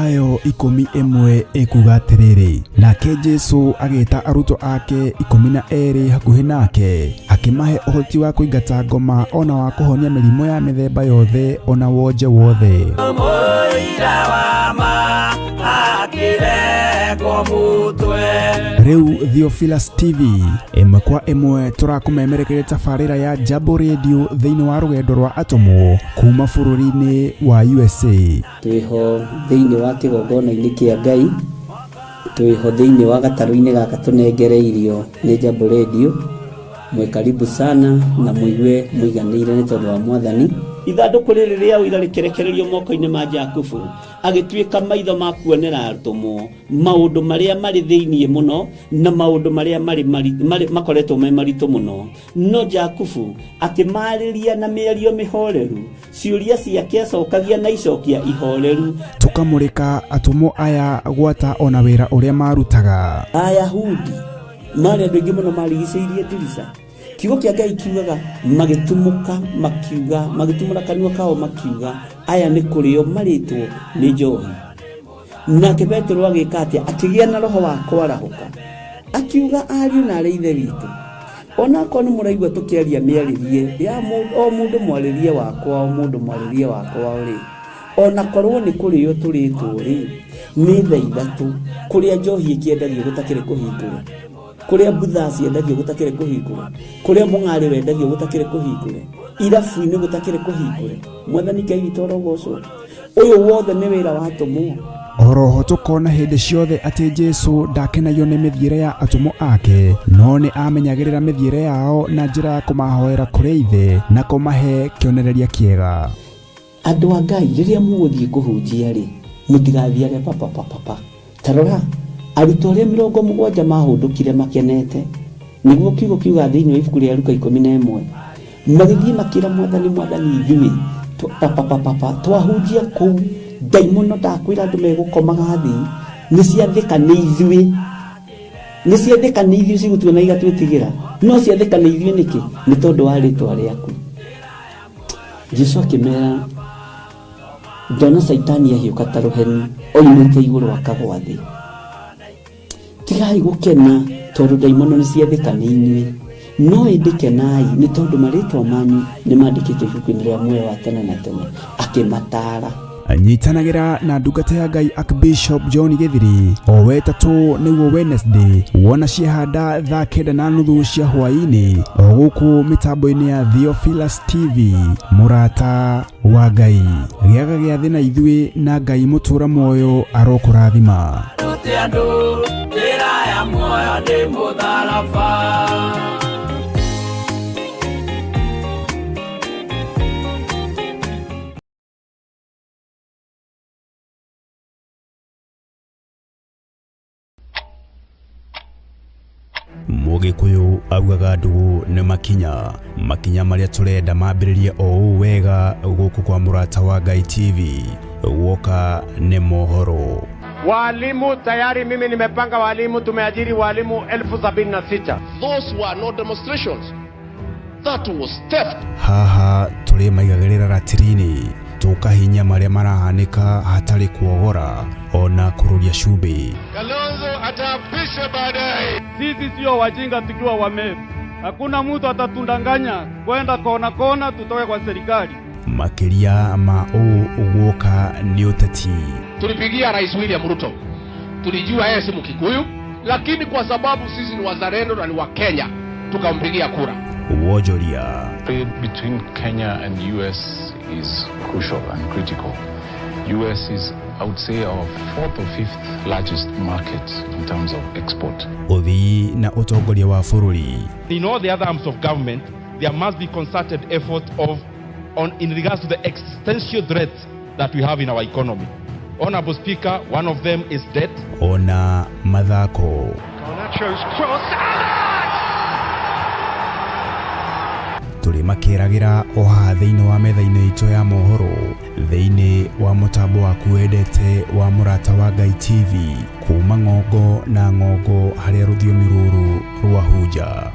Mathayo 11 ĩkuga atĩrĩrĩ, nake Jesu agĩta arutwo ake 12 hakuhĩ nake, akĩmahe ũhoti wa kũingata ngoma ona wa kũhonia mĩrimũ ya mĩthemba yothe ona wonje wothe. Mũira wa ma akĩrengwo mũtwe. Rĩu Theophilus TV ĩmwe kwa ĩmwe tũrakũmemerekeria tabarĩra ya Jambo Radio thĩinĩ wa rũgendo rwa atũmwo kuma bũrũri-inĩ wa USA. Twĩho thĩinĩ wa kĩgongona-inĩ kĩa Ngai, twĩho thĩinĩ wa gatarũ-inĩ gaka tũnengereirio nĩ Jambo Radio. Mwĩ karibu sana na mũigue mũiganĩire nĩ tondũ wa Mwathani. Ithandũkũ rĩrĩ rĩa ũira rĩkĩrekererio moko-inĩ ma Jakubu, agĩtuĩka maitho ma kuonera atũmwo maũndũ marĩa marĩ thĩinĩ mũno na maũndũ marĩa marĩ makoretwo me maritũ mũno. No Jakubu akĩmaarĩria na mĩario mĩhoreru, ciũria ciake acokagia na icokia ihoreru. Tũkamũrĩka atũmwo aya gwata ona wĩra ũrĩa marutaga. Ayahudi marĩ andũ aingĩ mũno marigicĩirie ndirica. Kiugo kĩa Ngai kiugaga magĩtumũka makiuga, magĩtumũra kanua kao makiuga, aya nĩ kũrĩo marĩtwo nĩ njohi. Nake Petero agĩka atĩa? Akĩgĩa na roho wa kwarahũka, akiuga, ariũ na arĩ ithe witũ, onakorwo nĩ mũraigua tũkĩaria mĩarĩrie ya o mũndũ mwarĩrie wakwa, o mũndũ mwarĩrie wakwa rĩ, onakorwo nĩ kũrĩo tũrĩtwo rĩ, nĩ thaa ithatũ kũrĩa njohi ĩkĩendagio gũtakĩrĩ kũhingũre, kũrĩa mbutha ciendagio gũtakĩrĩ kũhingũre, kũrĩa mũng'arĩ wendagio gũtakĩrĩ kũhingũre, irabu-inĩ gũtakĩrĩ kũhingũre. Mwathani Ngai witũ arogocwo. Ũyũ wothe nĩ wĩra wa atũmwo. Oroho tũkona hĩndĩ ciothe atĩ Jesu ndakenagio nĩ mĩthiĩre ya atũmwo ake, no nĩ amenyagĩrĩra mĩthiĩre yao na njĩra ya kũmahoera kũrĩ Ithe na kũmahe kĩonereria kĩega. Andũ a Ngai, rĩrĩa mũgũthiĩ kũhunjia rĩ, mũtigathiage papapapapa. Ta rora, arutwo arĩa 70 maahũndũkire makenete, nĩguo kiugo kiugaga thĩinĩ wa ibuku rĩa Luka 11, magĩthiĩ makĩra Mwathani, Mwathani, ithuĩ papapapapa twahunjia kũu, ndaimono ndakwĩra andũ megũkomaga thĩ, nĩ ciathĩka nĩ ithuĩ, nĩ ciathĩka nĩ ithuĩ cigũtuona igatwĩtigĩra, no ciathĩka nĩ ithuĩ nĩkĩ? Nĩ tondũ wa rĩtwa rĩaku. Jesu akĩmera, ndona Caitani ahiũka ta rũheni oimĩte igũrũ akagwa thĩ. Tigai gũkena tondũ ndaimono nĩ ciathĩka nĩ inyuĩ, no ĩndĩ kenai nĩ tondũ marĩtwa manyu nĩ mandĩkĩtwo ibuku-inĩ rĩa muoyo wa tene na tene. Akĩmataara. Nyitanagĩra na ndungata ya Ngai Archbishop John Gĩthiri o wetatũ nĩguo Wednesday wona ciahanda thaa 9:30 cia hwaĩ-inĩ o gũkũ mĩtambo-inĩ ya Theophilus TV. Mũrata wa Ngai, gĩaga gĩathĩ na ithuĩ na Ngai mũtũra muoyo arokũrathima. Rute andũ njĩra ya muoyo nĩ mũtharaba. Mũgĩkũyũ augaga ndũgũ nĩ makinya, makinya marĩa tũrenda mambĩrĩrie o ũũ wega gũkũ kwa Mũrata wa Ngai TV. Guoka nĩ mohoro. Walimu tayari, mimi nimepanga walimu, tumeajiri walimu 76,000. Those were no demonstrations. That was theft. Haha tũrĩ maigagĩrĩra ratiri-inĩ tũkahinya marĩa marahanĩka hatarĩ kuogora ona kũrũria cumbĩ. Kalonzo ataapishwa baadaye. Sisi sio wajinga tukiwa Wameru. Hakuna mtu atatundanganya kwenda kona kona tutoke kwa serikali. Makĩria ma ũũ guoka nĩ ũteti. Tulipigia Rais William Ruto, tulijua yeye si Mkikuyu, lakini kwa sababu sisi ni wazalendo na ni wa Kenya tukampigia kura. Wonjoria. Trade between Kenya and US is crucial and critical. US is, I would say, our fourth or fifth largest market in terms of export. Ũthii na ũtongoria wa bũrũri. In all the other arms of government, there must be concerted effort of on in regards to the existential threats that we have in our economy. Honorable Speaker, one of them is debt. Ona mathako. Garnacho's cross. Tũrĩ makĩragĩra o haha thĩinĩ wa metha-inĩ itũ ya mohoro thĩinĩ wa mũtambo waku wendete wa Mũrata wa Ngai TV kuma ng'ongo na ng'ongo harĩa rũthiomi rũrũ rwahunja.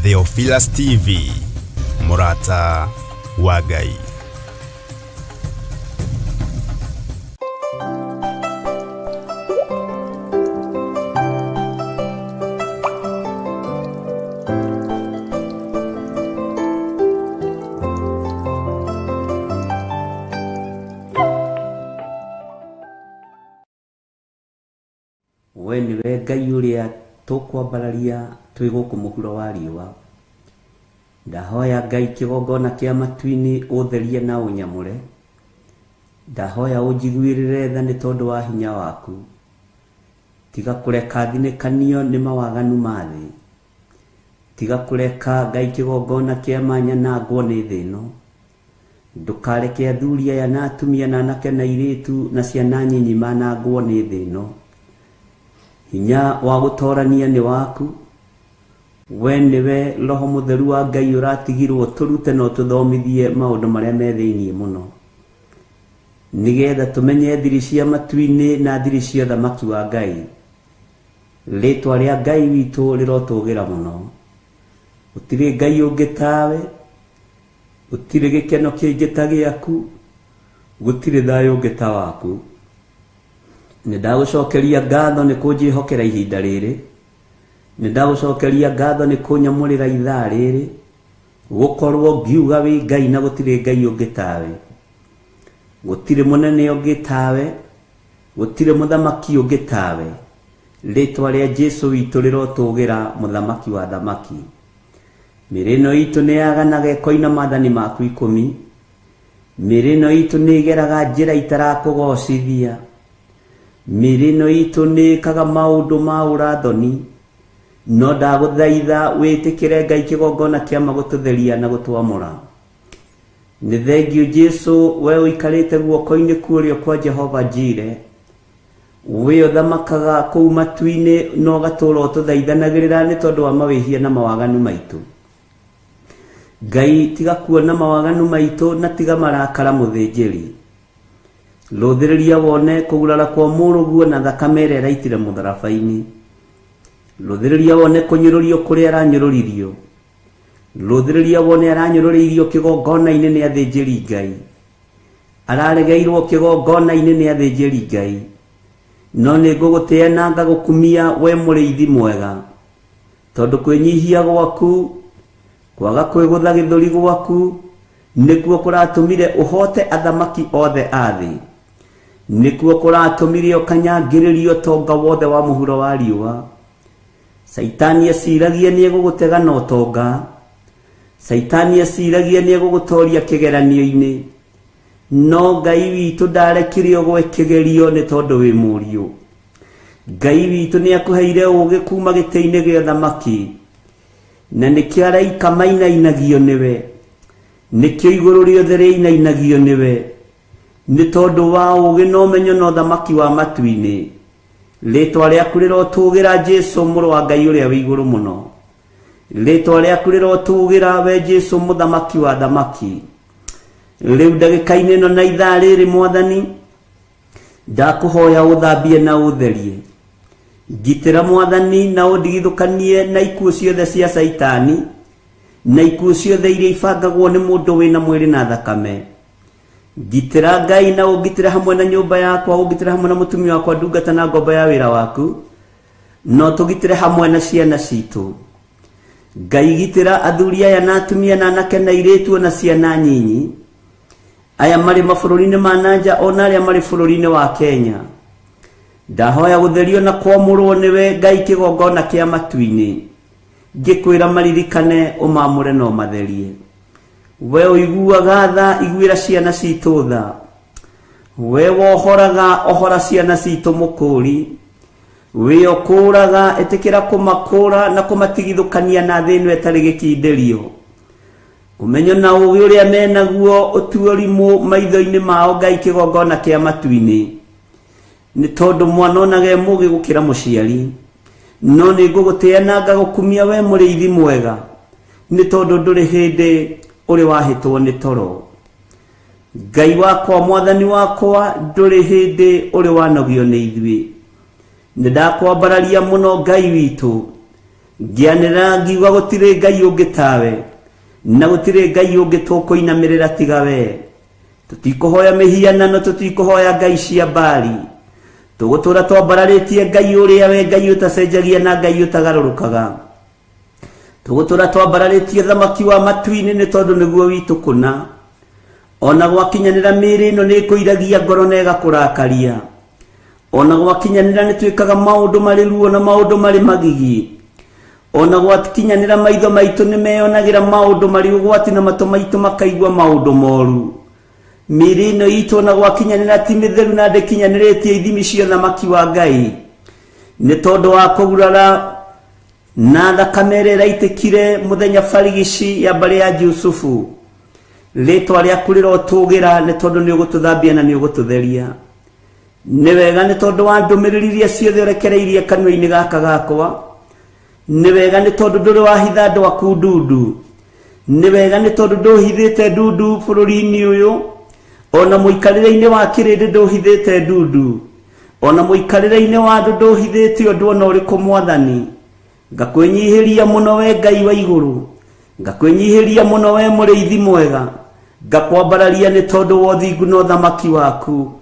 Theophilus TV, mũrata wa Ngai. We nĩwe Ngai ũrĩa tũkwambararia twĩ gũkũ mũhuro wa riũa. Ndahoya Ngai kĩgongona kĩa matu-inĩ ũtherie na ũnyamũre. Ndahoya ũnjiguĩrĩre tha nĩ tondũ wa hinya waku. Tiga kũreka thinĩkanio nĩ mawaganu ma thĩ. Tiga kũreka Ngai kĩgongona kĩa manyanangwo nĩ thĩ ĩno. Ndũkareke athuri aya na atumia na anake na airĩtu na ciana nyinyi manangwo nĩ thĩ ĩno. Hinya wa gũtorania nĩ waku. We nĩwe Roho Mũtheru wa Ngai ũratigirwo tũrute na ũtũthomithie maũndũ marĩa me thĩiniĩ mũno, nĩgetha tũmenye thiri cia matu-inĩ na thiri cia ũthamaki wa Ngai. Rĩtwa rĩa Ngai witũ rĩrotũgĩra mũno. Gũtirĩ Ngai ũngĩ tawe, gũtirĩ gĩkeno kĩngĩ ta gĩaku, gũtirĩ thayũ ũngĩ ta waku. Nĩ ndagũcokeria ngatho nĩ kũnjĩhokera ihinda rĩrĩ. Nĩ ndagũcokeria ngatho nĩ kũnyamũrĩra ithaa rĩrĩ, gũkorwo ngiuga wĩ Ngai na gũtirĩ Ngai ũngĩ tawe. Gũtirĩ mũnene ũngĩ tawe, gũtirĩ mũthamaki ũngĩ tawe. Rĩtwa rĩa Jesu witũ rĩrotũgĩra, mũthamaki wa thamaki. Mĩĩrĩ ĩno itũ nĩ yaganaga ĩkoina maathani maku 10. Mĩĩrĩ ĩno itũ nĩ ĩgeraga njĩra itarakũgocithia. Mĩĩrĩ ĩno itũ nĩ ĩkaga maũndũ ma ũrathoni. No ndagũthaitha wĩtĩkĩre Ngai kĩgongona kĩa magũtũtheria na gũtwamũra. Nĩ thengiũ Jesu, we ũikarĩte guoko-inĩ kũrĩa kwa Jehova Jire. We ũthamakaga kũu matu-inĩ na ũgatũũra ũtũthaithanagĩrĩra nĩ tondũ wa mawĩhia na mawaganu maitũ. Ngai tiga kuona mawaganu maitũ na tiga marakara mũthĩnjĩri. Rũthĩrĩria wone kũgurara kwa mũrũguo na thakame ĩrĩa ĩraitire mũtharaba-inĩ. Rũthĩrĩria wone kũnyũrũrio kũrĩa aranyũrũririo. Rũthĩrĩria wone aranyũrũrĩirio kĩgongona-inĩ nĩ athĩnjĩri Ngai. Araregeirwo kĩgongona-inĩ nĩ athĩnjĩri Ngai. No nĩ ngũgũtĩĩa na ngagũkumia we mũrĩithi mwega, tondũ kwĩnyihia gwaku, kwaga kwĩgũtha gĩthũri gwaku, nĩkuo kũratũmire ũhote athamaki othe a thĩ. Nĩkuo kũratũmire ũkanyangĩrĩrio ũtonga wothe wa mũhuro wa riũa. Caitani eciragia nĩ egũgũtega na ũtonga. Caitani eciragia nĩ egũgũtoria kĩgeranio-inĩ. No Ngai witũ ndarekire ũgwe kĩgerio nĩ tondũ wĩ mũriũ. Ngai witũ nĩ akũheire ũũgĩ kuma gĩtĩ-inĩ gĩa ũthamaki, na nĩkĩo araika mainainagio nĩwe, nĩkĩo igũrũ rĩothe rĩinainagio nĩwe, nĩ tondũ wa ũũgĩ na ũmenyo na ũthamaki wa matu-inĩ. Rĩtwa rĩaku rĩrotũgĩra Jesu mũrũ wa Ngai ũrĩa wĩ igũrũ mũno. Rĩtwa rĩaku rĩrotũgĩra we Jesu mũthamaki wa thamaki. Rĩu ndagĩka-inĩ ĩno na ithaa rĩrĩ Mwathani, ndakũhoya ũthambie na ũtherie. Ngitĩra Mwathani na ũndigithũkanie na ikuũ ciothe cia Caitani, na ikuũ ciothe iria ibangagwo nĩ mũndũ wĩna mwĩrĩ na thakame. Ngitĩra Ngai na ũngitĩre hamwe na nyũmba yakwa, ũngitĩre hamwe na mũtumia wakwa, ndungata na ngombo ya wĩra waku, no tũgitĩre hamwe na ciana citũ. Ngai gitĩra athuri aya na atumia na anake na airĩtu na ciana nyinyi, aya marĩ mabũrũri-inĩ ma nanja ona arĩa marĩ bũrũri-inĩ wa Kenya. Ndahoya gũtherio na kwamũrwo nĩwe Ngai kĩgongona kĩa matu-inĩ. Ngĩkwĩra maririkane ũmamũre na ũmatherie. We ũiguaga tha, iguĩra ciana citũ tha. We wohoraga, ohora ciana citũ mũkũri. We ũkũraga, ĩtĩkĩra kũmakũra na kũmatigithũkania na thĩ ĩno ĩtarĩ gĩkindĩrio. Ũmenyo na ũũgĩ ũrĩa menaguo ũtuorimũ maitho-inĩ mao Ngai kĩgongona kĩa matu-inĩ. Nĩ tondũ mwana onaga e mũũgĩ gũkĩra mũciari. No nĩ ngũgũtĩĩa na ngagũkumia we mũrĩithi mwega, nĩ tondũ ndũrĩ hĩndĩ ũrĩ wahĩtwo nĩ toro. Ngai wakwa, Mwathani wakwa, ndũrĩ hĩndĩ ũrĩ wanogio nĩ ithuĩ. Nĩ ndakwambararia mũno Ngai witũ, Ngĩanĩrĩra ngiuga gũtirĩ Ngai ũngĩ tawe, na gũtirĩ Ngai ũngĩ tũkũinamĩrĩra tiga we. Tũtikũhoya mĩhianano, tũtikũhoya ngai cia Baali. Tũgũtũũra twambararĩtie Ngai ũrĩa we Ngai ũtacenjagia na Ngai ũtagarũrũkaga. Tũgũtũũra twambararĩtie thamaki wa matu-inĩ nĩ tondũ nĩguo witũ kũna. Ona gwakinyanĩra mĩĩrĩ ĩno nĩ ĩkũiragia ngoro na ĩgakũrakaria. Ona gwakinyanĩra nĩ twĩkaga maũndũ marĩ ruo na maũndũ marĩ magigi. Ona gwakinyanĩra maitho maitũ nĩ meyonagĩra maũndũ marĩ ũgwati na matũ maitũ makaigua maũndũ moru. Mĩĩrĩ ĩno itũ ona gwakinyanĩra ti mĩtheru na ndĩkinyanĩrĩtie ithimi cia ũthamaki wa Ngai. Nĩ tondũ wa kũgurara na thakame ĩrĩa ĩraitĩkire mũthenya barigici ya mbarĩ ya Jusufu. Rĩtwa rĩaku rĩrotũgĩra nĩ tondũ nĩ ũgũtũthambia na nĩ ũgũtũtheria. Nĩ wega nĩ tondũ wa ndũmĩrĩri iria ciothe ũrekereirie kanua-inĩ gaka gakwa. Nĩ wega nĩ tondũ ndũrĩ wahitha andũ aku ndundu. Nĩ wega nĩ tondũ ndũhithĩte ndundu bũrũri-inĩ ũyũ. Ona mũikarĩre-inĩ wa kĩrĩndĩ ndũhithĩte ndundu. Ona mũikarĩre-inĩ wa andũ ndũhithĩte ũndũ ona ũrĩkũ Mwathani. Ngakwĩnyihĩria mũno we Ngai wa igũrũ. Ngakwĩnyihĩria mũno we mũrĩithi mwega. Ngakwambararia nĩ tondũ wa ũthingu na ũthamaki waku.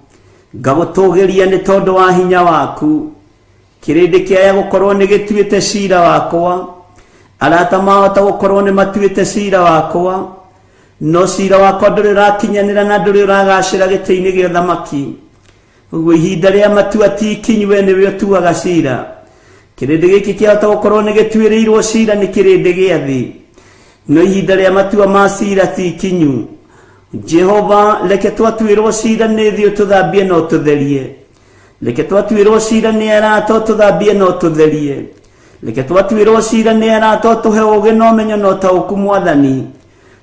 Ngagũtũgĩria nĩ tondũ wa hinya waku. Kĩrĩndĩ kĩaya gũkorwo nĩ gĩtuĩte cira wakwa. Arata mahota gũkorwo nĩ matuĩte cira wakwa. No cira wakwa ndũrĩ ũrakinyanĩra na ndũrĩ ũragacĩra gĩtĩ-inĩ gĩa ũthamaki. Ũguo ihinda rĩa matua ti ikinyu we nĩwe ũtuaga cira. Kĩrĩndĩ gĩkĩ kĩahota gũkorwo nĩ gĩtuĩrĩirwo cira nĩ kĩrĩndĩ gĩa thĩ. No ihinda rĩa matua ma cira ti ikinyu. Jehova reke twatuĩrwo cira nĩ thĩ ũtũthambie na ũtũtherie. Reke twatuĩrwo cira nĩ arata ũtũthambie na ũtũtherie. Reke twatuĩrwo cira nĩ arata ũtũhe ũũgĩ na ũmenyo na ũtaũku Mwathani.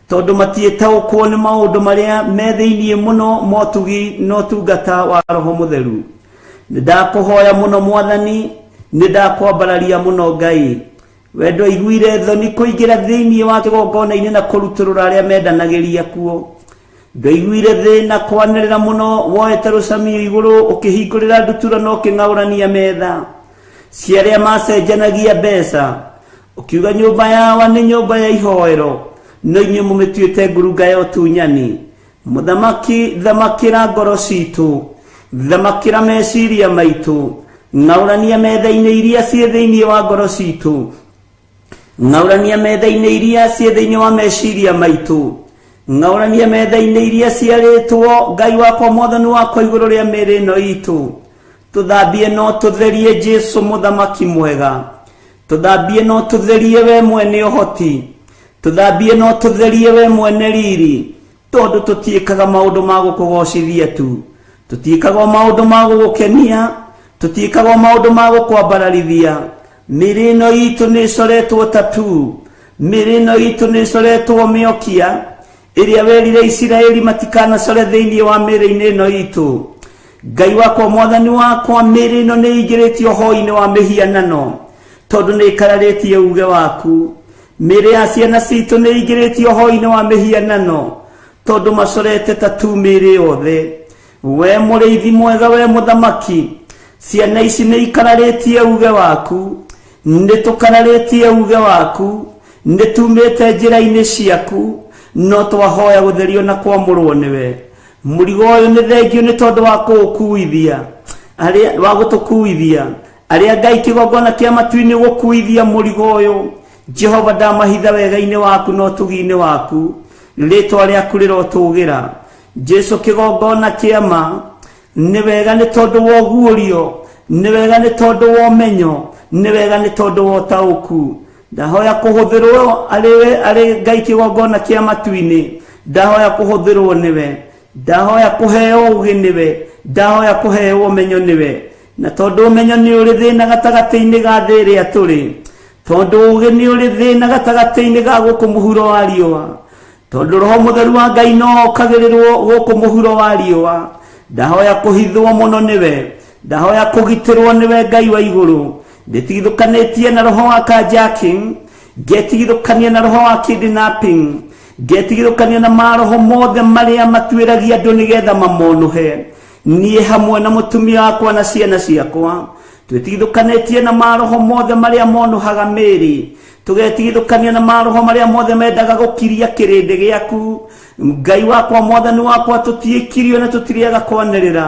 Tondũ matiĩtaũkwo nĩ maũndũ marĩa me thĩinĩ mũno motugi na ũtungata wa Roho Mũtheru. Nĩ ndakũhoya mũno Mwathani, nĩ ndakwambararia mũno Ngai. We ndwaiguire thoni kũingĩra thĩinĩ wa kĩgongona-inĩ na kũrutũrũra arĩa mendanagĩria kuo. Ndwaiguire thĩna kwanĩrĩra mũno woete rũcamio igũrũ ũkĩhingũrĩra ndutura na ũkĩng'aũrania metha cia arĩa macenjanagia mbeca. Ũkiuga nyũmba yawa nĩ nyũmba ya ihoero, no inyuĩ mũmĩtuĩte ngurunga ya ũtunyani. Mũthamaki, thamakĩra ngoro citũ, thamakĩra meciria maitũ, ng'aũrania metha-inĩ iria ciĩ thĩinĩ wa ngoro citũ, ng'aũrania metha-inĩ iria ciĩ thĩinĩ wa meciria maitũ, ng'aũrania metha-inĩ iria ciarĩtwo Ngai wakwa Mwathani wakwa igũrũ rĩa mĩĩrĩ ĩno itũ. Tũthambie no tũtherie Jesu mũthamaki mwega. Tũthambie no tũtherie we mwene ũhoti. Tũthambie no tũtherie we mwene riri. Tondũ tũtiĩkaga maũndũ ma gũkũgocithia tu. Tũtiĩkaga maũndũ ma gũgũkenia. Tũtiĩkaga maũndũ ma gũkwambararithia. Mĩĩrĩ ĩno itũ nĩ ĩcoretwo tattoo. Mĩĩrĩ ĩno itũ nĩ ĩcoretwo mĩokia ĩrĩa werire Isiraeli matikanacore thĩinĩ wa mĩĩrĩ-inĩ ĩno itũ. Ngai wakwa Mwathani wakwa, mĩĩrĩ ĩno nĩ ĩingĩrĩtio hoi-inĩ wa mĩhianano tondũ nĩ ĩkararĩtie uge waku. Mĩĩrĩ ya ciana citũ nĩ ĩingĩrĩtio hoi-inĩ wa mĩhianano tondũ macorete tattoo mĩĩrĩ yothe. We mũrĩithi mwega, we mũthamaki, ciana ici nĩ ikararĩtie uge waku. Nĩ tũkararĩtie uge waku, nĩ tumĩte njĩra-inĩ ciaku, no twahoya gũtherio na kwamũrwo nĩwe. Mũrigo ũyũ nĩ thengio nĩ tondũ wa kũũkuithia, arĩa wa gũtũkuithia. Arĩa Ngai kĩgongona kĩa matu-inĩ gũkuithia mũrigo ũyũ. Jehova ndamahitha wega-inĩ waku na ũtugi-inĩ waku. Rĩtwa rĩaku rĩrotũgĩra. Jesu kĩgongona kĩa ma, nĩ wega nĩ tondũ wa ũguũrio, nĩ wega nĩ tondũ wa ũmenyo, nĩ wega nĩ tondũ wa ũtaũku. Ndahoya kũhũthĩrwo arĩ arĩ Ngai kĩgongona kĩa matu-inĩ. Ndahoya kũhũthĩrwo nĩwe. Ndahoya kũheo ũũgĩ nĩwe. Ndahoya kũheo ũmenyo nĩwe. Na tondũ ũmenyo nĩ ũrĩ thĩna gatagatĩ-inĩ ga thĩ ĩrĩa tũrĩ, tondũ ũũgĩ nĩ ũrĩ thĩna gatagatĩ-inĩ ga gũkũ mũhuro wa riũa, tondũ Roho Mũtheru wa Ngai no okagĩrĩrwo gũkũ mũhuro wa riũa, ndahoya kũhithwo mũno nĩwe, ndahoya kũgitĩrwo nĩwe Ngai wa igũrũ. Ndĩtigithũkanĩtie na roho wa carjacking, ngetigithũkania na roho wa kidnapping, ngetigithũkania na maroho mothe marĩa matuĩragia andũ nĩgetha mamonũhe. Niĩ hamwe na mũtumia wakwa na ciana ciakwa Twĩtigithũkanĩtie na maroho mothe marĩa monũhaga mĩĩrĩ, tũgetigithũkania na maroho marĩa mothe mendaga gũkiria kĩrĩndĩ gĩaku. Ngai wakwa, Mwathani wakwa, tũtiĩkirio na tũtirĩaga kwanĩrĩra,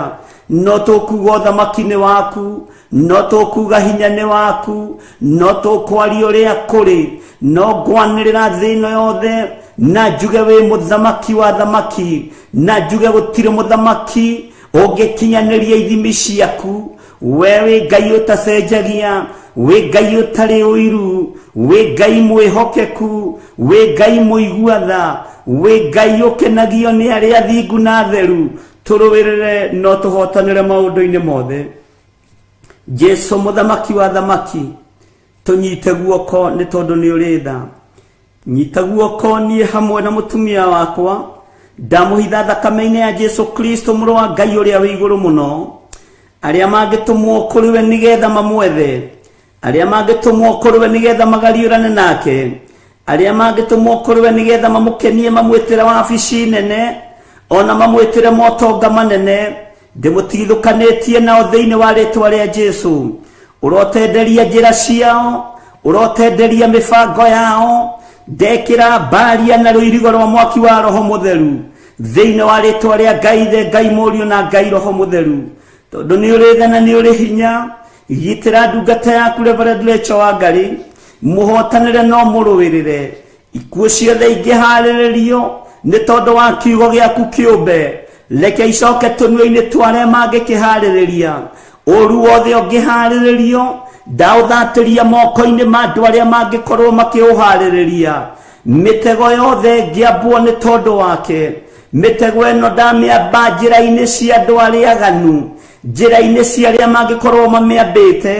no tũkuga ũthamaki nĩ waku, no tũkuga hinya nĩ waku, no tũkwaria ũrĩa kũrĩ, no ngwanĩrĩra thĩ ĩno yothe na njuge wĩ mũthamaki wa thamaki, na njuge gũtirĩ mũthamaki ũngĩkinyanĩria ithimi ciaku. We wĩ Ngai ũtacenjagia, wĩ Ngai ũtarĩ ũiru, wĩ Ngai mwĩhokeku, wĩ Ngai mũigua tha, wĩ Ngai ũkenagio nĩ arĩa athingu na atheru. Tũrũĩrĩre no tũhotanĩre maũndũ-inĩ mothe. Jesu mũthamaki wa thamaki, tũnyite guoko nĩ tondũ nĩ ũrĩ tha. Nyita guoko niĩ hamwe na mũtumia wakwa, ndamũhitha thakame-inĩ ya Jesu Kristo mũrũ wa Ngai ũrĩa wĩ igũrũ mũno. Arĩa mangĩtũmwo kũrĩ we nĩgetha mamwethe, arĩa mangĩtũmwo kũrĩ we nĩgetha magariũrane nake, arĩa mangĩtũmwo kũrĩ we nĩgetha mamũkenie, mamwĩtĩre wabici nene, ona mamwĩtĩre motonga manene, ndĩmũtigithũkanĩtie nao thĩinĩ wa rĩtwa rĩa Jesu. Ũrotenderia njĩra ciao, ũrotenderia mĩbango yao, ndekĩra mbaria na rũirigo rwa mwaki wa Roho Mũtheru thĩinĩ wa rĩtwa rĩa Ngai Ithe, Ngai Mũriũ na Ngai Roho Mũtheru. Tondũ nĩ ũrĩ tha na nĩ ũrĩ hinya, gitĩra ndungata yaku Reverend Rachel Wangari, mũhotanĩre no mũrũĩrĩre. Ikuũ ciothe ingĩharĩrĩrio nĩ tondũ wa kiugo gĩaku kĩũmbe, reke icoke tũnua-inĩ twa arĩa mangĩkĩharĩrĩria. Ũru wothe ũngĩharĩrĩrio, ndaũthatĩria moko-inĩ ma andũ arĩa mangĩkorwo makĩũharĩrĩria. Mĩtego yothe ĩngĩambwo nĩ tondũ wake, mĩtego ĩno ndamĩamba njĩra-inĩ cia andũ arĩa aganu, njĩra-inĩ cia arĩa mangĩkorwo mamĩambĩte,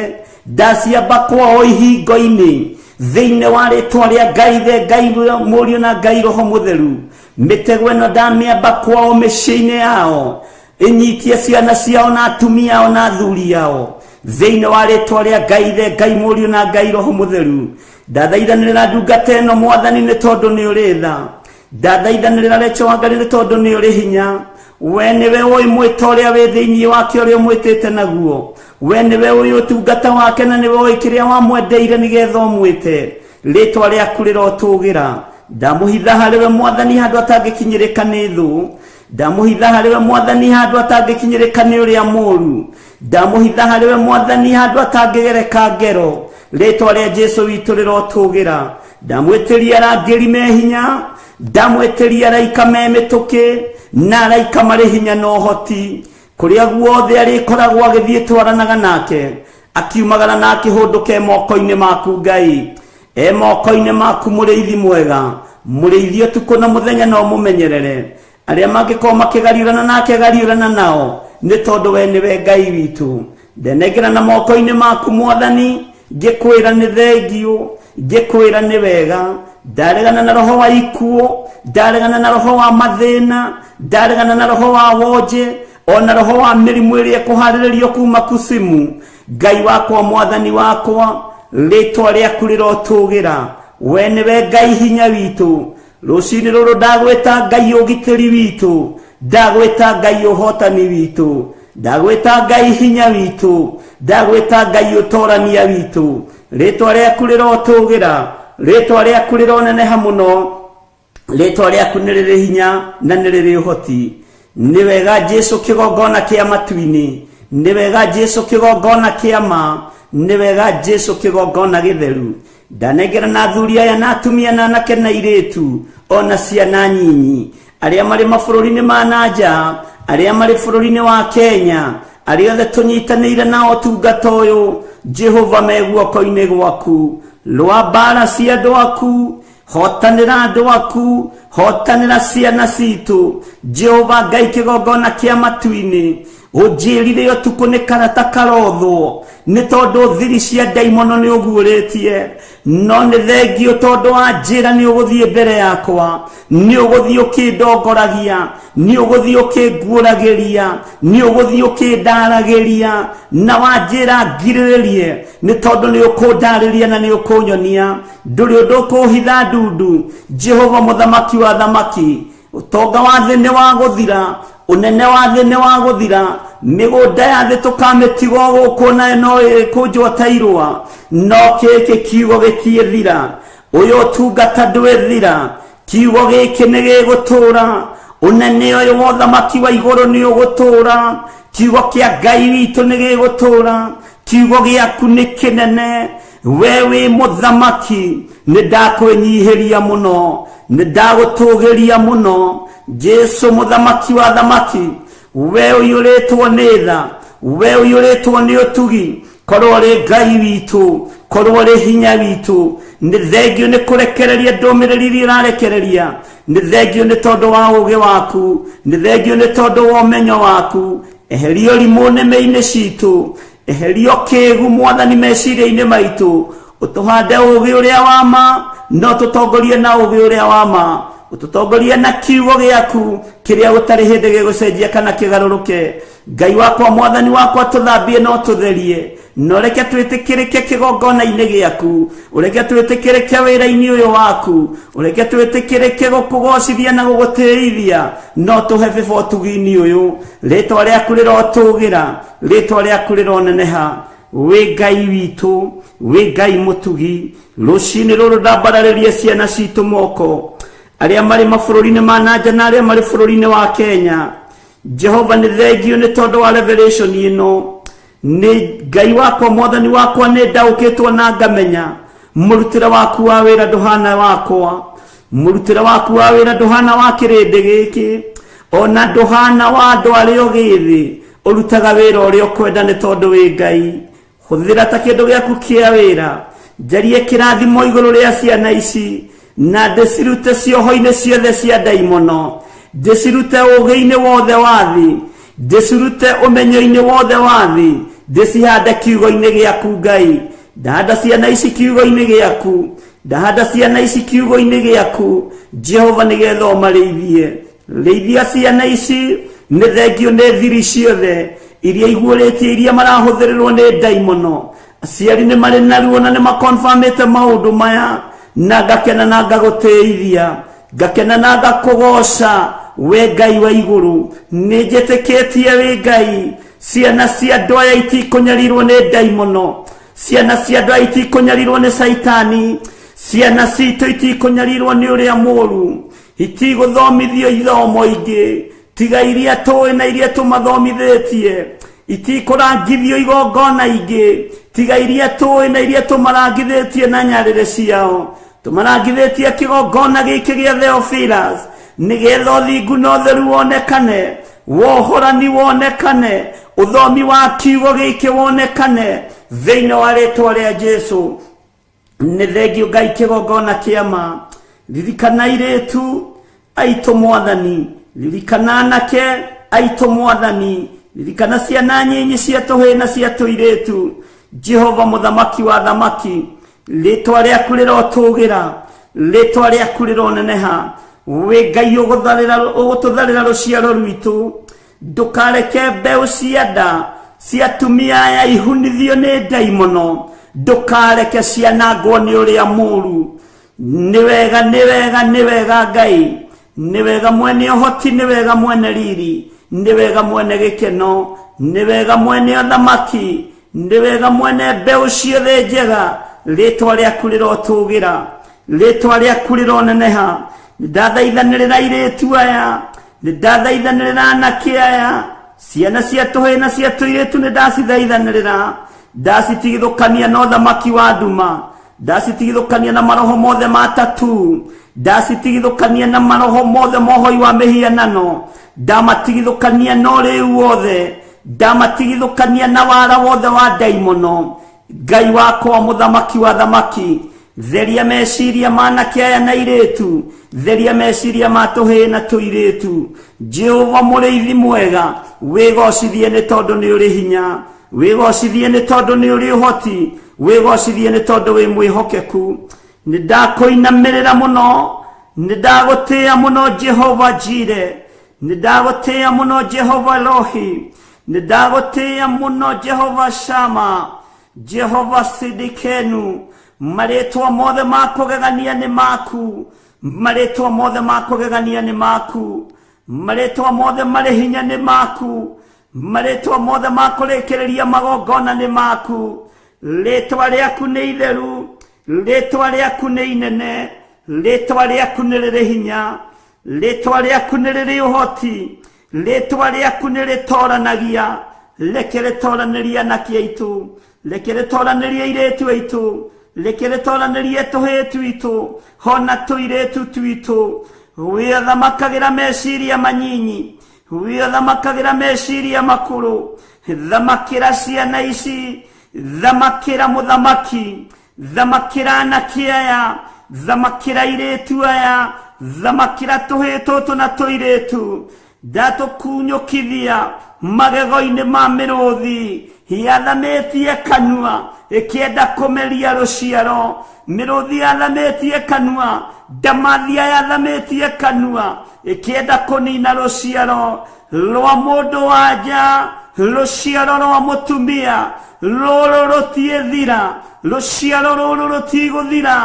ndaciamba kwao ihingo-inĩ thĩinĩ wa rĩtwa rĩa Ngai Ithe, Ngai Mũriũ na Ngai Roho Mũtheru. Mĩtego ĩno ndamĩamba kwao mĩciĩ-inĩ yao, ĩnyitie ciana ciao na atumia ao na athuri ao thĩinĩ wa rĩtwa rĩa Ngai Ithe, Ngai Mũriũ na Ngai Roho Mũtheru. Ndathaithanĩrĩra ndungata ĩno Mwathani nĩ tondũ nĩ ũrĩ tha. Ndathaithanĩrĩra Rachel Wangari nĩ tondũ nĩ ũrĩ hinya. We nĩwe ũĩ mwĩto ũrĩa wĩ thĩinĩ wake ũrĩa ũmwĩtĩte naguo. We nĩwe ũĩ ũtungata wake na nĩwe ũĩ kĩrĩa wamwendeire nĩgetha ũmwĩte. Rĩtwa rĩaku rĩrotũgĩra. Ndamũhitha harĩ we Mwathani handũ atangĩkinyĩrĩka nĩ thũ. Ndamũhitha harĩ we Mwathani handũ atangĩkinyĩrĩka nĩ ũrĩa mũũru. Ndamũhitha harĩ we Mwathani handũ atangĩgereka ngero. Rĩtwa rĩa Jesu witũ rĩrotũgĩra. Ndamwĩtĩria arangĩri me hinya, ndamwĩtĩria araika me mĩtũkĩ, na araika marĩ hinya na ũhoti. Kũrĩa guothe arĩkoragwo agĩthiĩ twaranaga nake, akiumagara na akĩhũndũka e moko-inĩ maku Ngai. E moko-inĩ maku mũrĩithi mwega, mũrĩithi ũtukũ na mũthenya no mũmenyerere. Arĩa mangĩkorwo makĩgariũrana nake gariũrana nao, nĩ tondũ we nĩwe Ngai witũ. Ndenengera na moko-inĩ maku Mwathani, ngĩkwĩra nĩ thengiũ, ngĩkwĩra nĩ wega. Ndaregana na roho wa ikuũ, ndaregana na roho wa mathĩna, ndaregana na roho wa wonje, ona roho wa mĩrimũ ĩrĩa ĩkũharĩrĩrio kuma kusimu. Ngai wakwa, Mwathani wakwa, rĩtwa rĩaku rĩrotũgĩra. We nĩwe Ngai hinya witũ. Rũcinĩ rũrũ ndagwĩta Ngai ũgitĩri witũ, ndagwĩta Ngai ũhotani witũ, ndagwĩta Ngai hinya witũ, ndagwĩta Ngai ũtorania witũ. Rĩtwa rĩaku rĩrotũgĩra, rĩtwa rĩaku rĩroneneha mũno, rĩtwa rĩaku nĩ rĩrĩ hinya na nĩ rĩrĩ ũhoti. Nĩ wega Jesu kĩgongona kĩa matu-inĩ, nĩ wega Jesu kĩgongona kĩa ma, nĩ wega Jesu kĩgongona gĩtheru. Ndanengera na athuri aya na atumia na anake na airĩtu ona ciana nyinyi, arĩa marĩ mabũrũri-inĩ ma na nja, arĩa marĩ bũrũri-inĩ wa Kenya, arĩa othe tũnyitanĩire nao ũtungata ũyũ, Jehova me guoko-inĩ gwaku. Rũa mbara cia andũ aku, hotanĩra andũ aku, hotanĩra ciana citũ. Jehova Ngai kĩgongona kĩa matu-inĩ, ũnjĩrire ũtukũ nĩ karata karothwo, nĩ tondũ thiri cia ndaimono nĩ ũguũrĩtie. No nĩ thengiũ tondũ wa njĩra nĩ ũgũthiĩ mbere yakwa, nĩ ũgũthiĩ ũkĩndongoragia, nĩ ũgũthiĩ ũkĩnguũragĩria, nĩ ũgũthiĩ ũkĩndaragĩria, na wanjĩra ngirĩrĩrie, nĩ tondũ nĩ ũkũndarĩria na nĩ ũkũnyonia. Ndũrĩ ũndũ ũkũhitha ndundu. Jehova mũthamaki wa thamaki, ũtonga wa thĩ nĩ wa gũthira, Ũnene wa thĩ nĩ wa gũthira. Mĩgũnda ya thĩ tũkamĩtigwo gũkũ nayo no ĩkũnjwo ta irũa. No gĩkĩ kiugo gĩtiĩthira. Ũyũ ũtungata ndwĩthira. Kiugo gĩkĩ nĩ gĩgũtũũra. Ũnene ũyũ wa ũthamaki wa igũrũ nĩ ũgũtũũra. Kiugo kĩa Ngai witũ nĩ gĩgũtũũra. Kiugo gĩaku nĩ kĩnene. We wĩ mũthamaki. Nĩ ndakwĩnyihĩria mũno. Nĩ ndagũtũgĩria mũno. Jesu mũthamaki wa thamaki. We ũiyũrĩtwo nĩ tha. We ũiyũrĩtwo nĩ ũtugi. Korwo ũrĩ Ngai witũ. Korwo ũrĩ hinya witũ. Nĩ thengio nĩ kũrekereria ndũmĩrĩri iria ũrarekereria. Nĩ thengio nĩ tondũ wa ũũgĩ waku. Nĩ thengio nĩ tondũ wa ũmenyo waku. Eheria ũrimũ nĩmĩ-inĩ citũ. Eheria ũkĩgu mwathani meciria-inĩ maitũ. Ũtũhande ũũgĩ ũrĩa wa ma, no tũtongorie na ũũgĩ ũrĩa wa ma. Ũtũtongorie na kiugo gĩaku kĩrĩa gũtarĩ hĩndĩ gĩgũcenjia kana kĩgarũrũke. Ngai wakwa mwathani wakwa tũthambie no tũtherie. Na ũreke twĩtĩkĩrĩke kĩgongona-inĩ gĩaku. Ũreke twĩtĩkĩrĩke wĩra-inĩ ũyũ waku. Ũreke twĩtĩkĩrĩke gũkũgocithia na gũgũtĩithia. No tũhe bĩba ũtugi-inĩ ũyũ. Rĩtwa rĩaku rĩrotũgĩra. Rĩtwa rĩaku rĩroneneha. Wĩ Ngai witũ, wĩ Ngai mũtugi. Rũcinĩ rũrũ ndambararĩria ciana citũ moko. Arĩa marĩ mabũrũri-inĩ ma na nja na arĩa marĩ bũrũri-inĩ wa Kenya. Jehova nĩ thengio nĩ tondũ wa revelation ĩno. Nĩ Ngai wakwa mwathani wakwa nĩ ndaũkĩtwo na ngamenya. Mũrutĩre waku wa wĩra ndũhana wakwa. Mũrutĩre waku wa wĩra ndũhana wa kĩrĩndĩ gĩkĩ. Ona ndũhana wa andũ arĩa ũgĩthĩ. Ũrutaga wĩra ũrĩa ũkwenda nĩ tondũ wĩ Ngai. Hũthĩra ta kĩndũ gĩaku kĩa wĩra. Njarie kĩrathimo igũrũ rĩa ciana ici. Na ndĩcirute cioho-inĩ ciothe cia ndaimono. Ndĩcirute ũũgĩ-inĩ wothe wa thĩ. Ndĩcirute ũmenyo-inĩ wothe wa thĩ. Ndĩcihande kiugo-inĩ gĩaku Ngai. Ndahanda ciana ici kiugo-inĩ gĩaku. Ndahanda ciana ici kiugo-inĩ gĩaku. Jehova nĩgetha ũmarĩithie. Rĩithia ciana ici nĩ thengio nĩ thiri ciothe iria iguũrĩtie iria marahũthĩrĩrwo nĩ ndaimono. Aciari nĩ marĩ na ruo na nĩ makonfamĩte maũndũ maya. Na ngakena na ngagũtĩithia. Ngakena na ngakũgoca we Ngai wa igũrũ. Nĩ njĩtĩkĩtie wĩ Ngai. Ciana cia andũ aya itikũnyarirwo nĩ ndaimono. Ciana cia andũ aya itikũnyarirwo nĩ Caitani. Ciana citũ itikũnyarirwo nĩ ũrĩa mũũru. Itigũthomithio ithomo ingĩ tiga iria tũĩ na iria tũmathomithĩtie. Itikũrangithio igongona ingĩ tiga iria tũĩ na iria tũmarangithĩtie na nyarĩrĩ ciao. Tũmarangithĩtie kĩgongona gĩkĩ gĩa Theophilus nĩgetha ũthingu na ũtheru wonekane, wohorani wonekane, ũthomi wa kiugo gĩkĩ wonekane thĩinĩ wa rĩtwa rĩa Jesu. Nĩ thengio Ngai kĩgongona kĩa ma. Ririkana airĩtu aitũ mwathani. Ririkana anake aitũ mwathani. Ririkana ciana nyinyi cia tũhĩĩ na cia tũirĩtu. Jehova mũthamaki wa thamaki, rĩtwa rĩaku rĩrotũgĩra, rĩtwa rĩaku rĩroneneha. Wĩ Ngai ũgũtũtharĩra rũciaro rwitũ. Ndũkareke mbeũ cia nda cia atumia aya ihunithio nĩ ndaimono. Ndũkareke cianangwo nĩ ũrĩa mũũru. Nĩ wega, nĩ wega, nĩ wega Ngai. Nĩ wega mwene ũhoti, nĩ wega mwene riri, nĩ wega mwene gĩkeno, nĩ wega mwene ũthamaki, nĩ wega mwene mbeũ ciothe njega. Rĩtwa rĩaku rĩrotũgĩra, rĩtwa rĩaku rĩroneneha. Nĩ ndathaithanĩrĩra airĩtu aya, nĩ ndathaithanĩrĩra anake aya, ciana cia tũhĩĩ na cia tũirĩtu nĩ ndacithaithanĩrĩra. Ndacitigithũkania na ũthamaki wa nduma. Ndacitigithũkania na maroho mothe ma tatu. Ndacitigithũkania na maroho mothe ma ũhoi wa mĩhianano. Ndamatigithũkania na ũrĩu wothe. Ndamatigithũkania na wara wothe wa ndaimono. Ngai wakwa mũthamaki wa thamaki, theria meciria ma anake aya na airĩtu. Theria meciria ma tũhĩĩ na tũirĩtu. Jehova mũrĩithi mwega, wĩgocithie nĩ tondũ nĩ ũrĩ hinya. Wĩgocithie nĩ tondũ nĩ ũrĩ ũhoti. Wĩgocithie nĩ tondũ wĩ mwĩhokeku. Nĩ ndakũinamĩrĩra mũno. Nĩ ndagũtĩĩa mũno Jehova Jire. Nĩ ndagũtĩĩa mũno Jehova Rohi. Nĩ ndagũtĩĩa mũno Jehova Shama. Jehova Sidikenu. Marĩtwa mothe ma kũgegania nĩ maku. Marĩtwa mothe ma kũgegania nĩ maku. Marĩtwa mothe marĩ hinya nĩ maku. Marĩtwa mothe ma kũrĩkĩrĩria magongona nĩ maku. Rĩtwa rĩaku nĩ itheru, rĩtwa rĩaku nĩ inene, rĩtwa rĩaku nĩ rĩrĩ hinya, rĩtwa rĩaku nĩ rĩrĩ ũhoti, rĩtwa rĩaku nĩ rĩtoranagia. Reke rĩtoranĩrie anake aitũ, reke rĩtoranĩrie airĩtu aitũ, reke rĩtoranĩrie tũhĩĩ twitũ hona tũirĩtu twitũ. Wĩthamakagĩra meciria manyinyi, wĩthamakagĩra meciria makũrũ. Thamakĩra ciana ici, thamakĩra mũthamaki, thamakĩra anake aya, thamakĩra airĩtu aya, thamakĩra tũhĩĩ tũtũ na tũirĩtu. Ndatũkunyũkithia magego-inĩ ma mĩrũthi yathamĩtie kanua ĩkĩenda kũmeria rũciaro. Mĩrũthi yathamĩtie kanua, ndamathia yathamĩtie kanua ĩkĩenda kũnina rũciaro rwa mũndũ wa nja, rũciaro rwa mũtumia. Rũrũ rũtiĩthira, rũciaro rũrũ rũtigũthira,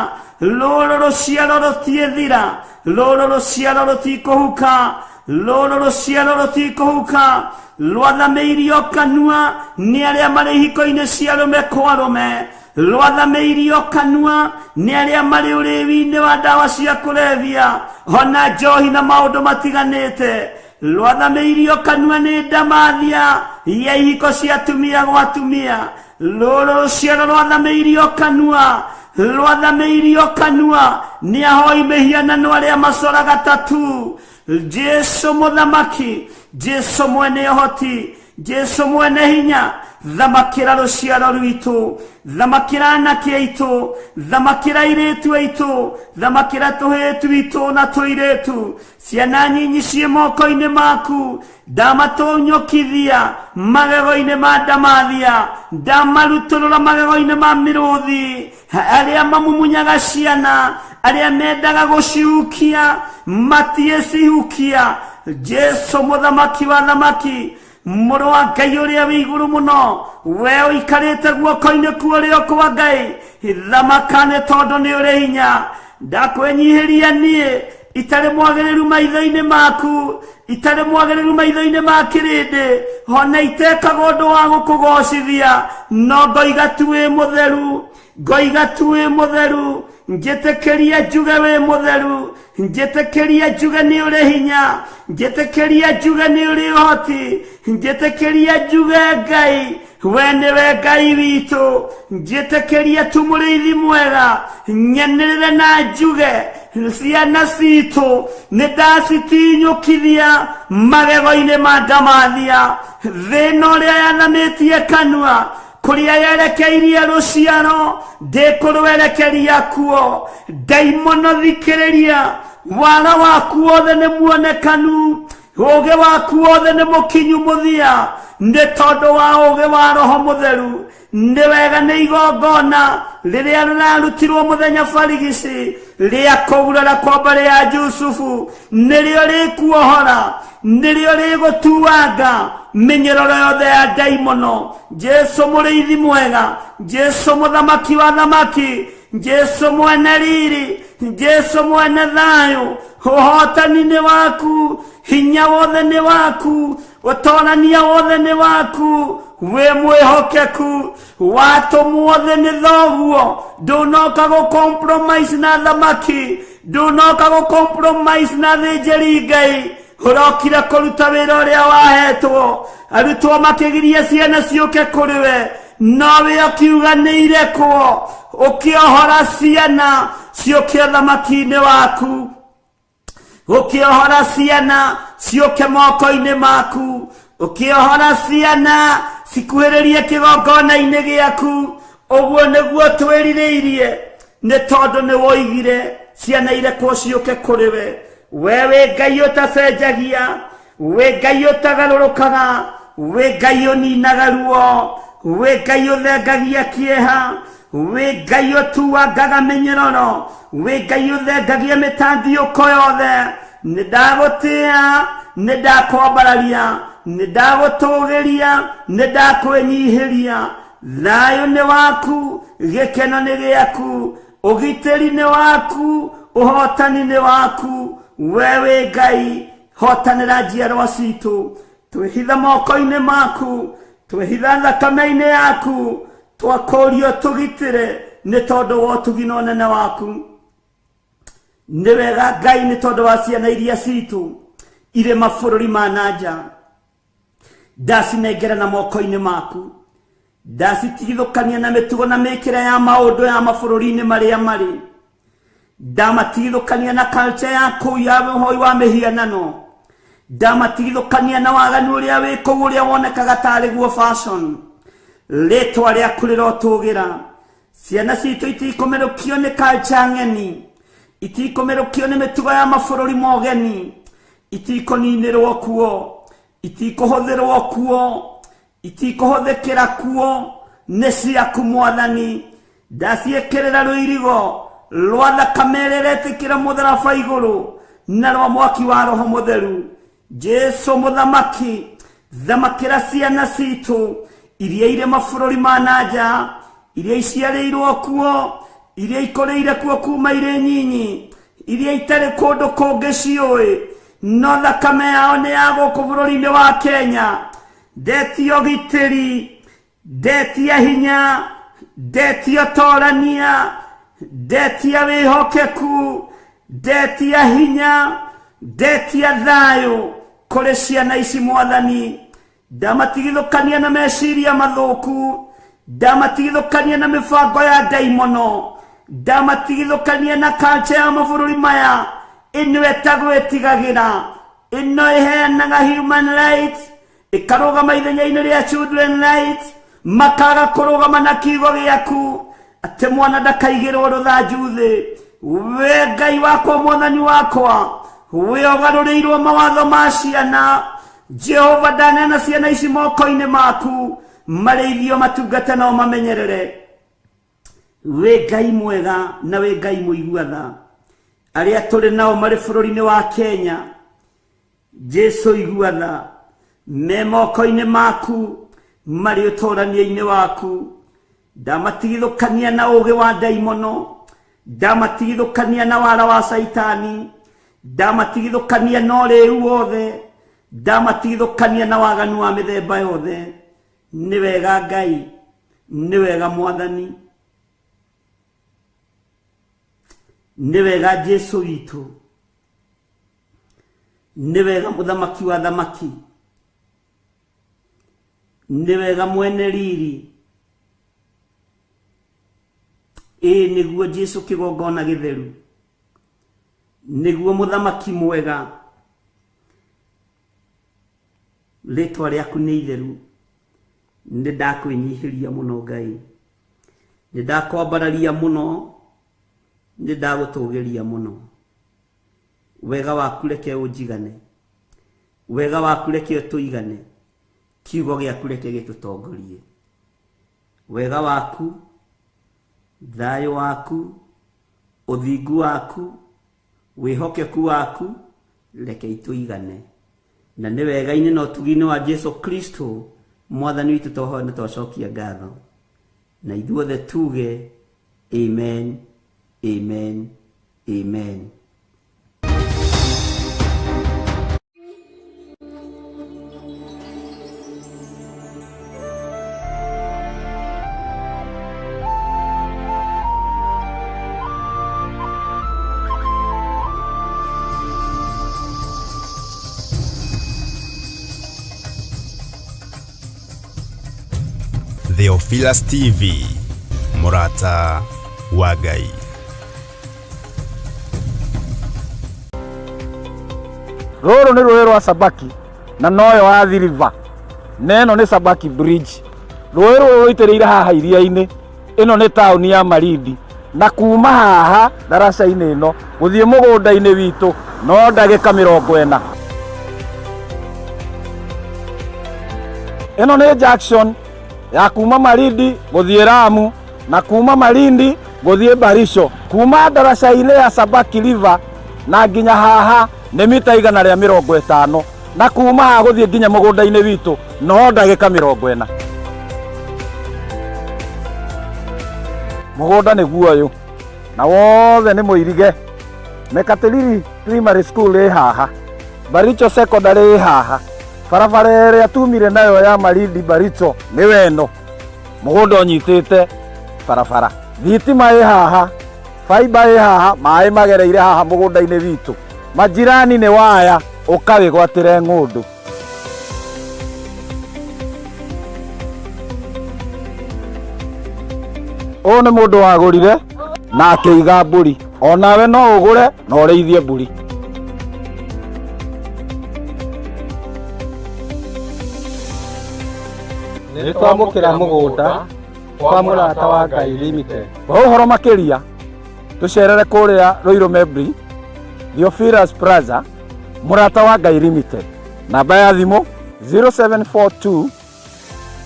rũrũ rũciaro rũtiĩthira, rũrũ rũciaro rũtikũhuka, rũrũ rũciaro rũtikũhuka. Rwathamĩirio kanua nĩ arĩa marĩ ihiko-inĩ cia arũme kwa arũme, rwathamĩirio kanua nĩ arĩa marĩ ũrĩwi-inĩ wa ndawa cia kũrebia ona njohi na maũndũ matiganĩte. Rwathamĩirio kanua nĩ ndamathia ya ihiko cia atumia gwa atumia. Rũrũ rũciaro rwathamĩirio kanua, rwathamĩirio kanua nĩ ahoi mĩhianano arĩa macoraga tatu. Jesu mũthamaki, Jesu mwene ũhoti, Jesu mwene hinya, thamakĩra rũciaro rwitũ, thamakĩra anake aitũ, thamakĩra airĩtu aitũ, thamakĩra tũhĩĩ twitũ na tũirĩtu. Ciana nyinyi ciĩ moko-inĩ maku, ndamatũnyũkithia magego-inĩ ma ndamathia, ndamarutũrũra magego-inĩ ma mĩrũthi. Arĩa mamumunyaga ciana, arĩa mendaga gũcihukia, matiĩcihukia. Jesu mũthamaki wa thamaki, mũrũ wa Ngai ũrĩa wĩ igũrũ mũno, we ũikarĩte guoko-inĩ kwa ũrĩo kwa Ngai, thamaka nĩ tondũ nĩ ũrĩ hinya. Ndakwĩnyihĩria niĩ itarĩ mwagĩrĩru maitho-inĩ maku, itarĩ mwagĩrĩru maitho-inĩ ma kĩrĩndĩ, ona itekaga ũndũ wa gũkũgocithia, no ngoiga tu wĩ mũtheru, ngoiga tu wĩ mũtheru. Njĩtĩkĩria njuge wĩ mũtheru, njĩtĩkĩria njuge nĩ ũrĩ hinya, njĩtĩkĩria njuge nĩ ũrĩ ũhoti, njĩtĩkĩria njuge Ngai we nĩwe Ngai witũ. Njĩtĩkĩria tu mũrĩithi mwega, nyanĩrĩre na njuge ciana citũ nĩ ndacitinyũkithia magego-inĩ ma ndamathia. Thĩna ũrĩa yathamĩtie kanua, kũrĩa yerekeirie rũciaro, ndĩkũrwerekeria kuo. Ndaimono thikĩrĩria, wara waku wothe nĩ muonekanu, ũũgĩ waku wothe nĩ mũkinyu mũthia, nĩ tondũ wa ũũgĩ wa Roho Mũtheru. Nĩ wega nĩ igongona rĩrĩa rĩrarutirwo mũthenya barigici rĩa kũgurara kwa mbarĩ ya Jusufu, nĩrĩo rĩkuohora, nĩrĩo rĩgũtuanga mĩnyororo yothe ya ndaimono. Jesu mũrĩithi mwega, Jesu mũthamaki wa thamaki, Jesu mwene riri, Jesu mwene thayũ, ũhotani nĩ waku, hinya wothe nĩ waku, ũtorania wothe nĩ waku, wĩ mwĩhokeku, watũmwo thĩ nĩ thoguo. Ndũnoka gũ compromise na thamaki, ndũnoka gũ compromise na thĩnjĩri Ngai, ũrokire kũruta wĩra ũrĩa wahetwo. Arutwo makĩgiria ciana ciũke kũrĩ we, nowe ũkiuga nĩ irekwo, ũkĩohora ciana ciũke ũthamaki-inĩ waku, ũkĩohora ciana ciũke moko-inĩ maku, ũkĩohora ciana cikuhĩrĩrie kĩgongona-inĩ gĩaku. Ũguo nĩguo twĩrirĩirie, nĩ tondũ nĩ woigire ciana irekwo ciũke kũrĩ we. We wĩ Ngai ũtacenjagia, wĩ Ngai ũtagarũrũkaga, wĩ Ngai ũninaga ruo, wĩ Ngai ũthengagia kĩeha, wĩ Ngai ũtuangaga mĩnyororo, wĩ Ngai ũthengagia mĩtandiũko yothe. Nĩ ndagũtĩa, nĩ ndakwambararia, nĩ ndagũtũgĩria, nĩ ndakwĩnyihĩria. Thayũ nĩ waku, gĩkeno nĩ gĩaku, ũgitĩri nĩ waku, ũhotani nĩ waku. We wĩ Ngai. Hotanĩra njiarwa citũ. Twĩhitha moko-inĩ maku, twĩhitha thakame-inĩ yaku, twakũrio tũgitĩre nĩ tondũ wa ũtugi na ũnene waku. Nĩ wega Ngai nĩ tondũ wa ciana iria citũ irĩ mabũrũri ma na nja, ndacinengera na moko-inĩ maku, ndacitigithũkania na mĩtugo na mĩkĩre ya maũndũ ya mabũrũri-inĩ marĩa marĩ, ndamatigithũkania na culture ya kũu ya ũhoi wa mĩhianano, ndamatigithũkania na waganu ũrĩa wĩ kũu ũrĩa wonekaga tarĩ guo fashion. Rĩtwa rĩaku rĩrotũgĩra. Ciana citũ itikũmerũkio nĩ culture ng'eni, itikũmerũkio nĩ mĩtugo ya mabũrũri mogeni, itikũninĩrwo kuo, itikũhũthĩrwo kuo, itikũhũthĩkĩra kuo, nĩ ciaku Mwathani. Ndaciĩkĩrĩra rũirigo rwa thakame ĩrĩa ĩretĩkĩra mũtharaba igũrũ na rwa mwaki wa Roho Mũtheru. Jesu mũthamaki, thamakĩra ciana citũ iria irĩ mabũrũri ma na nja, iria iciarĩirwo kuo, iria ikũrĩire kuo kuma irĩ nyinyi, iria itarĩ kũndũ kũngĩ ciũĩ, no thakame yao nĩ ya gũkũ bũrũri-inĩ wa Kenya. Ndetia ũgitĩri, ndetia hinya, ndetia ũtorania, ndetia wĩhokeku, ndetia hinya, ndetia thayũ kũrĩ ciana ici Mwathani. Ndamatigithũkania na meciria mathũku, ndamatigithũkania na mĩbango ya ndaimono, ndamatigithũkania na culture ya mabũrũri maya ĩno ĩtagwo ĩtigagĩra, ĩno ĩheanaga human rights, ĩkarũgama ithenya-inĩ rĩa children rights, makaga kũrũgama na kiugo gĩaku atĩ mwana ndakaigĩrwo rũthanju thĩ. We Ngai wakwa, Mwathani wakwa, we ũgarũrĩirwo mawatho ma ciana. Jehova, ndaneana ciana ici moko-inĩ maku, marĩithio matungata nao mamenyerere. Wĩ Ngai mwega na wĩ Ngai mũigua tha. Arĩa tũrĩ nao marĩ bũrũri-inĩ wa Kenya, Jesu igua tha, me moko-inĩ maku, marĩ ũtũrania-inĩ waku. Ndamatigithũkania na ũũgĩ wa ndaimono, ndamatigithũkania na wara wa Caitani, ndamatigithũkania na ũrĩu wothe, ndamatigithũkania na waganu wa mĩthemba yothe. Nĩ wega Ngai, nĩ wega Mwathani, nĩ wega Jesu witũ, nĩ wega Mũthamaki wa thamaki, nĩ wega mwene riri. Ĩĩ nĩguo Jesu kĩgongona gĩtheru, nĩguo Mũthamaki mwega. Rĩtwa rĩaku nĩ itheru. Nĩ ndakwĩnyihĩria mũno Ngai, nĩ ndakwambararia mũno, nĩ ndagũtũgĩria mũno. Wega waku reke ũnjigane, wega waku reke ũtũigane, kiugo gĩaku reke gĩtũtongorie. Wega waku, thayũ waku, ũthingu waku, wĩhokeku waku reke itũigane. Na nĩ wega-inĩ na ũtugi-inĩ wa Jesu Kristo Mwathani witũ twahoya na twacokia ngatho. Na ithuothe tuge amen, amen, amen. Theophilus TV, Murata wa Ngai. Rũrũ nĩ rũĩ rwa Sabaki na noyo Athi River, na ĩno nĩ Sabaki Bridge. Rũĩ rũrũ rũitĩrĩire haha iria-inĩ. Ĩno nĩ taũni ya Malindi, na kuma haha ndaraca-inĩ ĩno gũthiĩ mũgũnda-inĩ witũ no ndagĩka 40. Ĩno nĩ junction ya kuma Malindi gũthiĩ Lamu na kuma Malindi gũthiĩ Baricho. Kuma ndaraca-inĩ ya Sabaki River na nginya haha nĩ mita 150, na kuma haha gũthiĩ nginya mũgũnda-inĩ witũ no ndagĩka 40. Mũgũnda nĩguo ũyũ na wothe nĩ mũirige. Mekatilili Primary School ĩ haha. Baricho Secondary ĩ haha. Barabara ĩrĩa tumire nayo ya Malindi Baricho nĩwe ĩno. Mũgũnda ũnyitĩte barabara. Thitima ĩ haha, faiba ĩ haha, maĩ magereire haha mũgũnda-inĩ witũ. Majirani nĩ waya, ũka wĩgwatĩre ng'ũndũ. Ũyũ nĩ mũndũ wagũrire na akĩiga mbũri. Onawe no ũgũre na ũrĩithie mbũri. Nĩ twamũkĩra mũgũnda kwa Mũrata wa Ngai Limited. Kwa ũhoro makĩria tũcerere kũrĩa Ruiru Mebri, Theophilus Plaza, Mũrata wa Ngai Limited. Namba ya thimũ 0742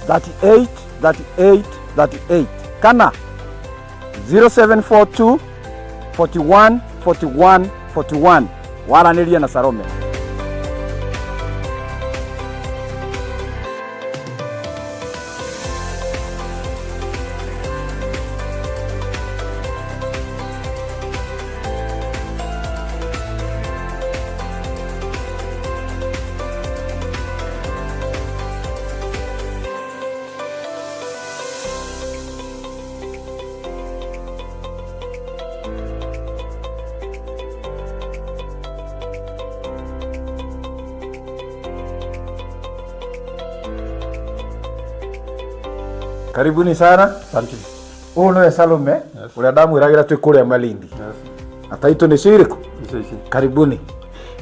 38 38 38 kana 0742 41 41 41. Waranĩrie na Salome. Karibuni sana. Asante. Ũyũ nĩwe Salome ũrĩa ndamwĩragĩra twĩ kũrĩa Malindi. Na taitũ nĩcio irĩkũ? Karibuni.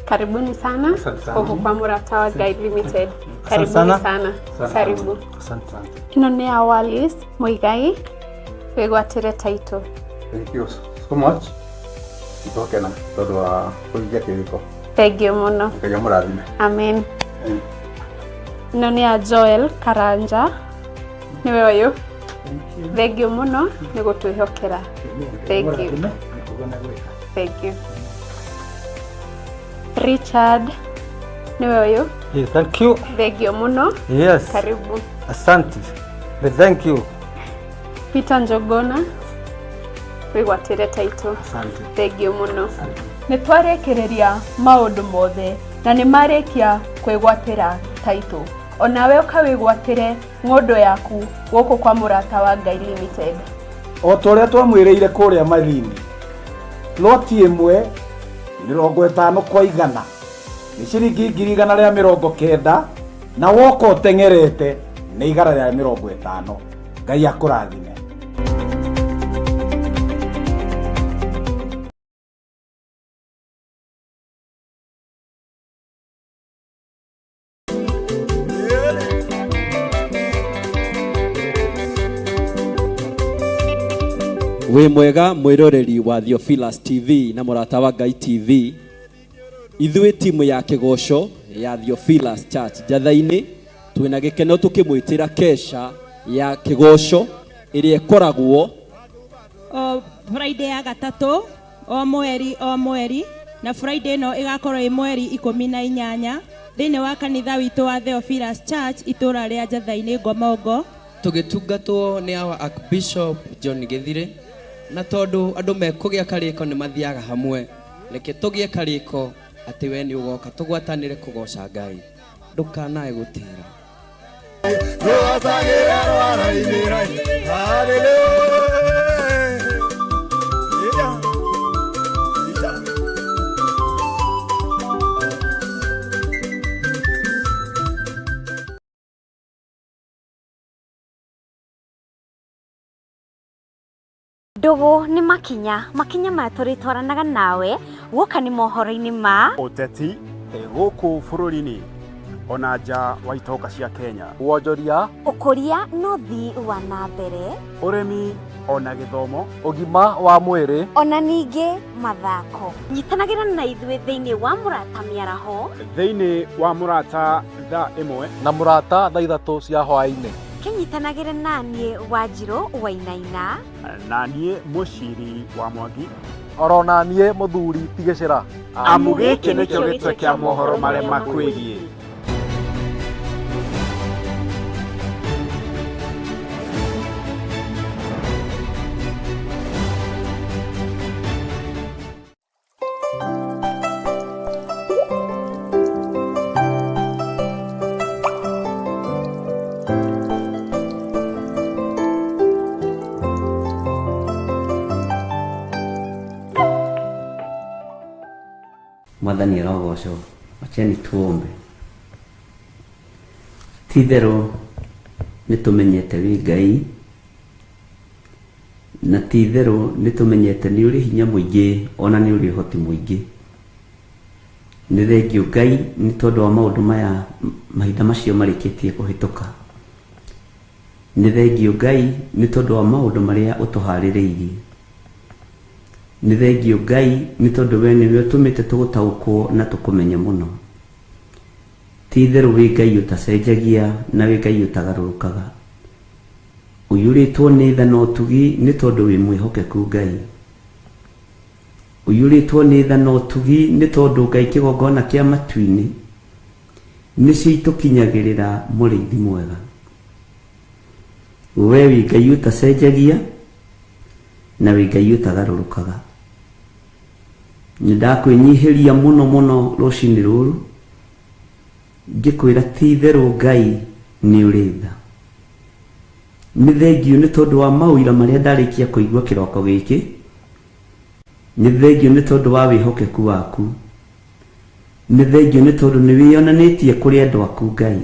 Karibuni sana Asante sana. huku kwa Murata wa Guide Limited. Asante Karibuni sana. sana. Asante. Karibu. Asante sana. Ĩno nĩ ya Wallis Muigai wĩgwatĩre title. Thank you so much. Nitokena tondũ wa kũhingia kĩrĩko. Thank you mũno. Ngai amũrathime. Amen. Ĩno nĩ ya Joel Karanja nĩwe ũyũ. Thank you mũno nĩ gũtwĩhokera. Thank you. Thank you. Richard nĩwe ũyũ. Yeah, thank you. Thank you mũno. Yes. Karibu. Asante. But thank you. Peter Njogona wĩgwatĩre title. Asante. Thank you mũno. Nĩ twarĩkĩrĩria maũndũ mothe na nĩ marĩkia kwĩgwatĩra taitũ. Onawe ũkawĩgwatĩre ng'ũndũ yaku gũkũ kwa Mũrata wa Ngai Limited. O ta ũrĩa twamwĩrĩire kũrĩa Malindi, ploti ĩmwe 50 kwa 100 nĩ ciringi 190,000 na woka ũteng'erete nĩ 150. Ngai akũrathime. Wĩ mwega mwĩroreri wa Theophilus TV na Mũrata wa Ngai TV. Ithuĩ timu ya kĩgoco ya Theophilus Church Njatha-inĩ twĩna gĩkeno tũkĩmwĩtĩra kesha ya kĩgoco ĩrĩa ĩkoragwo o Friday ya gatatũ o mweri o mweri, na Friday ĩno ĩgakorwo ĩ mweri 18 thĩinĩ wa kanitha witũ wa Theophilus Church itũra rĩa Njatha-inĩ Ngomongo. Tũgĩtungatwo nĩ our Archbishop John Gĩthirĩ, na tondũ andũ mekũgĩa karĩko nĩ mathiaga hamwe, reke tũgĩe karĩko atĩ we nĩ ũgoka tũgwatanĩre kũgoca Ngai, ndũkanae gũtĩra. Ndũgũ nĩ makinya makinya maya tũrĩtwaranaga nawe guoka nĩ mohoro-inĩ ma ũteti gũkũ bũrũri-inĩ ona nja wa itonga cia Kenya, wonjoria, ũkũria na ũthii wa na mbere, ũrĩmi ona gĩthomo, ũgima wa mwĩrĩ, ona ningĩ mathako. Nyitanagĩra na ithuĩ thĩinĩ wa Mũrata Mĩaraho, thĩinĩ wa Mũrata thaa 1 na Mũrata thaa 3 cia hwaĩ-inĩ. Kĩnyitanagĩre naniĩ Wanjirũ Wainaina, na niĩ Mũciri wa Mwangi, orona niĩ mũthuri Tigĩcĩra. Amu gĩkĩ nĩkĩo gĩtwe kĩa mohoro marĩa makwĩgiĩ. Mwathani arogocwo. Wacheni tuombe. Ti itherũ nĩ tũmenyete wĩ Ngai, na ti itherũ nĩ tũmenyete nĩ ũrĩ hinya mũingĩ ona nĩ ũrĩ ũhoti mũingĩ. Nĩ thengiũ Ngai nĩ tondũ wa maũndũ maya mahinda macio marĩkĩtie kũhĩtũka. Nĩ thengiũ Ngai nĩ tondũ wa maũndũ marĩa ũtũharĩrĩirie. Nĩ thengiũ Ngai nĩ tondũ we nĩwe ũtũmĩte tũgũtaũkwo na tũkũmenye mũno. Ti itherũ wĩ Ngai ũtacenjagia na wĩ Ngai ũtagarũrũkaga. Ũiyũrĩtwo nĩ tha na ũtugi nĩ tondũ wĩ mwĩhokeku Ngai. Ũiyũrĩtwo nĩ tha na ũtugi nĩ tondũ Ngai kĩgongona kĩa matu-inĩ nĩcio itũkinyagĩrĩra mũrĩithi mwega. We wĩ Ngai ũtacenjagia na wĩ Ngai ũtagarũrũkaga. Nĩ ndakwĩnyihĩria mũno mũno rũcinĩ rũrũ ngĩkwĩra ti itherũ Ngai nĩ ũrĩ tha. Nĩ thengiũ nĩ tondũ wa maũira marĩa ndarĩkia kũigua kĩroko gĩkĩ. Nĩ thengiũ nĩ tondũ wa wĩhokeku waku. Nĩ thengiũ nĩ tondũ nĩ wĩyonanĩtie kũrĩ andũ aku Ngai.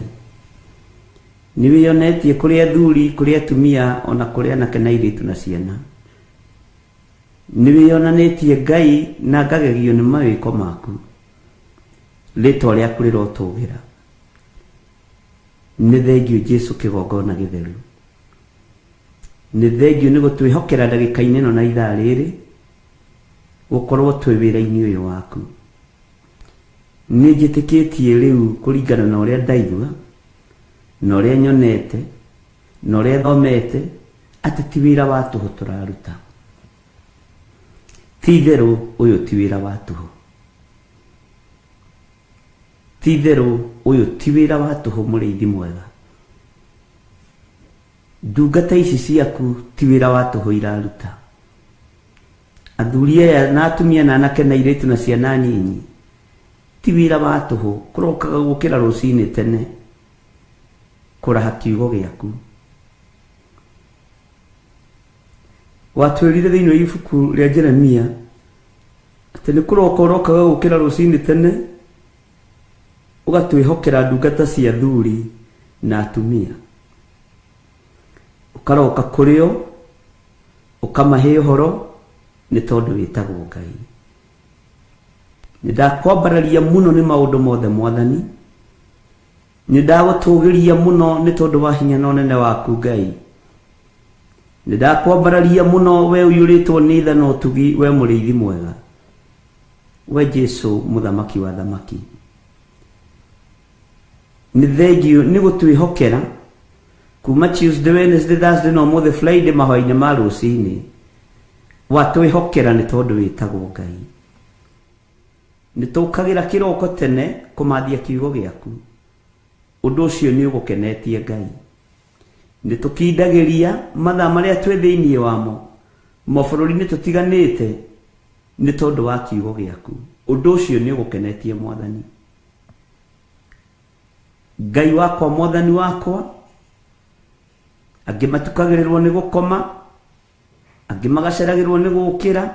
Nĩ wĩyonetie kũrĩ athuri, kũrĩ atumia, ona kũrĩ anake na airĩtu na ciana. Nĩ wĩyonanĩtie Ngai na ngagegio nĩ mawĩko maku. Rĩtwa rĩaku rĩrotũgĩra. Nĩ thengiũ Jesu kĩgongona gĩtheru. Nĩ thengiũ nĩ gũtwĩhokera ndagĩka-inĩ ĩno na ithaa rĩrĩ gũkorwo twĩ wĩra-inĩ ũyũ waku. Nĩ njĩtĩkĩtie rĩu kũringana na ũrĩa ndaigua na ũrĩa nyonete na ũrĩa thomete atĩ ti wĩra wa tũhũ tũraruta. Ti itherũ ũyũ ti wĩra wa tũhũ. Ti itherũ ũyũ ti wĩra wa tũhũ mũrĩithi mwega. Ndungata ici ciaku ti wĩra wa tũhũ iraruta. Athuri aya na atumia na anake na airĩtu na ciana nyinyi ti wĩra wa tũhũ kũrokaga gũkĩra rũcinĩ tene kũraha kiugo gĩaku. Watwĩrire thĩinĩ wa ibuku rĩa Jeremia atĩ nĩ kũroka ũrokaga gũkĩra rũcinĩ tene ũgatwĩhokera ndungata cia athuri na atumia. Ũkaroka kũrĩ o ũkamahe ũhoro nĩ tondũ wĩtagwo Ngai. Nĩ ndakwambararia mũno nĩ maũndũ mothe Mwathani. Nĩ ndagũtũgĩria mũno nĩ tondũ wa hinya na ũnene waku Ngai. Nĩ ndakwambararia mũno we ũiyũrĩtwo nĩ tha na ũtugi we mũrĩithi mwega. We Jesu mũthamaki wa thamaki. Nĩ thengiũ nĩ gũtwĩhokera kuma Tuesday, Wednesday, Thursday na ũmũthĩ Friday mahoya-inĩ ma rũcinĩ. Watwĩhokera nĩ tondũ wĩtagwo Ngai. Nĩ tũkagĩra kĩroko tene kũmathia kiugo gĩaku. Ũndũ ũcio nĩ ũgũkenetie Ngai. Nĩ tũkindagĩria mathaa marĩa twĩ thĩinĩ wamo mabũrũri-inĩ tũtiganĩte nĩ tondũ wa kiugo gĩaku. Ũndũ ũcio nĩ ũgũkenetie Mwathani. Ngai wakwa Mwathani wakwa, angĩ matukagĩrĩrwo nĩ gũkoma, angĩ magaceragĩrwo nĩ gũkĩra,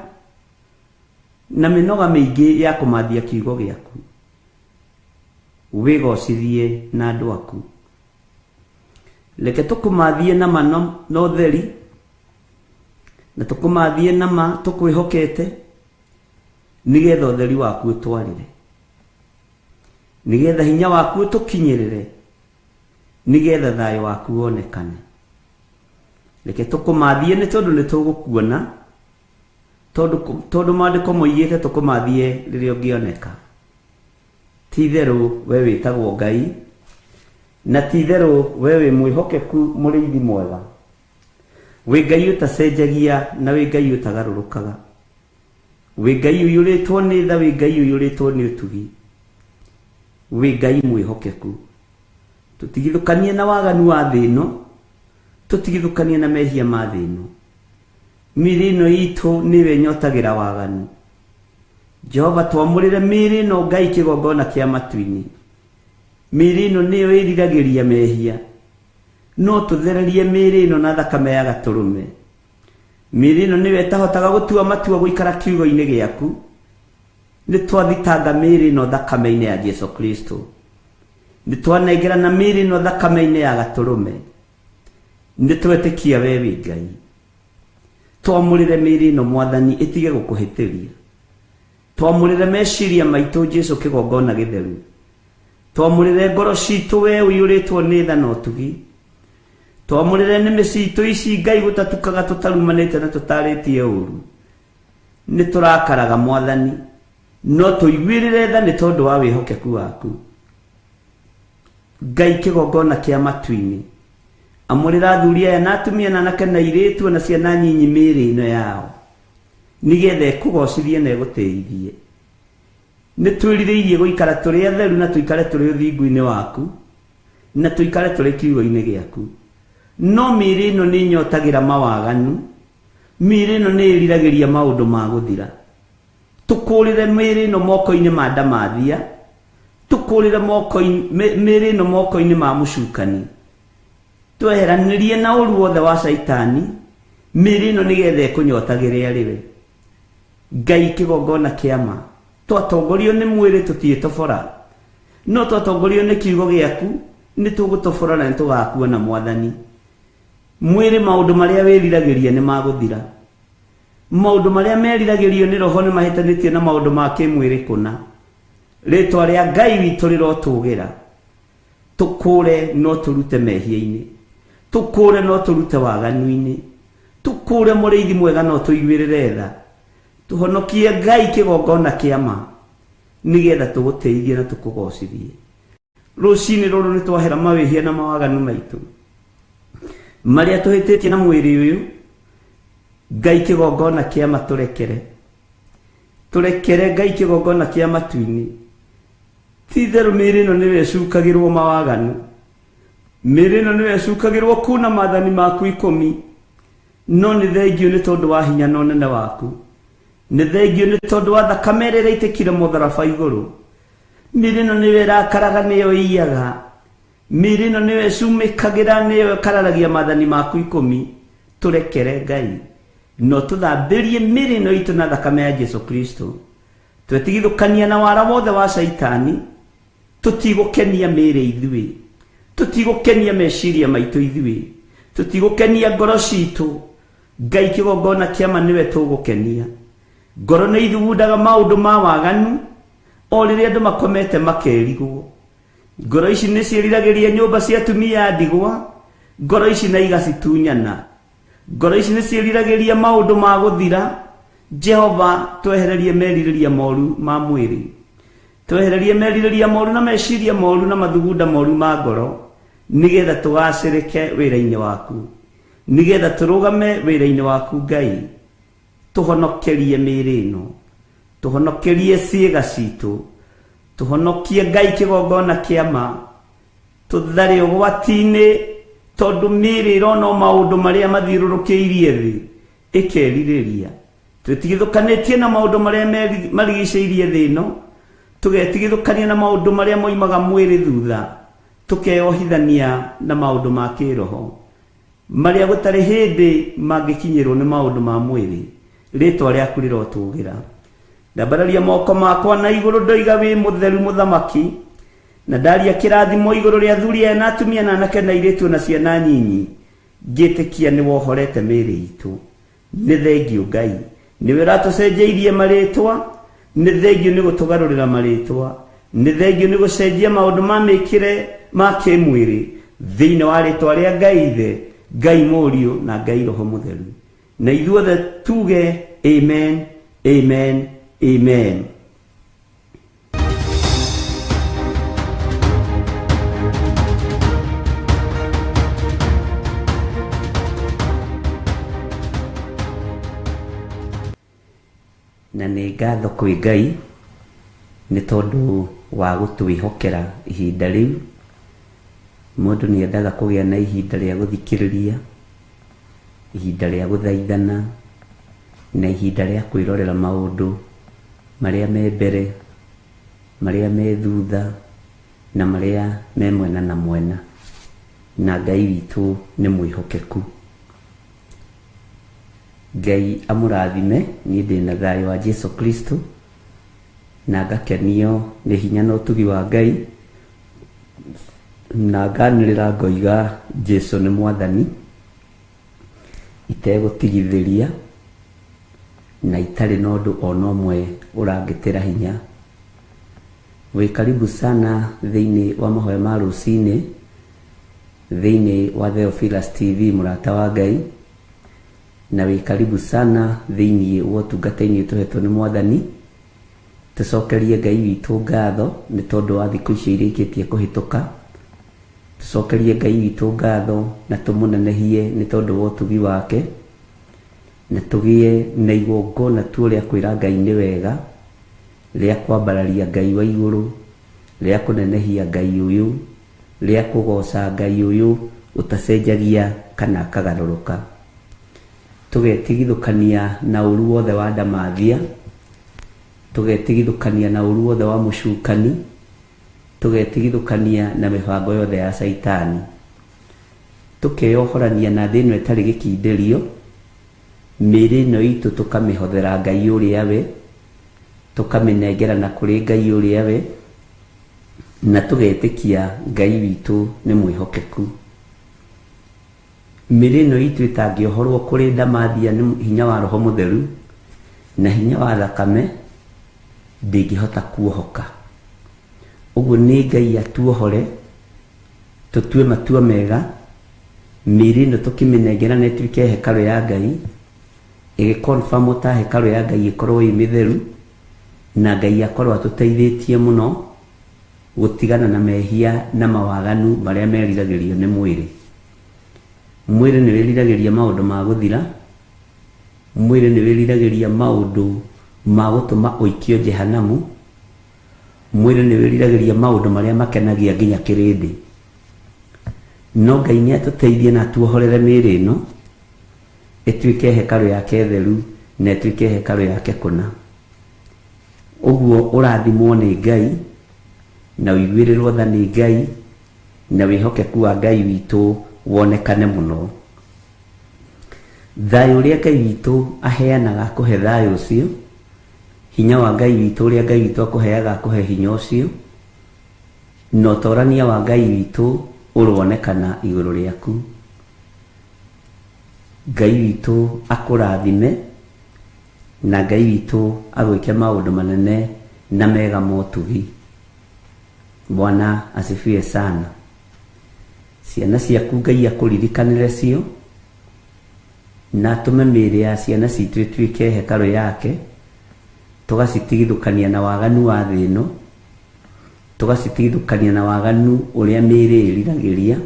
na mĩnoga mĩingĩ ya kũmathia kiugo gĩaku. Wĩgocithie na andũ aku. Reke tũkũmathie na ma na ũtheri, na tũkũmathie na ma tũkwĩhokete, nĩgetha ũtheri waku ũtwarĩre, nĩgetha hinya waku ũtũkinyĩrĩre, nĩgetha thayũ waku wonekane. Reke tũkũmathie nĩ tondũ nĩ tũgũkuona, tondũ maandĩko moigĩte tũkũmathie rĩrĩa ũngĩoneka. Ti itherũ we wĩtagwo Ngai, na ti itherũ we wĩ mwĩhokeku mũrĩithi mwega. Wĩ Ngai ũtacenjagia na wĩ Ngai ũtagarũrũkaga. Wĩ Ngai ũiyũrĩtwo nĩ tha, wĩ Ngai ũiyũrĩtwo nĩ ũtugi. Wĩ Ngai mwĩhokeku. Tũtigithũkanie na waganu wa thĩ ĩno, tũtigithũkanie na mehia ma thĩ ĩno. Mĩĩrĩ ĩno itũ nĩyo ĩnyotagĩra waganu. Jehova twamũrĩre mĩĩrĩ ĩno Ngai kĩgongona kĩa matu-inĩ. Mĩĩrĩ ĩno nĩyo ĩriragĩria mehia. No tũthererie mĩĩrĩ ĩno na thakame ya gatũrũme. Mĩĩrĩ ĩno nĩyo ĩtahotaga gũtua matua gũikara kiugo-inĩ gĩaku. Nĩ twathitanga mĩĩrĩ ĩno thakame-inĩ ya Jesu Kristo. Nĩ twanengerana mĩĩrĩ ĩno thakame-inĩ ya Gatũrũme. Nĩ twetĩkia we wĩ Ngai. Twamũrĩre mĩĩrĩ ĩno Mwathani ĩtige gũkũhĩtĩria. Twamũrĩre meciria maitũ Jesu kĩgongona gĩtheru. Twamũrĩre ngoro citũ we ũiyũrĩtwo nĩ tha na ũtugi. Twamũrĩre nĩmĩ citũ ici Ngai gũtatukaga tũtarumanĩte na tũtarĩtie ũru. Nĩ tũrakaraga Mwathani, no tũiguĩrĩre tha nĩ tondũ wa wĩhokeku waku. Ngai kĩgongona kĩa matu-inĩ, amũrĩra athuri aya na atumia na anake na airĩtu na ciana nyinyi mĩĩrĩ ĩno yao, nĩgetha ĩkũgocithie na ĩgũtĩithie. Nĩ twĩrirĩirie gũikara tũrĩ atheru na tũikare tũrĩ ũthingu-inĩ waku, na tũikare tũrĩ kiugo-inĩ gĩaku. No mĩĩrĩ ĩno nĩ ĩnyotagĩra mawaganu, mĩĩrĩ ĩno nĩ ĩriragĩria maũndũ ma gũthira. Tũkũrĩre mĩĩrĩ ĩno moko-inĩ ma ndamathia, tũkũrĩre mĩĩrĩ ĩno moko-inĩ ma mũcukani. Tweheranĩrie na ũru wothe wa Caitani, mĩĩrĩ ĩno nĩgetha ĩkũnyotagĩre arĩ we. Ngai kĩgongona kĩa ma, twatongorio nĩ mwĩrĩ tũtiĩtobora, no twatongorio nĩ kiugo gĩaku nĩ tũgũtobora na nĩ tũgakuona Mwathani. Mwĩrĩ maũndũ marĩa wĩriragĩria nĩ magũthira. Maũndũ marĩa meriragĩrio nĩ roho nĩ mahĩtanĩtie na maũndũ ma kĩmwĩrĩ kũna. Rĩtwa rĩa Ngai witũ rĩrotũgĩra. Tũkũre no tũrute mehia-inĩ, tũkũre no tũrute waganu-inĩ, tũkũre mũrĩithi mwega no tũiguĩrĩre tha. Tũhonokie Ngai kĩgongona kĩa ma, nĩgetha tũgũtĩithie na tũkũgocithie. Rũcinĩ rũrũ nĩ twahera mawĩhia na mawaganu maitũ marĩa tũhĩtĩtie na mwĩrĩ ũyũ. Ngai kĩgongona kĩa ma tũrekere. Tũrekere Ngai kĩgongona kĩa matu-inĩ. Ti itherũ mĩĩrĩ ĩno nĩyo ĩcukagĩrwo mawaganu. Mĩĩrĩ ĩno nĩyo ĩcukagĩrwo kuna maathani maku 10. No nĩ thengio nĩ tondũ wa hinya na ũnene waku. Nĩ thengio nĩ tondũ wa thakame ĩrĩa ĩraitĩkire mũtharaba igũrũ. Mĩĩrĩ ĩno nĩyo ĩrakaraga, nĩyo ĩiyaga. Mĩĩrĩ ĩno nĩyo ĩcumĩkagĩra, nĩyo ĩkararagia maathani maku 10. Tũrekere Ngai. No tũthambĩrie mĩĩrĩ ĩno itũ na thakame ya Jesu Kristo. Twetigithũkania na wara wothe wa Caitani, tũtigũkenia mĩĩrĩ ithuĩ, tũtigũkenia meciria maitũ ithuĩ, tũtigũkenia ngoro citũ. Ngai kĩgongona kĩa ma nĩwe tũgũkenia. Ngoro nĩ ithugundaga maũndũ ma waganu o rĩrĩa andũ makomete makerigwo. Ngoro ici nĩ ciĩriragĩria nyũmba cia atumia a ndigwa, ngoro ici na igacitunyana. Ngoro ici nĩ ciĩriragĩria maũndũ ma gũthira. Jehova, twehererie merirĩria moru ma mwĩrĩ, twehererie merirĩria moru na meciria moru na mathugunda moru ma ngoro, nĩgetha tũgacĩrĩke wĩra-inĩ waku, nĩgetha tũrũgame wĩra-inĩ waku Ngai. Tũhonokerie mĩĩrĩ ĩno, tũhonokerie ciĩga citũ, tũhonokie Ngai kĩgongona kĩa ma, tũthare ũgwati-inĩ, tondũ mĩĩrĩ ĩrona o maũndũ marĩa mathiũrũrũkĩirie thĩ ĩkerirĩria. Twĩtigithũkanĩtie na maũndũ marĩa marigicĩirie thĩ ĩno, tũgetigithũkania na maũndũ marĩa moimaga mwĩrĩ thutha, tũkeyohithania na maũndũ ma kĩroho marĩa gũtarĩ hĩndĩ mangĩkinyĩrwo nĩ maũndũ ma mwĩrĩ. Rĩtwa rĩaku rĩrotũgĩra. Ndambararia moko makwa na igũrũ, ndoiga wĩ mũtheru mũthamaki, na ndaria kĩrathimo igũrũ rĩa athuri aya na atumia na anake na airĩtu na ciana nyinyi, ngĩtĩkia nĩ wohorete mĩĩrĩ itũ. Nĩ thengio Ngai, nĩwe ũratũcenjeirie marĩtwa, nĩ thengio nĩ gũtũgarũrĩra marĩtwa, nĩ thengio nĩ gũcenjia maũndũ ma mĩkĩre ma kĩmwĩrĩ thĩinĩ wa rĩtwa rĩa Ngai Ithe, Ngai Mũriũ na Ngai Roho Mũtheru. Na ithuothe tuge amen, amen, amen. Na nĩ ngatho kwĩ Ngai nĩ tondũ wa gũtwĩhokera ihinda rĩu. Mũndũ nĩ endaga kũgĩa na ihinda rĩa gũthikĩrĩria, ihinda rĩa gũthaithana, na ihinda rĩa kwĩrorera maũndũ marĩa me mbere, marĩa me thutha, na marĩa me mwena na mwena. Na Ngai witũ nĩ mwĩhokeku. Ngai amũrathime, niĩ ndĩ na thayũ wa Jesu Kristo. Na ngakenio nĩ hinya na ũtugi wa Ngai, na nganĩrĩra ngoiga Jesu nĩ mwathani, itegũtigithĩria na itarĩ na ũndũ ona ũmwe ũrangĩtĩra hinya. Wĩ karibu sana thĩinĩ wa mahoya ma rũcinĩ thĩinĩ wa Theophilus TV, mũrata wa Ngai, na wĩ karibu sana thĩinĩ wa ũtungata-inĩ tũhetwo nĩ mwathani. Tũcokerie Ngai witũ ngatho nĩ tondũ wa thikũ icio irĩkĩtie kũhĩtũka. Tũcokerie Ngai witũ ngatho na tũmũnenehie nĩ tondũ wa ũtugi wake, na tũgĩe na igongona tuo rĩa kwĩra Ngai nĩ wega, rĩa kwambararia Ngai wa igũrũ, rĩa kũnenehia Ngai ũyũ, rĩa kũgoca Ngai ũyũ ũtacenjagia kana akagarũrũka. Tũgetigithũkania na ũru wothe wa ndamathia, tũgetigithũkania na ũru wothe wa mũcukani, tũgetigithũkania na mĩbango yothe ya caitani, tũkeyohorania na thĩ ĩno ĩtarĩ gĩkindĩrio, mĩĩrĩ ĩno itũ tũkamĩhothera Ngai ũrĩa we, tũkamĩnengerana kũrĩ Ngai ũrĩa we, na tũgetĩkia Ngai witũ nĩ mwĩhokeku. Mĩĩrĩ ĩno itũ ĩtangĩohorwo kũrĩ ndamathia nĩ hinya wa Roho Mũtheru na hinya wa thakame, ndĩngĩhota kuohoka. Ũguo nĩ Ngai atuohore, tũtue matua mega, mĩĩrĩ ĩno tũkĩmĩnengerana ĩtuĩke hekarũ ya Ngai, ĩgĩconfirmwo ta hekarũ ya Ngai ĩkorwo ĩ mĩtheru, na Ngai akorwo atũteithĩtie mũno gũtigana na mehia na mawaganu marĩa meriragĩrio nĩ mwĩrĩ. Mwĩrĩ nĩ wĩriragĩria maũndũ ma gũthira, mwĩrĩ nĩ wĩriragĩria maũndũ ma gũtũma ũikio jehanamu, mwĩrĩ nĩ wĩriragĩria maũndũ marĩa makenagia nginya kĩrĩndĩ. No Ngai nĩ atũteithie na atuohorere mĩĩrĩ ĩno ĩtuĩke hekarũ yake theru na ĩtuĩke hekarũ yake kũna. Ũguo ũrathimwo nĩ Ngai na ũiguĩrĩrwo tha nĩ Ngai na wĩhokeku wa Ngai witũ wonekane mũno. Thayũ ũrĩa Ngai witũ aheanaga akũhe thayũ ũcio, hinya wa Ngai witũ ũrĩa Ngai witũ akũheaga akũhe hinya ũcio, na ũtorania wa Ngai witũ ũronekana igũrũ rĩaku. Ngai witũ akũrathime na Ngai witũ agwĩke maũndũ manene na mega motugi. Bwana asifiwe sana. Ciana ciaku Ngai akũririkanĩre cio, na atũme mĩĩrĩ ya ciana citũ ĩtuĩke hekarũ yake, tũgacitigithũkania na waganu wa thĩ ĩno, tũgacitigithũkania na waganu ũrĩa mĩĩrĩ ĩriragĩria,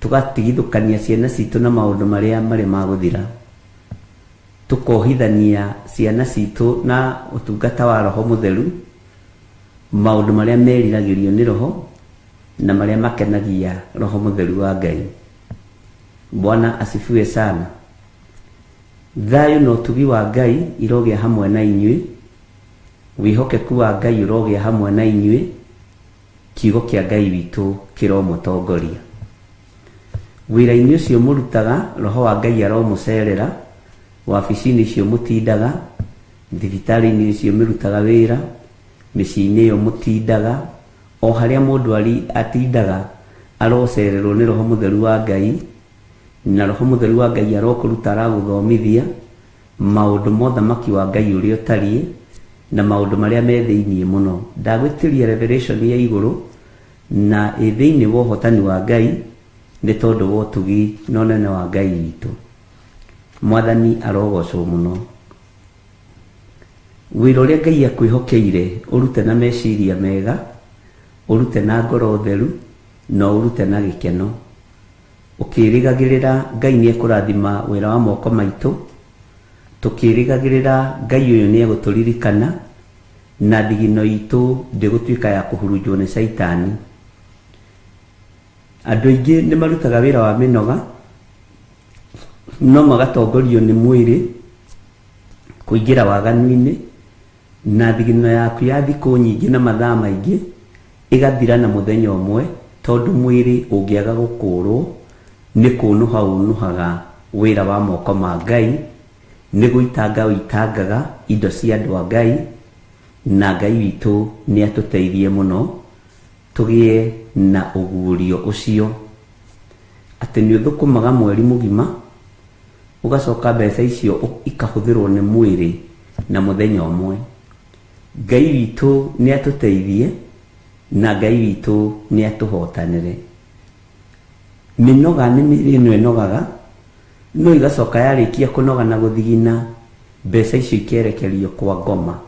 tũgatigithũkania ciana citũ na maũndũ marĩa marĩ ma gũthira, tũkohithania ciana citũ na ũtungata wa Roho Mũtheru, maũndũ marĩa meriragĩrio nĩ Roho na marĩa makenagia Roho Mũtheru wa Ngai. Bwana asifiwe sana. Thayũ na ũtugi wa Ngai irogĩa hamwe na inyuĩ, wĩhokeku wa Ngai ũrogĩa hamwe na inyuĩ, kiugo kĩa Ngai witũ kĩromũtongoria. Wĩra-inĩ ũcio mũrutaga, Roho wa Ngai aromũcerera, wabici-inĩ icio mũtindaga, thibitarĩ-inĩ icio mĩrutaga wĩra, mĩciĩ-inĩ ĩyo mũtindaga, o harĩa mũndũ atindaga arocererwo nĩ Roho Mũtheru wa Ngai, na Roho Mũtheru wa Ngai arokũruta aragũthomithia maũndũ ma ũthamaki wa Ngai ũrĩa ũtariĩ na maũndũ marĩa me thĩinĩ mũno. Ndagwĩtĩria revelation ya igũrũ na ĩ thĩinĩ wa ũhotani wa Ngai nĩ tondũ wa ũtugi na ũnene wa Ngai witũ. Mwathani arogocwo mũno. Wĩra ũrĩa Ngai akwĩhokeire ũrute na meciria mega, ũrute na ngoro theru, na ũrute na gĩkeno. Ũkĩrĩgagĩrĩra Ngai nĩ ekũrathima wĩra wa moko maitũ, tũkĩrĩgagĩrĩra Ngai ũyũ nĩ egũtũririkana, na thigino itũ ndĩgũtuĩka ya kũhurunjwo nĩ caitani. Andũ aingĩ nĩ marutaga wĩra wa mĩnoga, no magatongorio nĩ mwĩrĩ kũingĩra waganu-inĩ, na thigino yaku ya thikũ nyingĩ na mathaa maingĩ ĩgathira na mũthenya ũmwe, tondũ mwĩrĩ ũngĩaga gũkũrwo nĩ kũnũha ũnũhaga wĩra wa moko ma Ngai, nĩ gũitanga ũitangaga indo cia andũ a Ngai, Na Ngai witũ nĩ atũteithie mũno tũgĩe na ũguũrio ũcio atĩ nĩ ũthũkũmaga mweri mũgima, ũgacoka mbeca icio ikahũthĩrwo nĩ mwĩrĩ na mũthenya ũmwe. Ngai witũ nĩ atũteithie na Ngai witũ nĩ atũhotanĩre. Mĩnoga nĩ mĩĩrĩ ĩno ĩnogaga, no igacoka yarĩkia kũnoga na gũthigina, mbeca icio ikerekerio kwa ngoma,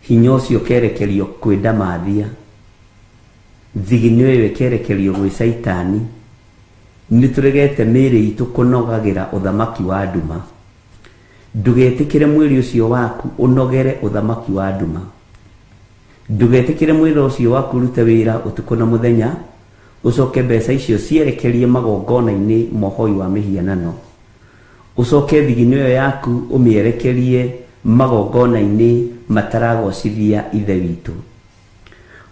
hinya ũcio ũkerekerio kwĩ ndamathia, thigino ĩyo ĩkerekerio gwĩ caitani. Nĩ tũregete mĩĩrĩ itũ kũnogagĩra ũthamaki wa nduma. Ndũgetĩkĩre mwĩrĩ ũcio waku ũnogere ũthamaki wa nduma. Ndũgetĩkĩre mwĩrĩ ũcio waku ũrute wĩra ũtukũ na mũthenya, ũcoke mbeca icio cierekerie magongona-inĩ ma ũhoi wa mĩhianano. Ũcoke thigino ĩyo yaku ũmĩerekerie magongona-inĩ mataragocithia Ithe witũ.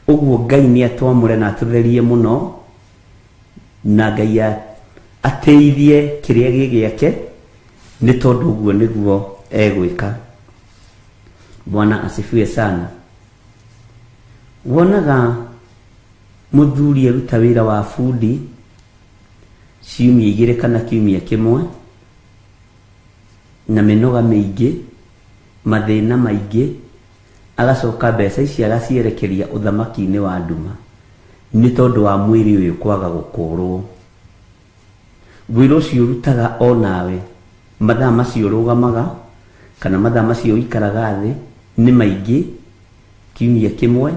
Ũguo Ngai nĩ atwamũre na atũtherie mũno, na Ngai ateithie kĩrĩa gĩ gĩake, nĩ tondũ ũguo nĩguo egwĩka. Bwana asifiwe sana. Wonaga mũthuri aruta wĩra wa bundi ciumia igĩrĩ kana kiumia kĩmwe, na mĩnoga mĩingĩ, mathĩna maingĩ, agacoka mbeca ici agacierekeria ũthamaki-inĩ wa nduma nĩ tondũ wa mwĩrĩ ũyũ kwaga gũkũrwo. Wĩra ũcio ũrutaga o nawe, mathaa macio ũrũgamaga kana mathaa macio ũikaraga thĩ nĩ maingĩ, kiumia kĩmwe,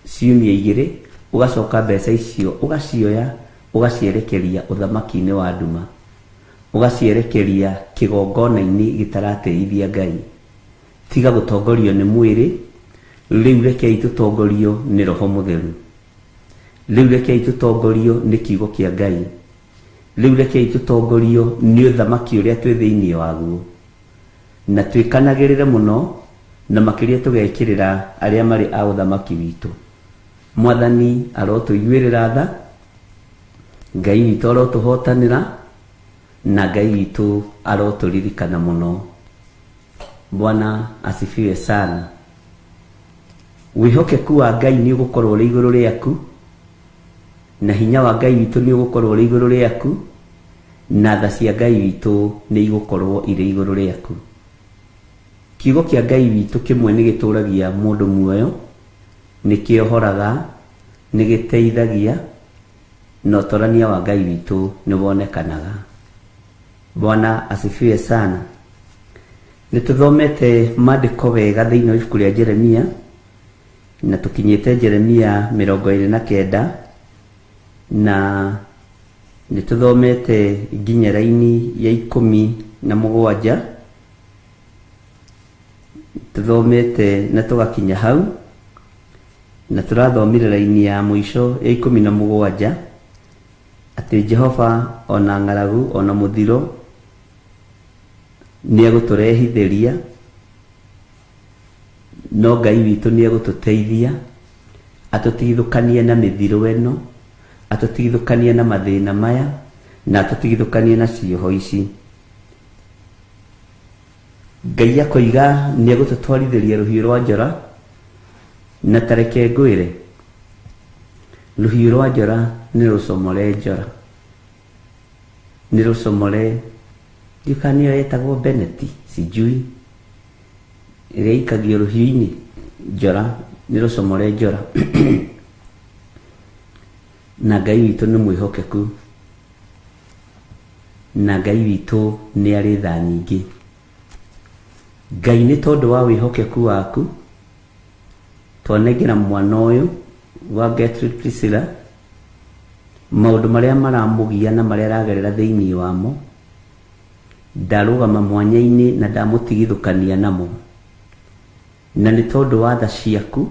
ciumia igĩrĩ, ũgacoka mbeca icio ũgacioya ũgacierekeria ũthamaki-inĩ wa nduma, ũgacierekeria kĩgongona-inĩ gĩtaratĩithia Ngai. Tiga gũtongorio nĩ mwĩrĩ, rĩu rekei tũtongorio nĩ Roho Mũtheru. Rĩu rekei tũtongorio nĩ kiugo kĩa Ngai. Rĩu rekei tũtongorio nĩ ũthamaki ũrĩa twĩ thĩinĩ waguo, na twĩkanagĩrĩre mũno, na makĩria tũgekĩrĩra arĩa marĩ a ũthamaki witũ. Mwathani arotũiguĩrĩra tha, Ngai witũ arotũhotanĩra, na Ngai witũ arotũririkana mũno. Bwana asifiwe sana. Wĩhokeku wa Ngai nĩ ũgũkorwo ũrĩ igũrũ rĩaku, na hinya wa Ngai witũ nĩ ũgũkorwo ũrĩ igũrũ rĩaku, na tha cia Ngai witũ nĩ igũkorwo irĩ igũrũ rĩaku. Kiugo kĩa Ngai witũ kĩmwe nĩ gĩtũragia mũndũ muoyo, nĩ kĩohoraga, nĩ gĩteithagia, na ũtorania wa Ngai witũ nĩ wonekanaga. Bwana asifiwe sana. Nĩ tũthomete maandĩko wega thĩinĩ wa ibuku rĩa Jeremia, na tũkinyĩte Jeremia 29, na nĩ tũthomete nginya raini ya 17. Tũthomete na tũgakinya hau, na tũrathomire raini ya mũico ya 17 atĩ Jehova ona ng'aragu ona mũthiro nĩ egũtũrehithĩria, no Ngai witũ nĩ egũtũteithia atũtigithũkanie na mĩthiro ĩno, atũtigithũkanie na mathĩna maya, na atũtigithũkanie na cioho ici. Ngai akoiga nĩ egũtũtwarithĩria rũhiũ rwa njora, na tareke ngwĩre, rũhiũ rwa njora nĩ rũcomore njora, nĩ rũcomore ndiũĩ kana nĩyo yetagwo Beneti, sijui, ĩrĩa ĩikagio rũhiũ-inĩ, njora nĩ rũcomore njora. Na Ngai witũ nĩ mwĩhokeku, na Ngai witũ nĩ arĩ tha nyingĩ. Ngai nĩ tondũ wa wĩhokeku waku twanengera mwana ũyũ wa Gertrude Priscilla maũndũ marĩa maramũgia na marĩa aragerera thĩinĩ wamo, ndarũgama mwanya-inĩ na ndamũtigithũkania namo, na nĩ tondũ wa tha ciaku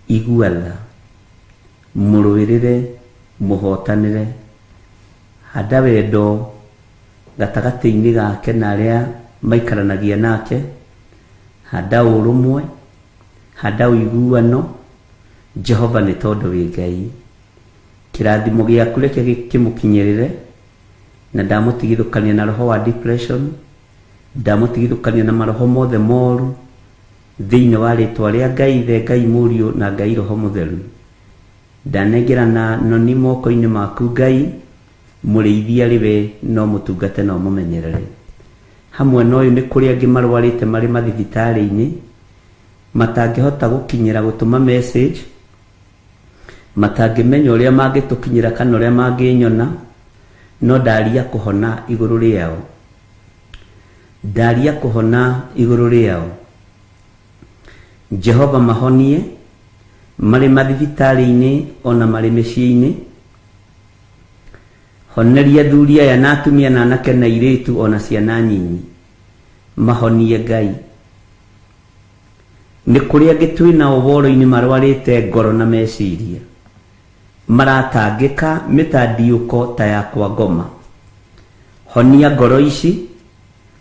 igua tha, mũrũĩrĩre, mũhotanĩre, handa wendo gatagatĩ-inĩ gake na arĩa maikaranagia nake, handa ũrũmwe, handa ũiguano. Jehova nĩ tondũ wĩ Ngai, kĩrathimo gĩaku reke kĩmũkinyĩrĩre, na ndamũtigithũkania na roho wa depression, ndamũtigithũkania na maroho mothe moru, Thĩinĩ wa rĩtwa rĩa Ngai Ithe, Ngai Mũriũ na Ngai Roho Mũtheru. Ndanengerana noni moko-inĩ maku Ngai, mũrĩithi arĩ we no mũtungate na ũmũmenyerere. Hamwe na ũyũ nĩ kũrĩ angĩ marwarĩte marĩ mathibitarĩ-inĩ, matangĩhota gũkinyĩra gũtũma message, matangĩmenya ũrĩa mangĩtũkinyĩra kana ũrĩa mangĩnyona, no ndaria kũhona igũrũ rĩao. Ndaria kũhona igũrũ rĩao. Jehova mahonie marĩ mathibitarĩ-inĩ ona marĩ mĩciĩ-inĩ. Honeria athuri aya na atumia na anake na airĩtu ona ciana nyinyi. Mahonie Ngai. Nĩ kũrĩ angĩ twĩ nao woro-inĩ marwarĩte ngoro na meciria. Maratangĩka mĩtandiũko ta ya kwa ngoma. Honia ngoro ici,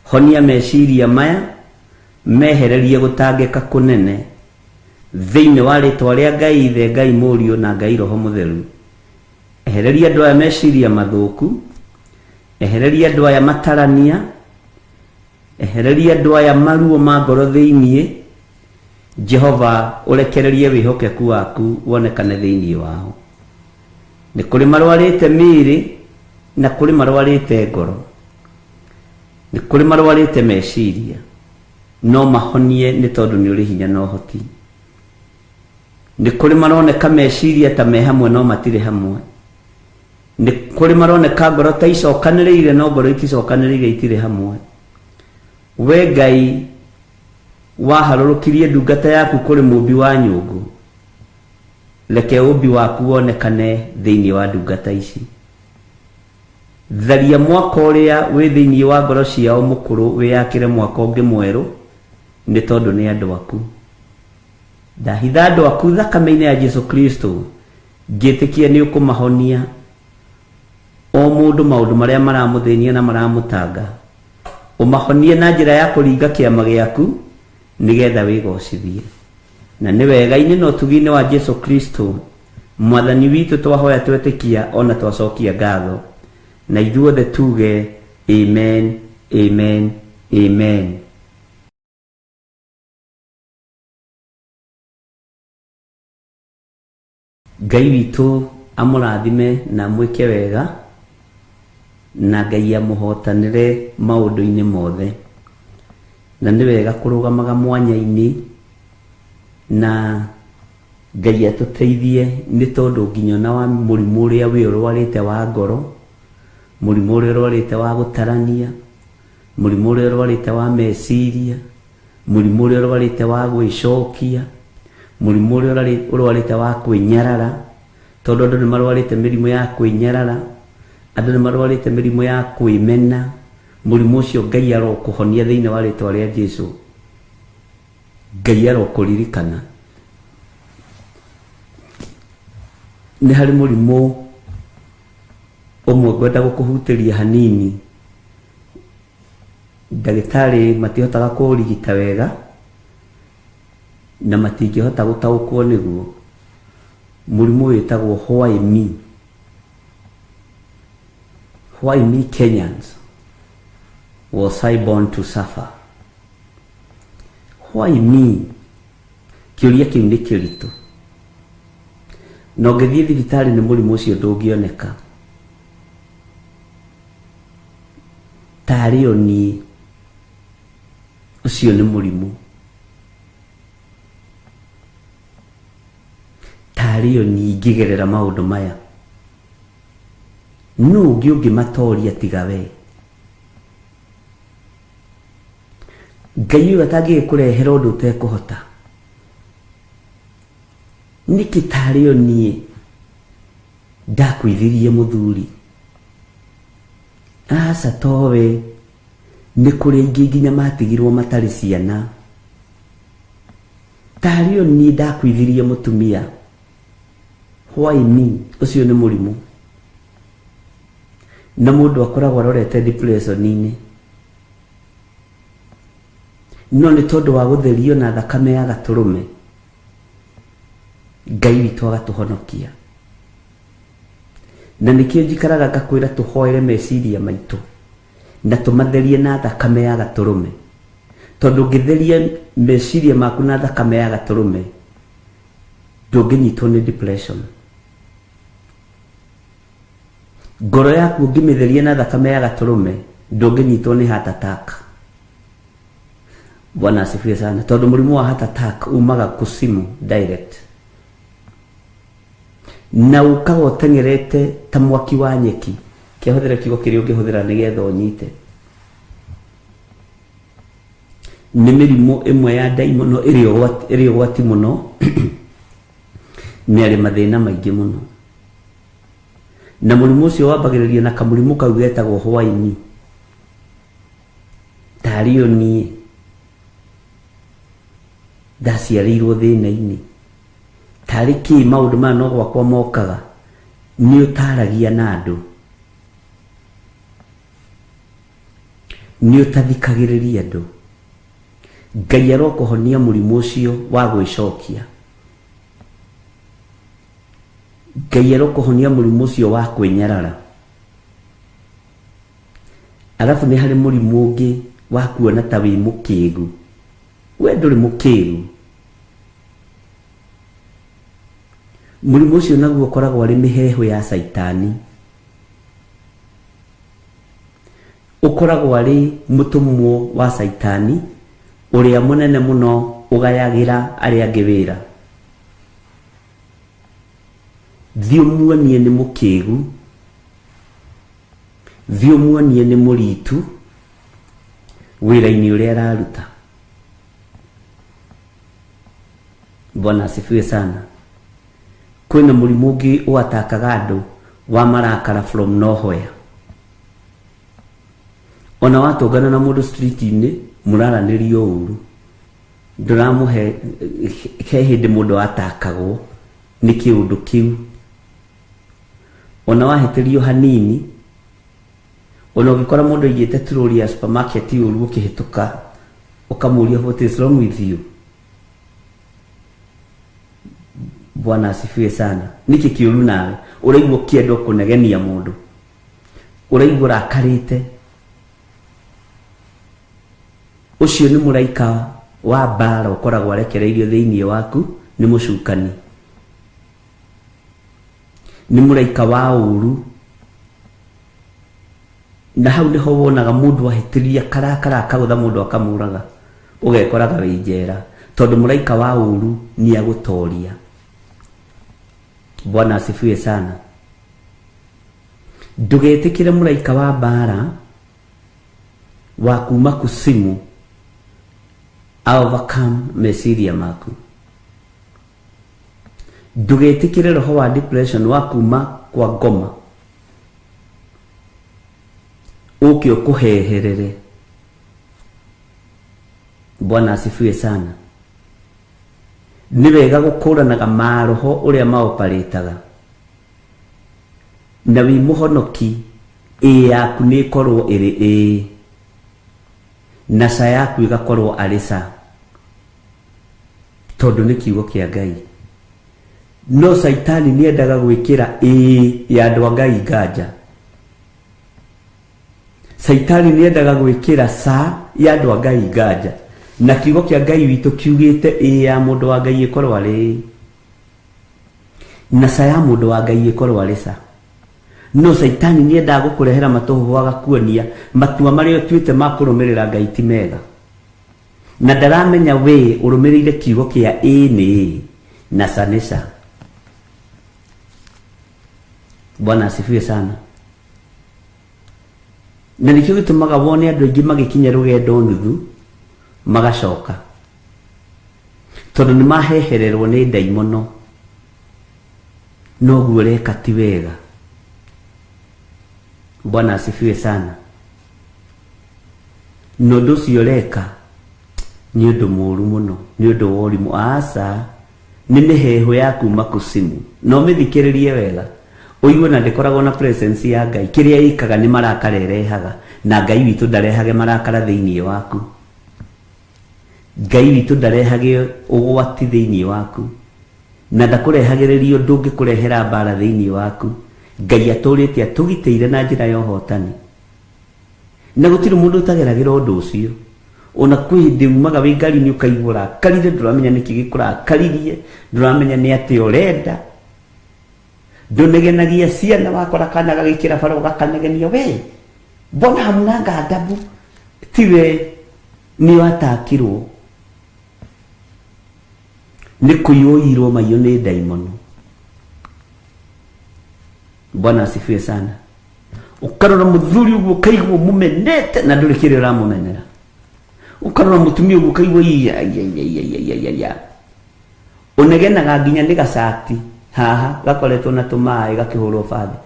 honia meciria maya, mehererie gũtangĩka kũnene. Thĩinĩ wa rĩtwa rĩa Ngai Ithe, Ngai Mũriũ na Ngai Roho Mũtheru. Ehereria andũ aya meciria mathũku, ehereria andũ aya matarania, Ehereria andũ aya maruo ma ngoro thĩinĩ, Jehova, ũrekererie wĩhokeku waku wonekane thĩinĩ wao. Nĩ kũrĩ marwarĩte mĩĩrĩ na kũrĩ marwarĩte ngoro, nĩ kũrĩ marwarĩte meciria, no mahonie nĩ tondũ nĩ ũrĩ hinya na ũhoti. Nĩ kũrĩ maroneka meciria ta me hamwe no matirĩ hamwe. Nĩ kũrĩ maroneka ngoro ta icokanĩrĩire no ngoro iticokanĩrĩire itirĩ hamwe. We Ngai waharũrũkirie ndungata yaku kũrĩ mũũmbi wa nyũngũ, reke ũũmbi waku wonekane thĩinĩ wa ndungata ici. Tharia mwako ũrĩa wĩ thĩinĩ wa ngoro ciao mũkũrũ wĩyakĩre mwako ũngĩ mwerũ, nĩ tondũ nĩ andũ aku. Ndahitha andũ aku thakame-inĩ ya Jesu Kristo, Ngĩtĩkia nĩ ũkũmahonia o mũndũ maũndũ marĩa maramũthĩnia na maramũtanga. Ũmahonie na njĩra ya kũringa kĩama gĩaku nĩgetha wĩgocithie. Na nĩ wega-inĩ na ũtugi-inĩ wa Jesu Kristo Mwathani witũ twahoya twetĩkia o na twacokia ngatho. Na ithuothe tuge Amen, Amen, Amen. Ngai witũ amũrathime na amwĩke wega, na Ngai amũhotanĩre maũndũ-inĩ mothe. Na nĩ wega kũrũgamaga mwanya-inĩ, na Ngai atũteithie nĩ tondũ nginya ona wa mũrimũ ũrĩa we ũrwarĩte wa ngoro, mũrimũ ũrĩa ũrwarĩte wa gũtarania, mũrimũ ũrĩa ũrwarĩte wa meciria, mũrimũ ũrĩa ũrwarĩte wa gwĩcokia, mũrimũ ũrĩa ũrwarĩte wa kwĩnyarara, tondũ andũ nĩ marwarĩte mĩrimũ ya kwĩnyarara, andũ nĩ marwarĩte mĩrimũ ya kwĩmena, mũrimũ ũcio Ngai arokũhonia thĩinĩ wa rĩtwa rĩa Jesu. Ngai arokũririkana. Nĩ harĩ mũrimũ ũmwe ngwenda gũkũhutĩria hanini. Ndagĩtarĩ matihotaga kũũrigita wega na matingĩhota gũtaũkwo nĩguo. Mũrimũ wĩtagwo why me? Why me Kenyans was I born to suffer? Why me? Kĩũria kĩu nĩ kĩritũ. Na ũngĩthiĩ thibitarĩ nĩ mũrimũ ũcio ndũngĩoneka. Tarĩ o niĩ. Ũcio nĩ mũrimũ. Tarĩ o niĩ ingĩgerera maũndũ maya. Nũ ũngĩ ũngĩmatoria tiga wee? Ngai ũyũ atangĩgĩkũrehera ũndũ ũtekũhota. Nĩkĩ tarĩ o niĩ ndakuithirie mũthuri? Aca towe, nĩ kũrĩ aingĩ nginya matigirwo matarĩ ciana. Tarĩ o niĩ ndakuithirie mũtumia. Why me? Ũcio nĩ mũrimũ. Na mũndũ akoragwo arorete depression-inĩ. No nĩ tondũ wa gũtherio na thakame ya gatũrũme, Ngai witũ agatũhonokia. Na nĩkĩo njikaraga ngakwĩra tũhoere meciria maitũ na tũmatherie na thakame ya gatũrũme. Tondũ ũngĩtheria meciria maku na thakame ya gatũrũme, ndũngĩnyitwo nĩ depression. Ngoro yaku ũngĩmĩtheria na thakame ya gatũrũme, ndũngĩnyitwo nĩ heart attack. Bwana asifiwe sana. Tondũ mũrimũ wa heart attack umaga kusimu direct, na ũkaga ũteng'erete ta mwaki wa nyeki. Kĩahũthĩra kiugo kĩrĩa ũngĩhũthĩra nĩgetha ũnyite. Nĩ mĩrimũ ĩmwe ya ndaimono ĩrĩ ũgwati mũno, nĩ arĩ mathĩna maingĩ mũno. Na mũrimũ ũcio wambagĩrĩria na kamũrimũ kau getagwo hwaini. Tarĩ o niĩ ndaciarĩirwo thĩna-inĩ, tarĩ kĩ maũndũ maya no gwakwa mokaga. Nĩ ũtaragia na andũ, nĩ ũtathikagĩrĩria andũ. Ngai arokũhonia mũrimũ ũcio wa gwĩcokia. Ngai arokũhonia mũrimũ ũcio wa kwĩnyarara. Arabu nĩ harĩ mũrimũ ũngĩ wa kuona ta wĩ mũkĩgu. We ndũrĩ mũkĩgu. Mũrimũ ũcio naguo ũkoragwo arĩ mĩheehũ ya caitani. Ũkoragwo arĩ mũtũmwo wa caitani ũrĩa mũnene mũno ũgayagĩra arĩa angĩ wĩra. Thiĩ ũmuonie nĩ mũkĩgu, thiĩ ũmuonie nĩ mũritu wĩra-inĩ ũrĩa araruta. Bwana asifiwe sana. Kwĩna mũrimũ ũngĩ ũatakaga andũ wa marakara from nowhere. Ona watũngana na mũndũ street-inĩ mũraranĩrio ũru, ndũramũhe he hĩndĩ mũndũ atakagwo nĩ kĩũndũ kĩu. Ona wahĩtĩrio hanini, ona ũngĩkora mũndũ aigĩte troli ya supermarket ũru ũkĩhĩtũka, ũkamũria what is wrong with you. Bwana asifiwe sana. Nĩkĩ kĩũru nawe? Ũraigua ũkĩenda kũnegenia mũndũ, ũraigua ũrakarĩte. Ũcio nĩ mũraika wa mbara ũkoragwo arekereirio thĩinĩ waku nĩ mũcukani, nĩ mũraika wa ũru. Na hau nĩho wonaga mũndũ ahĩtĩria karakara akagũtha mũndũ akamũraga, ũgekoraga wĩ njera, tondũ mũraika wa ũru nĩ agũtoria. Bwana asifiwe sana. Ndũgetĩkĩre mũraika wa mbara wa kuma kusimu overcome meciria maku. Ndũgetĩkĩre roho wa depression wa kuma kwa ngoma ũke ũkũheherere. Bwana asifiwe sana. Nĩ wega gũkũranaga maroho ũrĩa maoparĩtaga, na wĩ mũhonoki ĩ yaku nĩ ĩkorwo ĩrĩ ĩ, na ca yaku ĩgakorwo arĩ ca, tondũ nĩ kiugo kĩa Ngai. No caitani nĩ endaga gwĩkĩra ĩ ya andũ a Ngai nganja. Caitani nĩ endaga gwĩkĩra ca ya andũ a Ngai nganja. Na kiugo kĩa Ngai witũ kiugĩte ĩ ya mũndũ wa Ngai ĩkorwo arĩ ĩ, na ca ya mũndũ wa Ngai ĩkorwo arĩ ca. No caitani nĩ endaga gũkũrehera matũhũhũ agakuonia matua marĩa ũtuĩte ma kũrũmĩrĩra Ngai ti mega, na ndaramenya we ũrũmĩrĩire kiugo kĩa ĩ nĩ ĩ na ca nĩ ca. Bwana asifiwe sana. Na nĩkĩo gĩtũmaga wone andũ aingĩ magĩkinya rũgendo nuthu magacoka, tondũ nĩ mahehererwo nĩ ndaimono. Noguo ũreka ti wega. Bwana asifiwe sana. Na ũndũ ũcio ũreka nĩ ũndũ mũũru mũno, nĩ ũndũ wa ũrimũ. Aca, nĩ mĩheehũ ya kuma kusimu. Na ũmĩthikĩrĩrie wega, ũigue na ndĩkoragwo na presence ya Ngai. Kĩrĩa ĩkaga nĩ marakara ĩrehaga, na Ngai witũ ndarehage marakara thĩinĩ waku. Ngai witũ ndarehage ũgwati thĩinĩ waku, na ndakũrehagĩrĩria ũndũ ũngĩkũrehera mbara thĩinĩ waku. Ngai atũrĩte atũgitĩire na njĩra ya ũhotani, na gũtirĩ mũndũ ũtageragĩra ũndũ ũcio. Ona kwĩ hĩndĩ umaga wĩ ngari-inĩ ũkaigua ũrakarire, ndũramenya nĩkĩ gĩkũrakaririe, ndũramenya nĩ atĩa ũrenda. Ndũnegenagia ciana, wakora kana gagĩkĩra bara ũgakanegenia, we mbona hamnanga adabu? Tiwe nĩ watakirwo nĩ kũiyũirwo maiyo nĩ ndaimono. Bwana asifiwe sana. Ukarora muthuri uguo ukaigua mumenete na ndũrĩ kĩrĩa ũramũmenera. Ukarora mutumia uguo ukaigua iya iya iya iya iya iya iya. Ũnegenaga nginya nĩ gacati haha gakoretwo na tũmaĩ gakĩhũrwo bathi.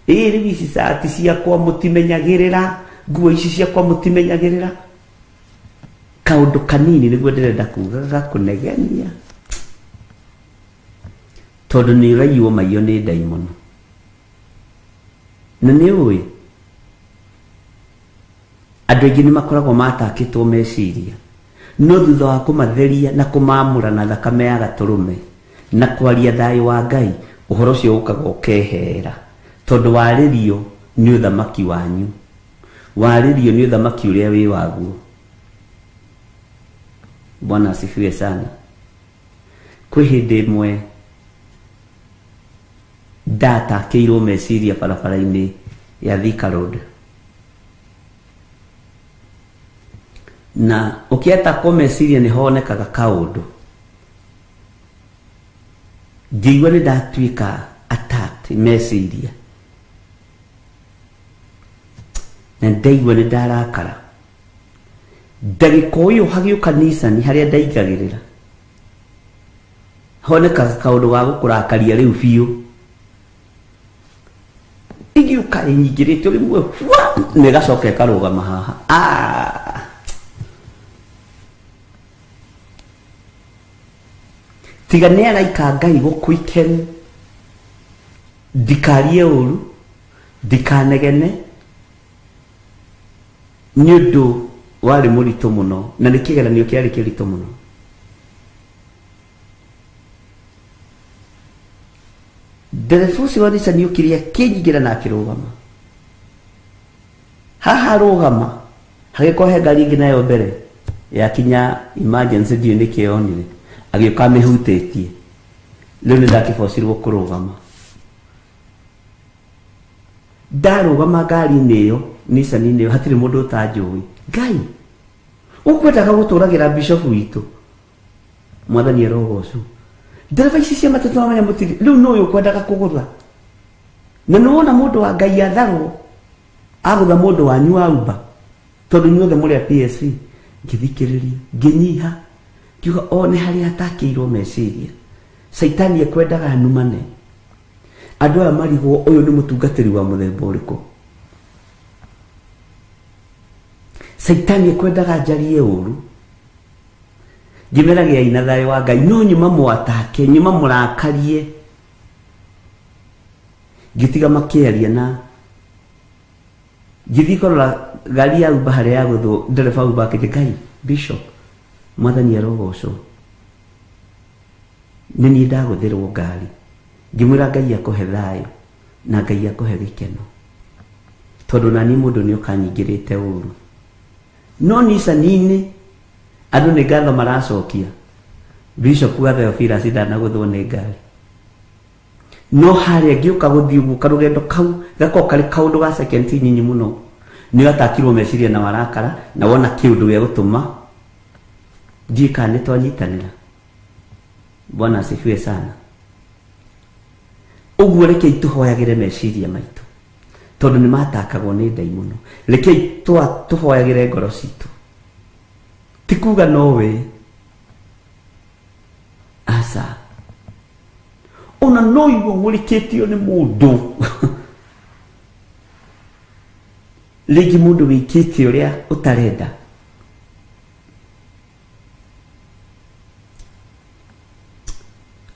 Ĩĩ rĩu ici cati ciakwa mũtimenyagĩrĩra, nguo ici ciakwa mũtimenyagĩrĩra. Kaũndũ kanini nĩguo ndĩrenda kuga gakũnegenia, tondũ nĩ ũraiywo maiyo nĩ ndaimono. Na nĩ ũĩ andũ aingĩ nĩ makoragwo matakĩtwo meciria, no thutha wa kũmatheria na kũmamũra na thakame ya gatũrũme na kwaria thayũ wa Ngai, ũhoro ũcio ũkaga ũkehera, tondũ warĩrio nĩ ũthamaki wanyu, warĩrio nĩ ũthamaki ũrĩa wĩ waguo. Bwana asifiwe sana. Kwĩ hĩndĩ ĩmwe ndatakĩirwo meciria barabara-inĩ ya Thika Road, na ũkĩatakwo meciria nĩ honekaga kaũndũ. Ngĩigua nĩ ndatuĩka attacked meciria, na ndaigua nĩ ndarakara. Ndagĩka ũyũ hagĩũka Nissan harĩa ndaingagĩrĩra, honekaga kaũndũ ga gũkũrakaria rĩu biũ. Ĩgĩũka ĩnyingĩrĩte rĩmwe hwa, na ĩgacoka ĩkarũgama haha. Ah! Tiga nĩ araika Ngai gũkũiken, ndikarie ũru, ndikanegene, nĩ ũndũ warĩ mũritũ mũno, na nĩ kĩgeranio kĩarĩ kĩritũ mũno. Ndereba ũcio wa Nissan okire akĩnyingĩra na akĩrũgama. Haha arũgama hagĩkorwo he ngari ĩngĩ nayo mbere yakinya emergency, ndiũĩ nĩkĩ yonire, agĩũka amĩhutĩtie. Rĩu nĩ ndakĩbocirwo kũrũgama. Ndarũgama ngari-inĩ ĩyo, Nissan-inĩ ĩyo, hatirĩ mũndũ ũtanjũĩ. Ngai, ũkwendaga gũtũragĩra bishop witũ? Mwathani arogocwo. Ndereba ici cia matatũ mamenya mũtirĩ, rĩu nũ ũyũ ũkwendaga kũgũtha? Na nĩ wona mũndũ wa Ngai atharwo, agũtha mũndũ wanyu wa Uber, tondũ inyuothe mũrĩ a PSV. Ngĩthikĩrĩria, ngĩnyiha, ngiuga o nĩ harĩa atakĩirwo meciria. Caitani ekwendaga numane. Andũ aya marigwo ũyũ nĩ mũtungatĩri wa mũthemba ũrĩkũ. Caitani ekwendaga njarie ũru. Ngĩmera gĩai na thayũ wa Ngai, no nyuma mwatake, nyuma mũrakarie. Ngĩtiga makĩaria na ngĩthiĩ kũrora ngari ya Uber harĩa yagũthwo, ndereba Uber akĩnjĩra, Ngai, Bishop, Mwathani arogocwo, nĩ niĩ ndagũthĩrwo ngari. Ngĩmwĩra Ngai akũhe thayũ na Ngai akũhe gĩkeno, tondũ nani mũndũ nĩ ũkanyingĩrĩte ũru. No Nissan-inĩ andũ nĩ ngatho maracokia, Bishop wa Theophilus ndanagũthwo nĩ ngari. No harĩa ngĩũka gũthiĩ ũguo karũgendo kau gakorwo karĩ kaũndũ ga second nyinyi mũno, nĩ gatakirwo meciria na warakara na wona kĩũndũ gĩa gũtũma ndiũĩ kana nĩ twanyitanĩra. Bwana asifiwe sana. Ũguo rekei tũhoyagĩre meciria maitũ, tondũ nĩ matakagwo nĩ ndaimono. Rekei tũhoyagĩre ngoro citũ, ti kuga nowe, aca. Ona no igua ng'ũrĩkĩtio nĩ mũndũ, rĩngĩ mũndũ wĩkĩte ũrĩa ũtarenda,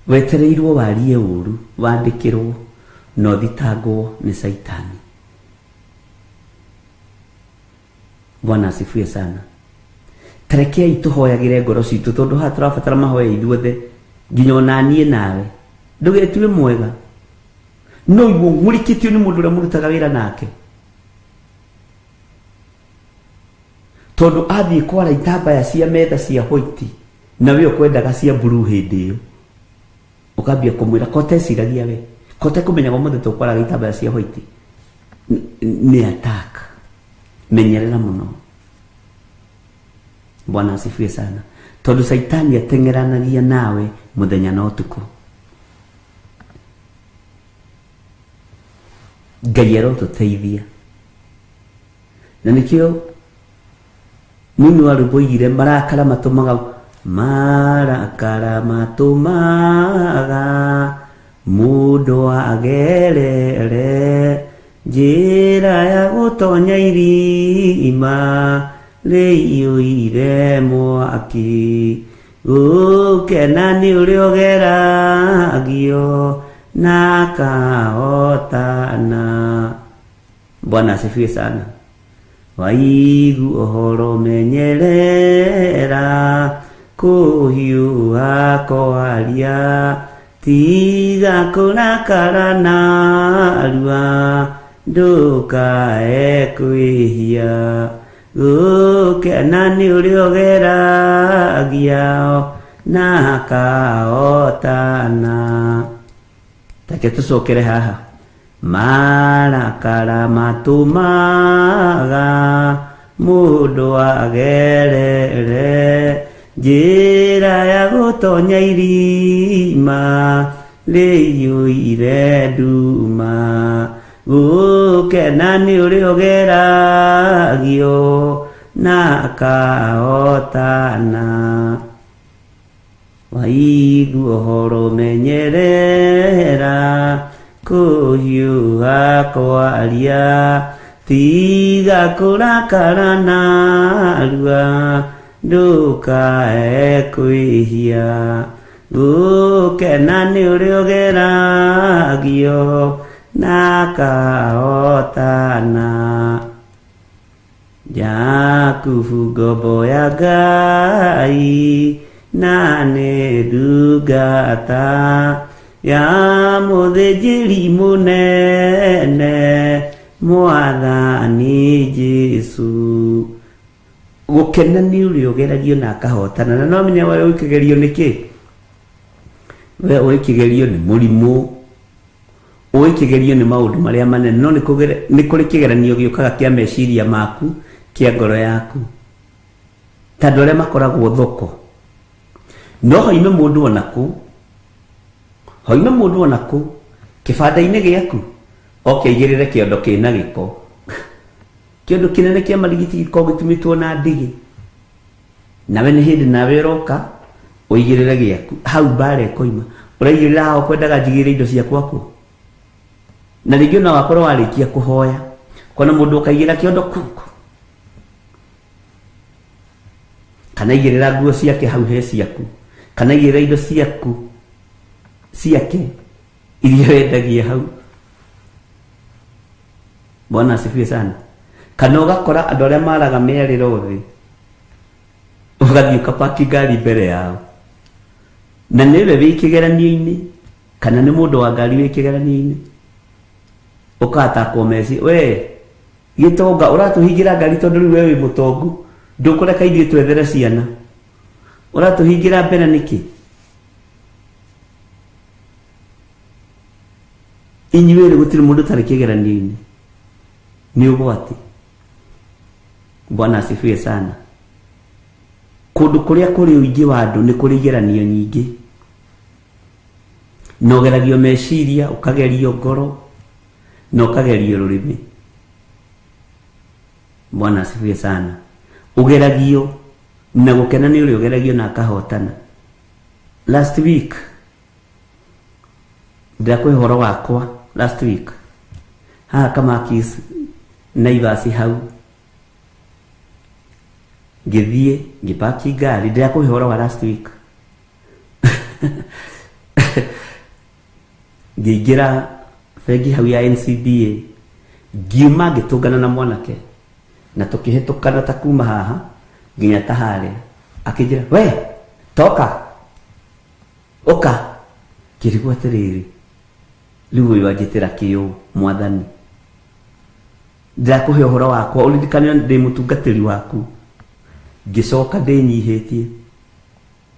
wetereirwo warie ũru, wandĩkĩrwo na ũthitangwo nĩ Caitani. Bwana asifiwe sana. Tarekei tũhoyagĩre ngoro citũ, tondũ haha tũrabatara mahoya ithuothe, nginya ona niĩ nawe. Ndũgetue mwega, no igua ng'ũrĩkĩtio nĩ mũndũ ũrĩa mũrutaga wĩra nake, Tondu athie kwara itambaya cia metha cia white na we ukwendaga cia blue hindi iyo. Ukambia kumwira kote ciragia we. Kote kumenya umuthi tukwaraga itambaya cia white. Ni attack. Menyerera muno. Bwana asifiwe sana. Tondu Saitani atengeranagia nawe muthenya na utuku. Ngai arotuteithia. Na nikio mũini wa rwĩmbo oigire marakara matũmaga marakara matũmaga mũndũ agerere njĩra ya gũtonya irima rĩiyũire mwaki gũkena nĩ ũrĩa ũgeragio na kahotana. Bwana asifiwe sana. Waigu ũhoro menyerera kũhiũha kwaria tiga kũrakara narua ndũkae kwĩhia gũkena nĩ ũrĩa ũgeragia na kahotana. Take tũcokere haha. Marakara matũmaga mũndũ agerere njĩra ya gũtonya irima rĩiyũire nduma gũkena nĩ ũrĩa ũgeragio na kahotana. Waigua ũhoro menyerera kũhiũha kwaria tiga kũrakara narua ndũkae kwĩhia gũkena nĩ ũrĩa ũgeragio na kahotana. Jakubu ngombo ya Ngai na nĩ ndungata ya mũthĩnjĩri mũnene Mwathani Jesũ. Gũkena nĩ ũrĩa ũgeragio na akahotana. Na no menya we ũkĩgerio nĩ kĩ? We ũkĩgerio nĩ mũrimũ, ũkĩgerio nĩ maũndũ marĩa manene, no nĩ kũrĩ kĩgeranio gĩũkaga kĩa meciria maku, kĩa ngoro yaku. Ta andũ arĩa makoragwo thoko, no hoime mũndũ ona kũ, hoime mũndũ ona kũ kĩbanda-inĩ gĩaku oke aigĩrĩre kĩondo kĩna gĩko, kĩondo kĩnene kĩa marigiti gĩkoragwo gĩtumĩtwo na ndigi, nawe nĩ hĩndĩ nawe ũroka ũigĩrĩre gĩaku hau mbara ĩkoima. Ũraigĩrĩra haha ũkwendaga njigĩrĩre indo ciakwa kũ? Na rĩngĩ ona wakorwo warĩkia kũhoya kona mũndũ ũkaigĩra kĩondo kũu kana igĩrĩra nguo ciake hau he ciaku, kana igĩrĩra indo ciaku ciake iria wendagia hau. Bwana asifiwe sana. Kana ũgakora andũ arĩa maraga mĩarĩro thĩ, ũgathiĩ ũkapaki ngari mbere yao, na nĩwe wĩ kĩgeranio-inĩ kana nĩ mũndũ wa ngari wĩ kĩgeranio-inĩ, ũkatakwo meci, we gĩtonga ũratũhingĩra ngari tondũ rĩu we wĩ mũtongu, ndũkũreka ithuĩ twethere ciana, ũratũhingĩra mbere nĩkĩ? Inyuĩ rĩ gũtirĩ mũndũ ũtarĩ kĩgeranio-inĩ, nĩ ũgwati. Bwana asifiwe sana. Kũndũ kũrĩa kũrĩ ũingĩ wa andũ nĩ kũrĩ igeranio nyingĩ, na ũgeragio meciria, ũkagerio ngoro, na ũkagerio rũrĩmĩ. Bwana asifiwe sana. Ũgeragio na gũkena nĩ ũrĩa ũgeragio na akahotana. Last week ndĩrakũhe ũhoro wakwa last week haha Kamakis Naivas hau ngĩthiĩ ngĩpaki ngari. Ndĩrakũhe ũhoro wa last week. Ngĩingĩra bengi hau ya NCBA, ngiuma ngĩtũngana na mwanake na tũkĩhĩtũkana ta kuma haha nginya ta harĩa, akĩnjĩra we toka ũka. Ngĩrigwo atĩrĩrĩ, rĩu ũyũ anjĩtĩra kĩũ Mwathani, ndĩrakũhe ũhoro wakwa ũririkane ndĩ mũtungatĩri waku. Ngĩcoka ndĩnyihĩtie,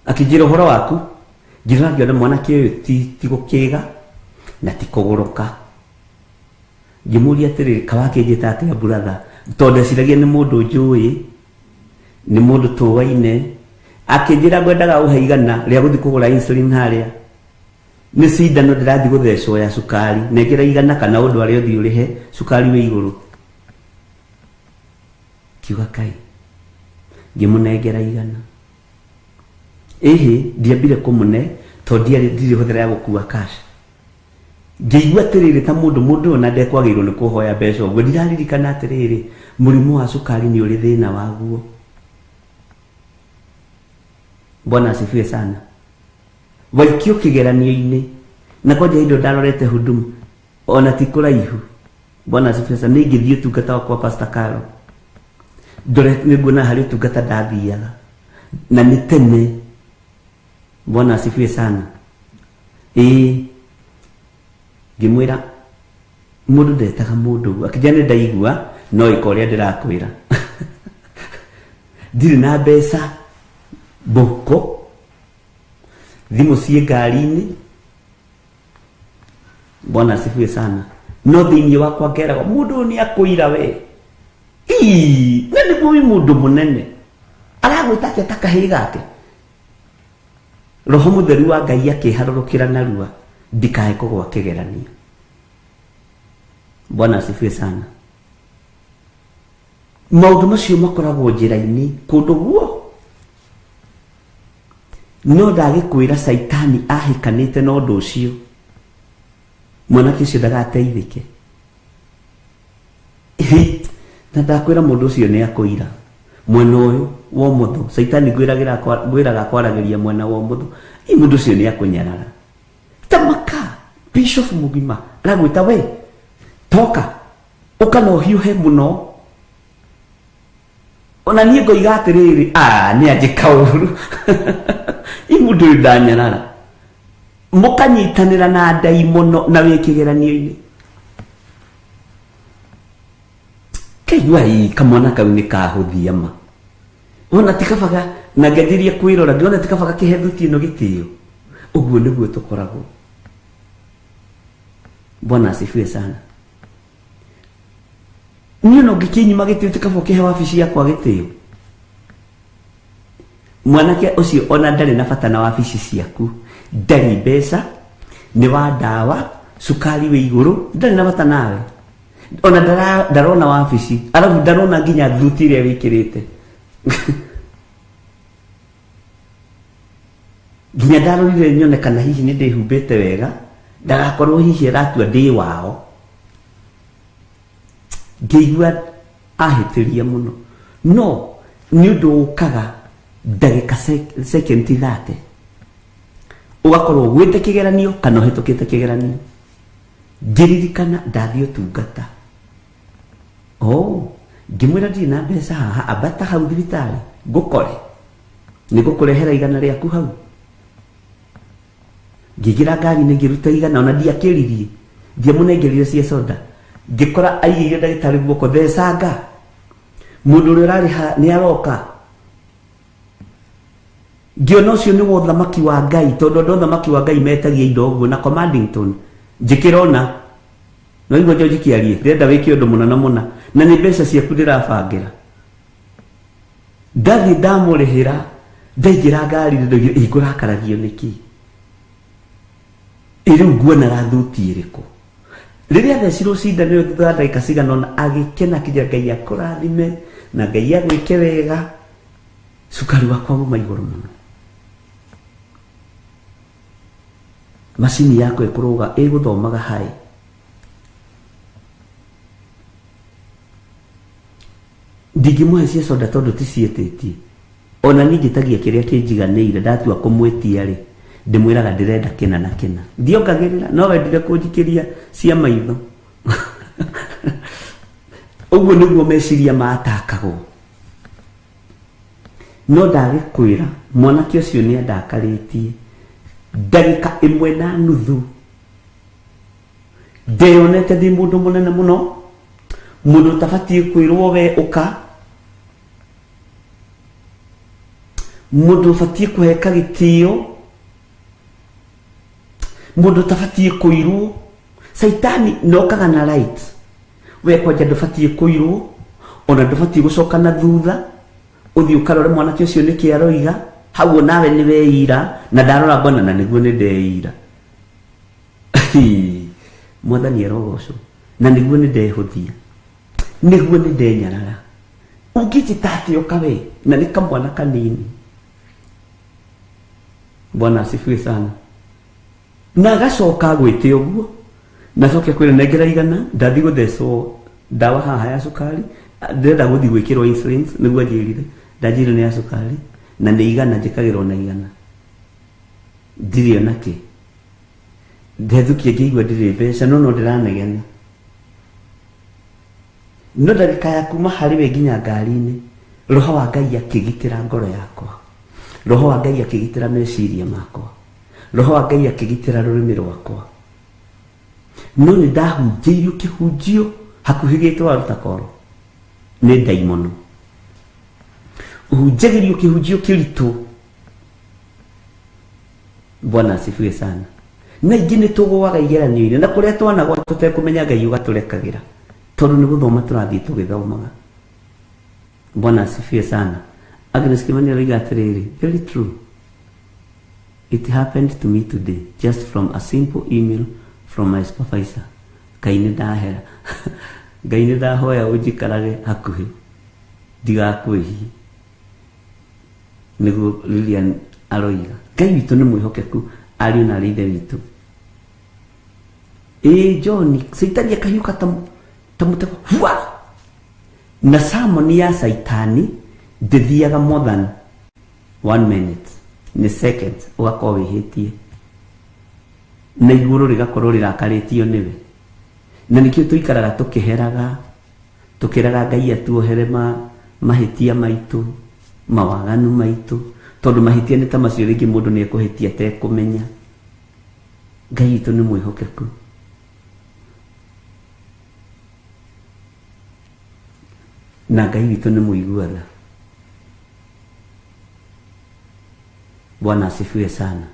akĩnjĩra ũhoro waku. Ngĩrora ngĩona mwanake ũyũ ti gũkĩga na ti kũgũrũka. Ngĩmũria atĩrĩrĩ, kawakĩnjĩta atĩa brother? Tondũ ndeciragia nĩ mũndũ njũĩ, nĩ mũndũ tũwaine. Akĩnjĩra ngwendaga ũhe 100 rĩa gũthiĩ kũgũra insulin harĩa. Nĩ cindano ndĩrathiĩ gũthecwo ya cukari, nengera 100 kana ũndware ũthiĩ ũrĩhe cukari wĩ igũrũ. Kiuga kai, ngĩmũnengera 100. Ĩhĩ, ndiambire kũmũne tondũ ndirĩ hũthĩra ya gũkua cash. Ngĩigua atĩrĩrĩ ta mũndũ ũyũ na ndekwagĩrĩirwo nĩ kũhoya mbeca ũguo. Ndiraririkana atĩrĩrĩ, mũrimũ wa cukari nĩ ũrĩ thĩna waguo. Bwana asifiwe sana. Waikio kĩgeranio-inĩ na kwanja hĩndĩ ĩyo ndarorete Huduma ona ti kũraihu. Bwana asifiwe sana. Nĩ ingĩthiĩ ũtungata wakwa Pastor Carol, ndore nĩnguona harĩ ũtungata ndathiaga na nĩ tene. Bwana asifiwe sana. Ĩĩ, ngĩmwĩra mũndũ ndetaga mũndũ ũguo. Akĩnjĩra nĩ ndaigua no ĩka ũrĩa ndĩrakwĩra. Ndirĩ na mbeca mũhuko, thimũ ciĩ ngari-inĩ. Bwana asifiwe sana. No thĩinĩ wakwa ngeragwo mũndũ ũyũ nĩ akũira we. Ii, na nĩguo wĩ mũndũ mũnene aragwĩta atĩa ta kahĩĩ gake. Roho mũtheru wa Ngai akĩharũrũkĩra narua ndikae kũgwa kĩgeranio. Bwana asifiwe sana. Maũndũ macio makoragwo njĩra-inĩ kũndũ guo. No ndagĩkwĩra Caitani ahĩkanĩte na ũndũ ũcio, mwanake ũcio ndagateithĩke. Na ndakwĩra mũndũ ũcio nĩ akũira mwena ũyũ wa ũmotho. Caitani ngwĩraga kwaragĩria mwena wa ũmotho. Ĩ, mũndũ ũcio nĩ akũnyarara. Tamaka bishop mũgima aragwĩta we toka ũka na ũhiũhe mũno. Ona niĩ ngoiga atĩrĩrĩ, nĩ anjĩka ũru. Ĩ, mũndũ ũyũ ndanyarara. Mũkanyitanĩra na ndaimono na wĩ kĩgeranio-inĩ. Kaigua ĩ, kamwana kau nĩ kahũthia ma. Ona ti kabaga, na ngĩanjĩrĩria kwĩrora, ngĩona ti kabaga kĩhe thuti ĩno gĩtĩo. Ũguo nĩguo tũkoragwo. Bwana asifiwe sana. Niĩ ona ũngĩkĩnyima gĩtĩo ti kaba ũkĩhe wabici yakwa gĩtĩo. Mwanake ũcio ona ndarĩ na bata na wabici ciaku, ndarĩ mbeca, nĩ wa ndawa, cukari wĩ igũrũ, ndarĩ na bata nawe. Ona ndarona wabici, arabu ndarona nginya thuti ĩrĩa wĩkĩrĩte. Nginya ndarorire nyone kana hihi nĩ ndĩhumbĩte wega, ndagakorwo hihi aratua ndĩ wao. Ngĩigua ahĩtĩria mũno. No nĩ ũndũ ũkaga ndagĩka second 30 ũgakorwo ũgwĩte kĩgeranio kana ũhĩtũkĩte kĩgeranio. Ngĩririkana ndathiĩ ũtungata. Oh, ngĩmwĩra ndirĩ na mbeca haha, ambata hau thibitarĩ ngũkore, nĩngũkũrehera 100 rĩaku hau. Ngĩingĩra ngari-inĩ ngĩruta 100, ona ndiakĩririe, ndiamũnengerire cia soda. Ngĩkora aigĩire ndagĩtarĩ guoko, thecanga, mũndũ ũrĩa ũrarĩha nĩ aroka. Ngĩona ũcio nĩ wa ũthamaki wa Ngai, tondũ andũ a ũthamaki wa Ngai metagia indo ũguo na commanding tone. Njĩkĩra ona, no igua George kĩarie, ndĩrenda wĩke ũndũ mũna na mũna, na nĩ mbeca ciaku ndĩrabangĩra. Ndathiĩ ndamũrĩhĩra, ndaingĩra ngari-inĩ ndoigire, ĩ, ngũrakaragio nĩkĩ? Ĩ, rĩu nguonaga thuti ĩrĩkũ? Rĩrĩa athecirwo cindano ĩyo thutha wa ndagĩka cigana ũna, agĩkena akĩnjĩra Ngai akũrathime na Ngai agwĩke wega. Cukari wakwa uma igũrũ mũno. Macini yakwa ĩkũrũga, ĩgũthomaga high. Ndingĩmũhe cia soda tondũ ti ciĩtĩtie. Ona niĩ njĩtagia kĩrĩa kĩnjiganĩire, ndatua kũmwĩtia rĩ, ndĩmwĩraga ndĩrenda kĩna na kĩna. Ndiongagĩrĩra, no wendire kũnjikĩria cia maitho. Ũguo nĩguo meciria matakagwo. No ndagĩkwĩra, mwanake ũcio nĩ andakarĩtie. Ndagĩka 1.5. Ndeyonete ndĩ mũndũ mũnene mũno, mũndũ ũtabatiĩ kwĩrwo we ũka. Mũndũ ũbatiĩ kũheka gĩtĩo, mũndũ ũtabatiĩ kũirwo. Caitani nokaga na right, we kwanja ndũbatiĩ kũirwo, ona ndũbatiĩ gũcoka na thutha ũthiĩ ũkarore mwanake ũcio nĩkĩ aroiga. Hau nawe nĩ weira, na ndarora ngona na nĩguo nĩ ndeira. Mwathani arogocwo, na nĩguo nĩ ndehũthia, nĩguo nĩ ndenyarara. Ũngĩnjĩta atĩa ũka we, na nĩ kamwana kanini. Bwana asifiwe sana. Na agacoka agwĩte ũguo, na acoke kwĩra nengera igana, ndathi gũthecwo ndawa haha ya cukari, ndĩrenda gũthiĩ gwĩkĩrwo insulin, nĩguo anjĩrire. Ndanjĩrire nĩ ya cukari, na nĩ igana njĩkagĩrwo na igana. Ndirĩ ona kĩ. Ndethukia ngĩigua ndirĩ mbeca, no no ndĩranegena. No ndagĩka ya kuma harĩ we nginya ngari-inĩ, roho wa Ngai akĩgitĩra ngoro yakwa, roho wa Ngai akĩgitĩra meciria makwa, roho wa Ngai akĩgitĩra rũrĩmĩ rwakwa. No nĩ ndahunjĩirio kĩhunjio hakuhĩ gĩtwo koro nĩ ndaimono. Ũhunjagĩrio kĩhunjio kĩritũ. Bwana asifiwe sana. Na ingĩ nĩ tũgũaga igeranio-inĩ, na kũrĩa twanagwa tũtekũmenya Ngai ũgatũrekagĩra, tondũ nĩ gũthoma tũrathiĩ tũgĩthomaga. Bwana asifiwe sana. Agnes Kimani aroiga atĩrĩrĩ, very true. It happened to me today just from a simple email from my supervisor. Ngai nĩ ndahera. Ngai nĩ ndahoya ũnjikarage hakuhĩ, ndigakwĩhie. Nĩguo Lilian aroiga. Ngai witũ nĩ mwĩhokeku, ariũ na arĩ ithe witũ. Ĩĩ John, Caitani akahiũka ta mũtego. Hua! Na sermon ya Caitani ndĩthiaga more than 1 minute, nĩ second ũgakorwo wĩhĩtie, na igũrũ rĩgakorwo rĩrakarĩtio nĩwe. Na nĩkĩo tũikaraga tũkĩheraga, tũkĩraga Ngai atuohere mahĩtia maitũ, mawaganu maitũ, tondũ mahĩtia nĩ ta macio rĩngĩ mũndũ nĩ ekũhĩtia atekũmenya. Ngai witũ nĩ mwĩhokeku. Na Ngai witũ nĩ mũigua tha. Bwana asifiwe sana.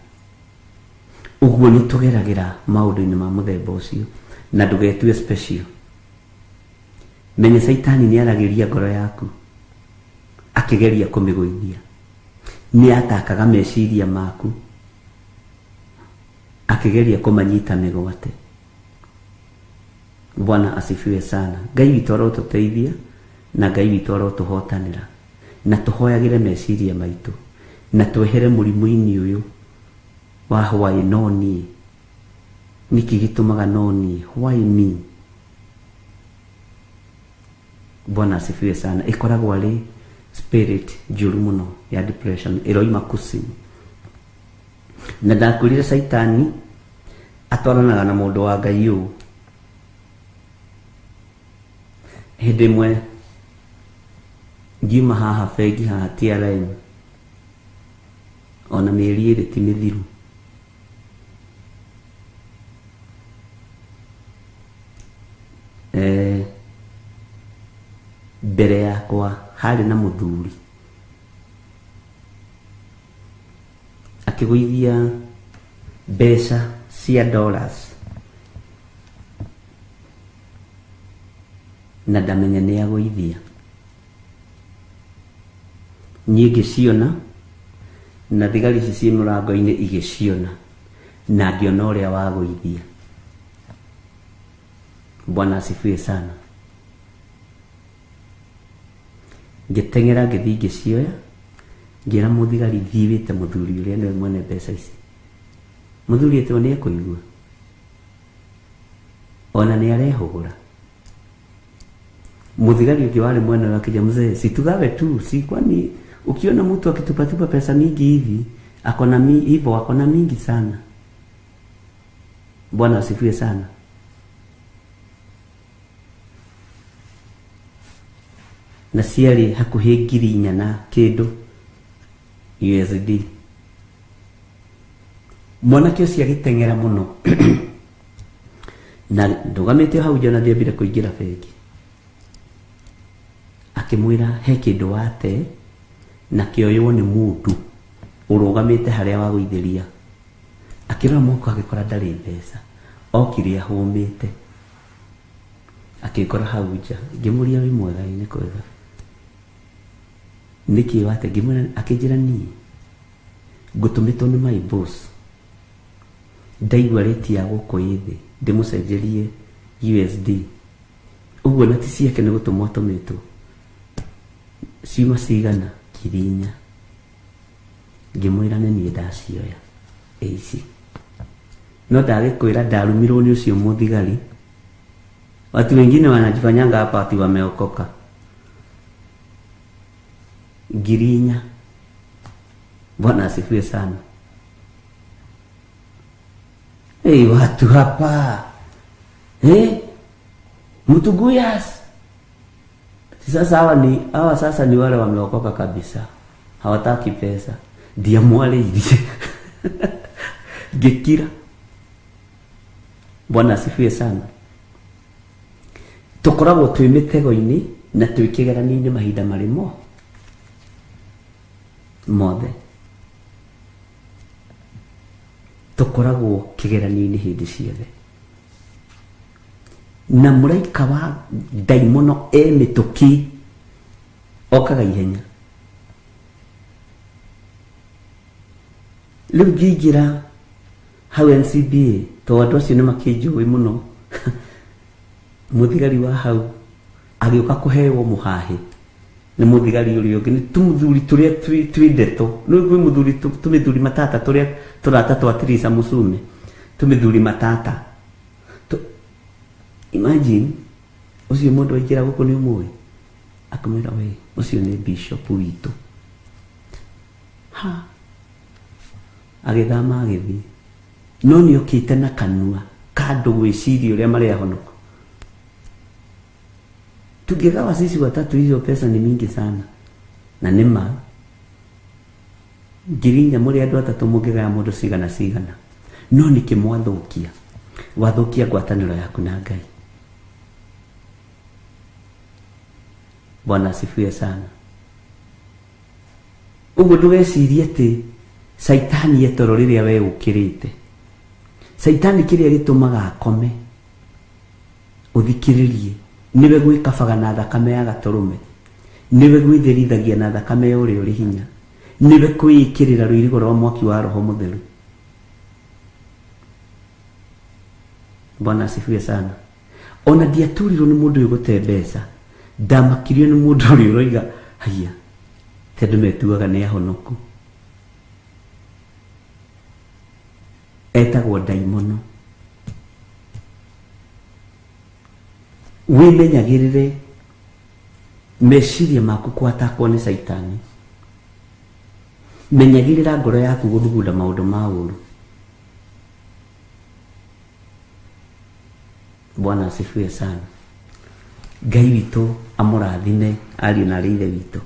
Ũguo nĩ tũgeragĩra maũndũ-inĩ ma mũthemba ũcio, na ndũgetue special. Menya Caitani nĩ aragĩria ngoro yaku akĩgeria kũmĩgũithia, nĩ atakaga meciria maku akĩgeria kũmanyita mĩgwate. Bwana asifiwe sana. Ngai witũ arotũteithia, na Ngai witũ arotũhotanĩra, na tũhoyagĩre meciria maitũ, na twehere mũrimũ-inĩ ũyũ wa why no niĩ. Nĩkĩ gĩtũmaga no niĩ? Why me? Bwana asifiwe sana. Ĩkoragwo arĩ spirit njũru mũno ya depression, ĩroima kusimu. Na ndakwĩrire Caitani atwaranaga na mũndũ wa Ngai ũũ. Hĩndĩ ĩmwe ngiuma haha bengi haha TRM, ona mĩeri ĩrĩ ti mĩthiru, mbere yakwa harĩ na mũthuri akĩgũithia mbeca cia dollars, na ndamenya nĩ agũithia. Niĩ ngĩciona, na thigari ici ciĩ mũrango-inĩ igĩciona, na ngĩona ũrĩa wagũithia. Bwana asifiwe sana. Ngĩteng'era ngĩthiĩ ngĩcioya, ngĩra mũthigari thiĩ wĩte mũthuri ũrĩa nĩwe mwene mbeca ici. Mũthuri etwo nĩ ekũigua, ona nĩ arehũgũra. Mũthigari ũngĩ warĩ mwena wake akĩnjĩra, mzee, si tugawe tu, si kwani ukiona mtu akitupatupa pesa mingi hivi akona hivyo akona mingi sana. Bwana asifiwe sana. Na ciarĩ hakuhĩ 4,000 na kĩndũ USD. Mwanake ũcio agĩteng'era mũno. Na ndũgamĩte hau nja na ndiambire kũingĩra bengi. Akĩmwĩra he kĩndũ wate na kĩoywo nĩ mũndũ. Ũrũgamĩte harĩa wagũithĩria. Akĩrora mũhuko agĩkora ndarĩ mbeca. Okire ahũmĩte. Akĩngora hau nja. Ngĩmũria wĩ mwega? Ĩ nĩ kwega. Nĩkĩ wate? Ngĩmwĩra, akĩnjĩra niĩ ngũtũmĩtwo nĩ my boss. Ndaigua rate ya gũkũ ĩ thĩ ndĩmũcenjerie USD. Ũguo na ti ciake nĩ gũtũmwo atũmĩtwo. Ciuma cigana? 4,000. Ngĩmwĩra nĩ niĩ ndacioya ĩ ici. No ndagĩkwĩra ndarumirwo nĩ ũcio mũthigari. Watu wengine wanajifanyanga hapa ati wameokoka. 4,000. Bwana asifiwe sana. Hey, watu hapa. Hey, Mtuguyas. Sasa hawa sasa ni wale wameokoka kabisa. Hawataki pesa. Ndiamwarĩirie. Ngĩkira. Bwana asifiwe sana. Tũkoragwo twĩ mĩtego-inĩ na twĩ kĩgeranio-inĩ mahinda marĩ mothe. Tũkoragwo kĩgeranio-inĩ hĩndĩ ciothe. Na mũraika wa ndaimono e mĩtũkĩ okaga ihenya. Rĩu ngĩingĩra hau NCBA tondũ andũ acio nĩ makĩnjũĩ mũno. Mũthigari wa hau agĩũka kũheo mũhahĩ nĩ mũthigari ũrĩa ũngĩ, nĩ tũmũthuri tũrĩa twĩ ndeto. Nĩ kwĩ mũthuri tũmĩthuri matata tũrĩa tũrata twa Teresa Musume, tũmĩthuri matata. Imagine ũcio mũndũ aingĩra gũkũ nĩ ũmũĩ, akamwĩra we ũcio nĩ bishop witũ. Ha, agĩthama agĩthiĩ. No nĩ okĩte na kanua ka andũ gwĩciria ũrĩa marĩ ahonoku. Tungegawa sisi watatu, hizo pesa ni mingi sana. Na nĩ ma 4,000 mũrĩ andũ atatũ mũngĩgaya mũndũ cigana cigana. No nĩkĩ mwathũkia? Wathũkia ngwatanĩro yaku na Ngai. Bwana asifiwe sana. Ũguo ndũgecirie atĩ Saitani etoro rĩrĩa we ũkĩrĩte. Saitani kĩrĩa gĩtũmaga akome ũthikĩrĩrie nĩwe gwĩkabaga na thakame ya gatũrũme, nĩwe gwĩtherithagia na thakame ya ũrĩa ũrĩ hinya, nĩwe kwĩĩkĩrĩra rũirigo rwa mwaki wa Roho Mũtheru. Bwana asifiwe sana. Ona ndiaturirwo nĩ mũndũ ũyũ gũte mbeca, ndamakirio nĩ mũndũ ũrĩa ũroiga haiya, ti andũ metuaga nĩ ahonoku. Etagwo ndaimono. Wĩmenyagĩrĩre meciria maku kwatakwo nĩ Saitani. Menyagĩrĩra ngoro yaku gũthugunda maũndũ ma ũũru. Bwana asifiwe sana. Ngai witũ amũrathime ariũ na arĩ ithe witũ.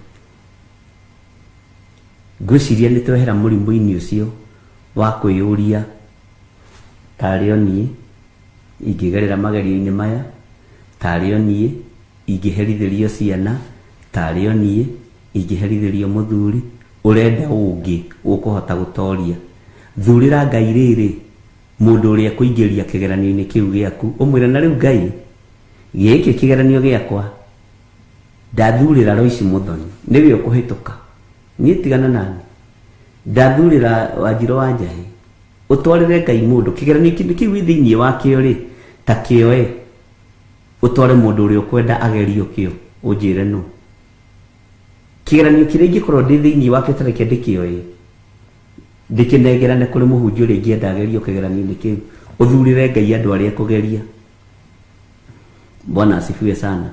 Ngwĩciria nĩ twehera mũrimũ-inĩ ũcio wa kwĩyũria tarĩ o niĩ ingĩgerera magerio-inĩ maya, tarĩ o niĩ ingĩherithĩrio ciana, tarĩ o niĩ ingĩherithĩrio mũthuri. Ũrenda ũngĩ ũkũhota gũtoria. Thurĩra Ngai rĩrĩ mũndũ ũrĩa kũingĩria kĩgeranio-inĩ kĩu gĩaku, ũmwĩre na rĩu Ngai gĩkĩ kĩgeranio gĩakwa ndathurĩra Loice Muthoni nĩwe ũkũhĩtũka, niĩ tigana nani, ndathurĩra Wanjirũ wa Njahi. Ũtwarĩre Ngai mũndũ kĩgeranio kĩu wĩ thĩinĩ wakĩo rĩ, ta kĩoe ũtware mũndũ ũrĩa ũkwenda agerio kĩo, ũnjĩre nũ. Kĩgeranio kĩrĩa ingĩkorwo ndĩ thĩinĩ wakĩo ta reke ndĩkĩoe, ndĩkĩnengerane kũrĩ mũhunjia ũrĩa ingĩenda agerio kĩgeranio-inĩ kĩu. Ũthurĩre Ngai andũ arĩa ekũgeria. Bwana asifiwe sana.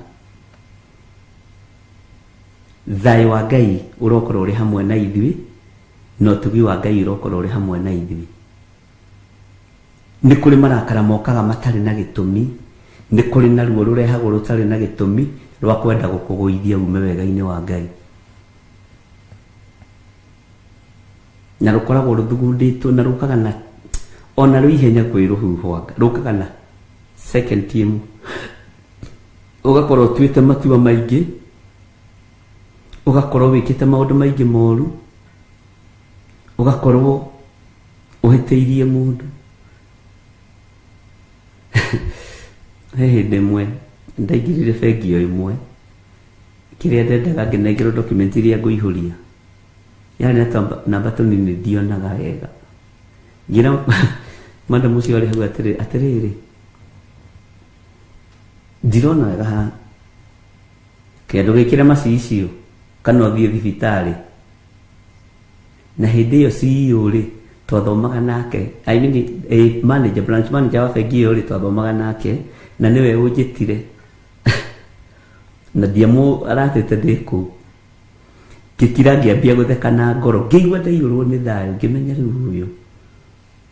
Thayũ wa Ngai ũrokorwo ũrĩ hamwe na ithuĩ, na ũtugi wa Ngai ũrokorwo ũrĩ hamwe na ithuĩ. Nĩ kũrĩ marakara mokaga matarĩ na gĩtũmi, nĩ kũrĩ na ruo rũrehagwo rũtarĩ na gĩtũmi rwa kwenda gũkũgũithia ume wega-inĩ wa Ngai. Na rũkoragwo rũthugundĩtwo na rũkaga na ona rwĩ ihenya kwĩ rũhuho, anga rũkaga na second ĩmwe. Ũgakorwo ũtuĩte matua maingĩ, ũgakorwo wĩkĩte maũndũ maingĩ moru, Ũgakorwo ũhĩtĩirie mũndũ. He hĩndĩ ĩmwe ndaingĩrire bengi o ĩmwe, kĩrĩa ndendaga ngĩnengerwo document iria ngũihũria yarĩ na namba tũnini ndionaga wega. Ngĩra madam ũcio arĩ hau atĩrĩrĩ, ndirona wega haha, kĩndũ gĩkĩre macicio kana ũthiĩ thibitarĩ. Na hĩndĩ ĩyo CEO rĩ, twathomaga nake, I mean, manager, branch manager wa bengi ĩyo rĩ, twathomaga nake na nĩwe ũnjĩtire na ndiamũ aratĩte ndĩ kũu. Ngĩkira ngĩambia gũtheka na ngoro, ngĩigua ndaiyũrwo nĩ thayũ, ngĩmenya rĩu ũyũ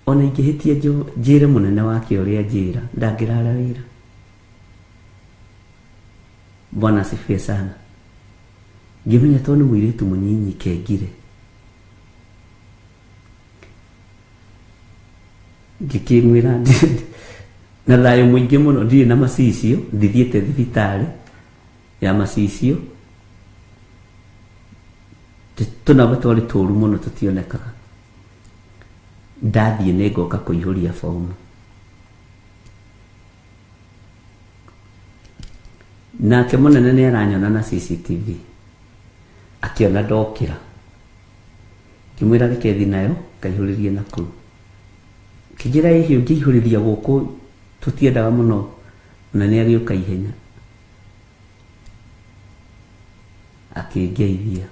ona ingĩhĩtia njĩre mũnene wake ũrĩa njĩra, ndangĩrara wĩra. Bwana asifiwe sana. Ngĩmenya tondũ nĩ mũirĩtu mũnyinyi kengire, ngĩkĩmwĩra na thayũ mũingĩ mũno, ndirĩ na macicio, ndithiĩte thibitarĩ ya macicio, tũnamba twarĩ tũru mũno tũtionekaga. Ndathiĩ nĩ ngoka kũihũria bomu. Nake mũnene nĩ aranyona na CCTV, akĩona ndokĩra, ngĩmwĩra reke thiĩ nayo ngaihũrĩrie na kũu. Kĩnjĩra ĩhĩ ũngĩihũrĩria gũkũ tũtiendaga mũno, na nĩ agĩũka ihenya. Akĩngeithia,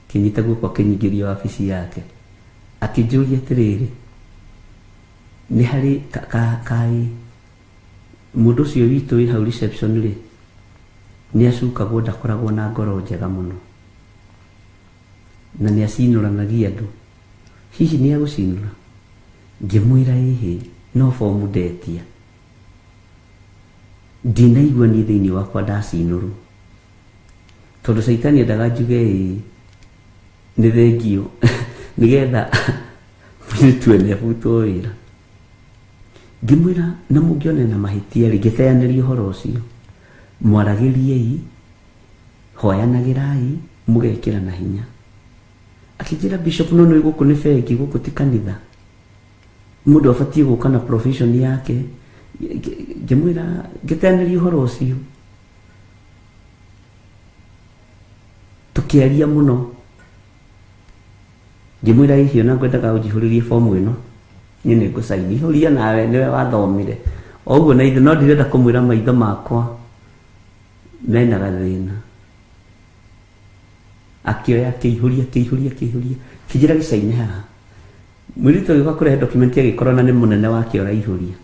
akĩnyita guoko akĩnyingĩria wabici yake, akĩnjũria atĩrĩrĩ, nĩ harĩ kaĩ mũndũ ũcio witũ wĩ hau reception rĩ, nĩ acukagwo, ndakoragwo na ngoro njega mũno na nĩ acinũranagia andũ, hihi nĩ agũcinũra? Ngĩmwĩra ĩhĩ, no bomu ndetia, ndinaigua niĩ thĩinĩ wakwa ndacinũrwo, tondũ caitani endaga njuge ĩĩ nĩ thengio nĩgetha mũirĩtu ene abutwo wĩra. Ngĩmwĩra na mũngĩona na mahĩtia rĩ, ngĩteanĩria ũhoro ũcio, mwaragĩriei, hoyanagĩrai, mũgekĩra na hinya. Akĩnjĩra bishop, no nĩ gũkũ nĩ bengi, gũkũ ti kanitha, mũndũ abatiĩ gũka na profession yake. Ngĩmwĩra, ngĩteanĩria ũhoro ũcio, tũkĩaria mũno. Ngĩmwĩra hihi ona ngwendaga ũnjihũrĩrie bomu ĩno, niĩ nĩ ngũcaini, ihũria nawe, nĩwe wathomire o ũguo na ithe, no ndirenda kũmwĩra maitho makwa mena gathĩna. Akĩoya akĩihũria akĩihũria akĩihũria, kĩnjĩra gĩcaine haha. Mũirĩtu agĩũka kũrehe document agĩkorwo na nĩ mũnene wake ũraihũria,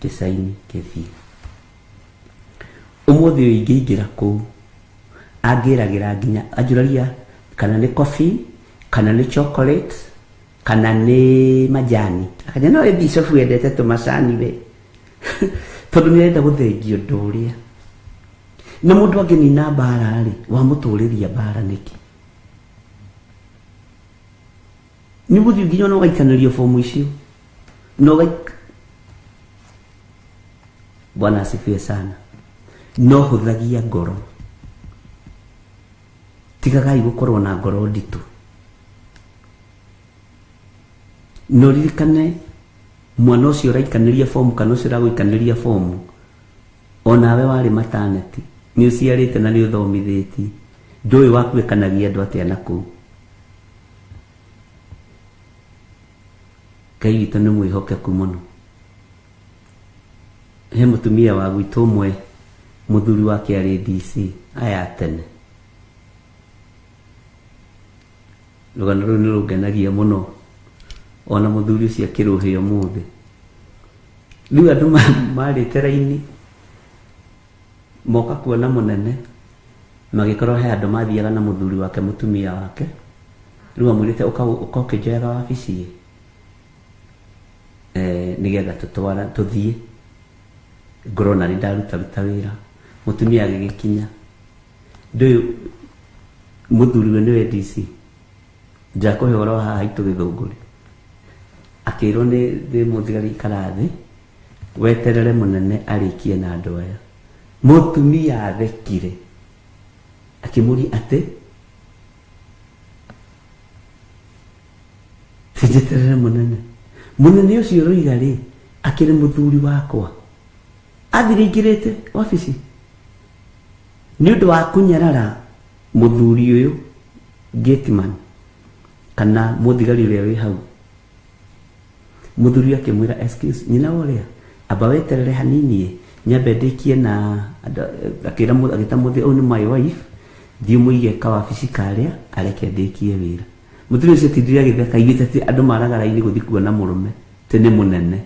gĩcaini gĩthiĩ. Ũmũthĩ ũyũ ingĩingĩra kũu angĩragĩra nginya anjũragia kana nĩ coffee kana nĩ chocolate kana nĩ majani, akanja no we bishop wendete tũmacani we, tondũ nĩ arenda gũthengia ũndũ ũrĩa. Na mũndũ angĩnina mbara rĩ, wamũtũrĩria mbara nĩkĩ? Nĩ gũthiĩ nginya ona ũgaikanĩrio bomu icio na Bwana asifiwe sana. No hũthagia ngoro, tigagai gũkorwo na ngoro nditũ. No ririkane mwana ũcio ũraikanĩria bomu kana ũcio ũragũikanĩria bomu, onawe warĩ maternity, nĩ ũciarĩte na nĩ ũthomithĩtie, ndũĩ wakuĩkanagia andũ atĩa na kũu. Ngai witũ nĩ mwĩhokeku mũno. He mũtumia wa gwitũ ũmwe, mũthuri wake arĩ DC aya tene. Rũgano rũu nĩ rũngenagia mũno, ona mũthuri ũcio akĩrũhĩa ũmũthĩ. Rĩu andũ marĩte raini moka kuona mũnene, magĩkorwo he andũ mathiaga na mũthuri wake mũtumia wake. Rĩu amwĩrĩte ũka ũkĩnjoyaga wabici nĩgetha tũtwara tũthiĩ, ngorwo na nĩ ndaruta ruta wĩra. Mũtumia agĩgĩkinya, ndũyũ mũthuriwe nĩwe DC, njakũhe ũhoro wa haha haitũ Gĩthũngũri. Akĩrwo nĩ mũthigari ikara thĩ weterere mũnene arĩkie na andũ aya. Mũtumia athekire akĩmũria atĩ Njeterere mũnene. Mũnene ũcio ũroiga rĩ, akĩrĩ mũthuri wakwa. Athire aingĩrĩte wabici. Nĩ ũndũ wa kũnyarara mũthuri ũyũ gateman kana mũthigari ũrĩa wĩ hau. Mũthuri akĩmwĩra excuse nyina wa ũrĩa amba weterere hanini nyambe ndĩkie na akĩra agĩta mũthĩ ũyũ nĩ my wife thiĩ mũige kawabici karĩa areke ndĩkie wĩra. Mũthuri ũcio atindire agĩtheka aiguĩte atĩ andũ maraga raini gũthiĩ kuona mũrũme atĩ nĩ mũnene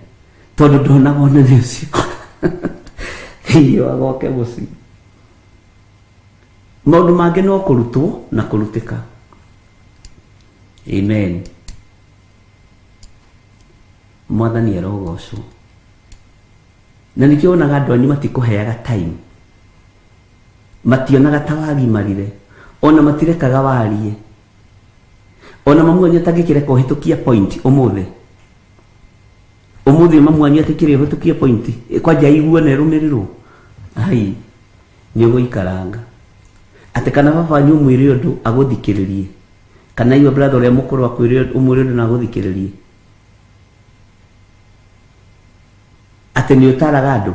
tondũ ndonaga ũnene ũcio thĩinĩ wa gwake mũciĩ. Maũndũ mangĩ no kũrutwo na kũrutĩka. Amen. Mwathani arogocwo. Na nĩkĩo wonaga andũ anyu matikũheaga time. Mationaga ta wagimarire. Ona matirekaga warie. Ona mamu wanyu atangĩkĩreka ũhĩtũkie point ũmũthĩ. Ũmũthĩ mamu wanyu etĩkĩre ũhĩtũkie point. Kwanja aigue na ĩrũmĩrĩrwo. Ai, nĩ ũgũikaranga. Atĩ kana baba wanyu ũmwĩre ũndũ agũthikĩrĩrie. Kana your brother ũrĩa mũkũrũ akwĩre ũmwĩre ũndũ na agũthikĩrĩrie. Atĩ nĩ ũtaraga andũ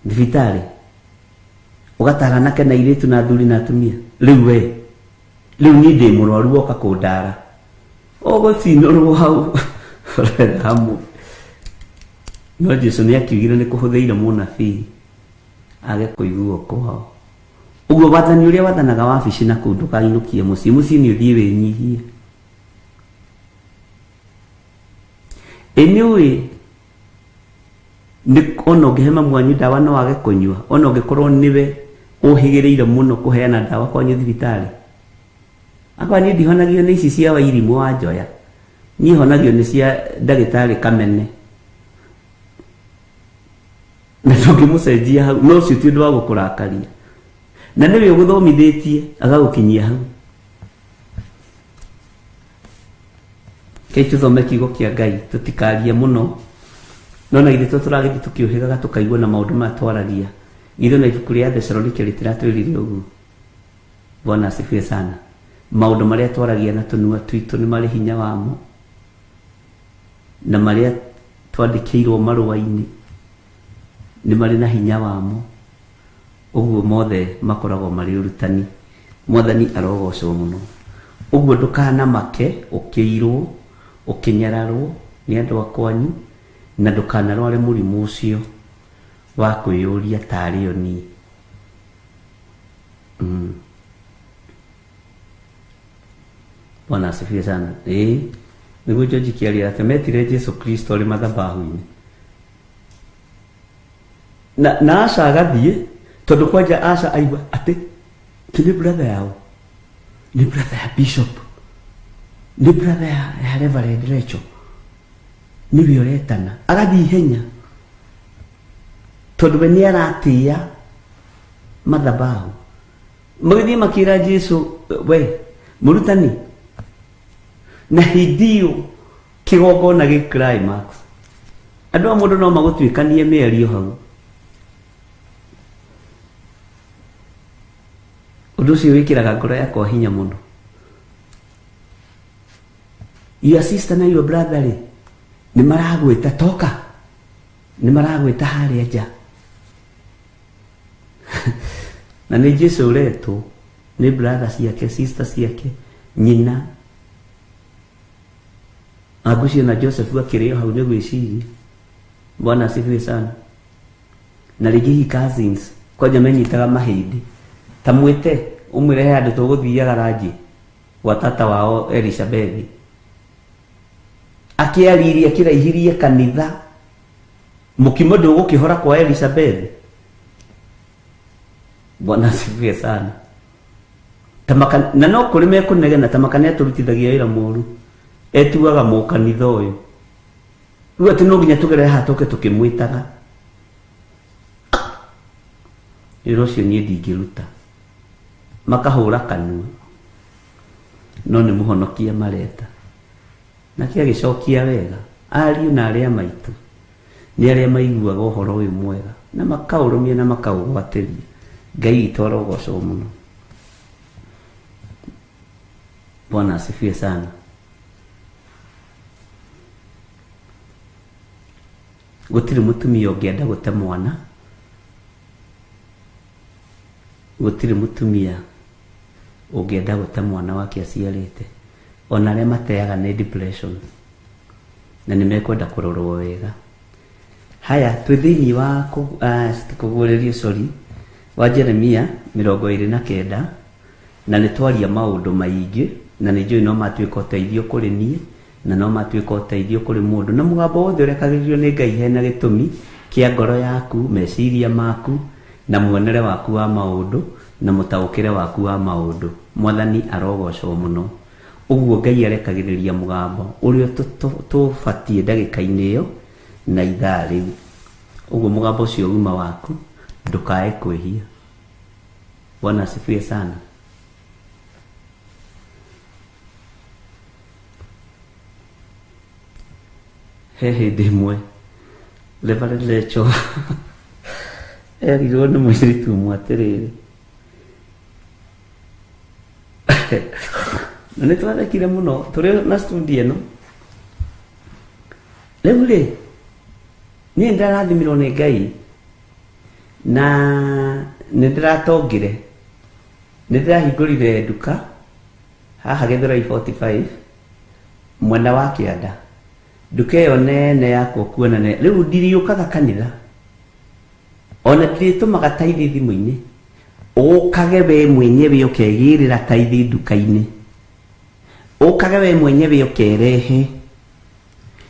thibitarĩ ũgatara anake na airĩtu na athuri na atumia rĩu we rĩu niĩ ndĩ mũrwaru woka kũndara ũgũcinũrwo hau ũretha hamwe. No Jesu nĩ akiugire nĩ kũhũthĩire mũnabii age kũiguo kwao. Ũguo wathani ũrĩa wathanaga wabici na kũu ndũkainũkie mũciĩ. Mũciĩ nĩ ũthiĩ wĩnyihie. Ĩ nĩ ũĩ ona ũngĩhe mamu wanyu ndawa no age kũnyua ona ũngĩkorwo nĩwe ũhĩgĩrĩire mũno kũheana ndawa kwanyu thibitarĩ. Akwa niĩ ndihonagio nĩ ici cia Wairimũ wa Njoya. Niĩ honagio nĩ cia ndagĩtarĩ Kamene. Na ndũngĩmũcenjia hau no ũcio ti ũndũ wa gũkũrakaria. Na nĩwe ũgũthomithĩtie agagũkinyia hau. Kei tũthome kiugo kĩa Ngai tũtikarie mũno. No na ithuĩ tũragĩthiĩ tũkĩũhĩgaga tũkaigua na maũndũ maya twaragia. Ithuĩ na ibuku rĩa Thesalonike rĩtiratwĩrire ũguo. Bwana asifiwe sana. Maũndũ marĩa twaragia na tũnua twitũ nĩ marĩ hinya wamo. Na marĩa twandĩkĩirwo marũa-inĩ nĩ marĩ na hinya wamo. Ũguo mothe makoragwo marĩ ũrutani. Mwathani arogocwo mũno. Ũguo ndũkanamake ũkĩirwo ũkĩnyararwo nĩ andũ a kwanyu na ndũkanarware mũrimũ ũcio wa kwĩyũria tarĩ o niĩ. Bwana asifiwe sana. Nĩguo George Kĩaria atĩ metire Jesu Kristo arĩ mathabahu-inĩ. Na Asha agathiĩ tondũ kwanja Asha aigua atĩ nĩ brother yao, nĩ brother ya bishop, nĩ brother ya Reverend Rachel, nĩwe ũretana. Agathiĩ ihenya tondũ we nĩ aratĩĩa mathabahu. Magĩthiĩ makĩra Jesu, we mũrutani, na hĩndĩ ĩyo kĩgongona gĩ climax. Andũ a mũndũ no magũtuĩkanie mĩario hau. Ũndũ ũcio wĩkĩraga ngoro yakwa hinya mũno. Your sister na your brother rĩ, nĩ maragwĩta toka, nĩ maragwĩta harĩa nja. Na nĩ Jesu ũretwo nĩ brother ciake, sister ciake, nyina. Agucio na Joseph akĩrĩo hau nĩ gwĩciria. Bwana asifiwe sana. Na rĩngĩ hihi cousins kwanja menyitaga mahĩndĩ. Ta mwĩte ũmwĩre he handũ tũgũthiaga ranji gwa tata wao Elizabeth. Akĩaririe akĩraihirie kanitha. Mũkimo ndũgũkĩhora kwa Elizabeth. Bwana asifiwe sana. Tamaka na no kũrĩ mekũnegena tamaka nĩ atũrutithagia wĩra mũru. Etuaga mũkanitha ũyũ. Rĩu atĩ no nginya tũgerere haha tũke tũkĩmwĩtaga. Wĩra ũcio niĩ ndingĩruta. Makahũra kanua. No nĩ mũhonokia mareta. Nake agĩcokia wega. Ariũ na arĩa maitũ nĩ arĩa maiguaga ũhoro ũyũ mwega na makaũrũmia na makaũgwatĩria. Ngai witũ arogocwo mũno. Bwana asifiwe sana. Gũtirĩ mũtumia ũngĩenda gũte mwana, gũtirĩ mũtumia ũngĩenda gũte mwana wake aciarĩte. Ona arĩa mateaga nĩ depression na nĩ mekwenda kũrorwo wega. Haya, twĩ thĩinĩ wa kũguũrĩrio, sorry, wa Jeremia 29, na nĩ twaria maũndũ maingĩ, na nĩ njũĩ no matuĩka ũteithio kũrĩ niĩ na no matuĩka ũteithio kũrĩ mũndũ. Na mũgambo wothe ũrekagĩrĩrio nĩ Ngai hena gĩtũmi kĩa ngoro yaku, meciria maku, na muonere waku wa maũndũ, na mũtaũkĩre waku wa maũndũ. Mwathani arogocwo mũno. Ũguo Ngai arekagĩrĩria mũgambo ũrĩa tũbatiĩ ndagĩka-inĩ ĩyo na ithaa rĩu. Ũguo mũgambo ũcio uma waku, ndũkae kwĩhia. Bwana asifiwe sana. He hĩndĩ ĩmwe Reverend Lecho erirwo nĩ mũirĩtu ũmwe atĩrĩrĩ, na nĩ twathekire mũno tũrĩ na studio ĩno. Rĩu rĩ, niĩ nĩndĩrarathimirwo nĩ Ngai na nĩndĩratongire, nĩndĩrahingũrire nduka haha Gĩthũrai 45 mwena wa kĩanda, nduka ĩyo nene yakwa kuona nene. Rĩu ndiriũkaga kanitha, ona ndirĩtũmaga taithi thimũ-inĩ, ũkage we mwenyewe ũkegĩrĩra taithi nduka-inĩ, ũkage we mwenyewe ũkerehe.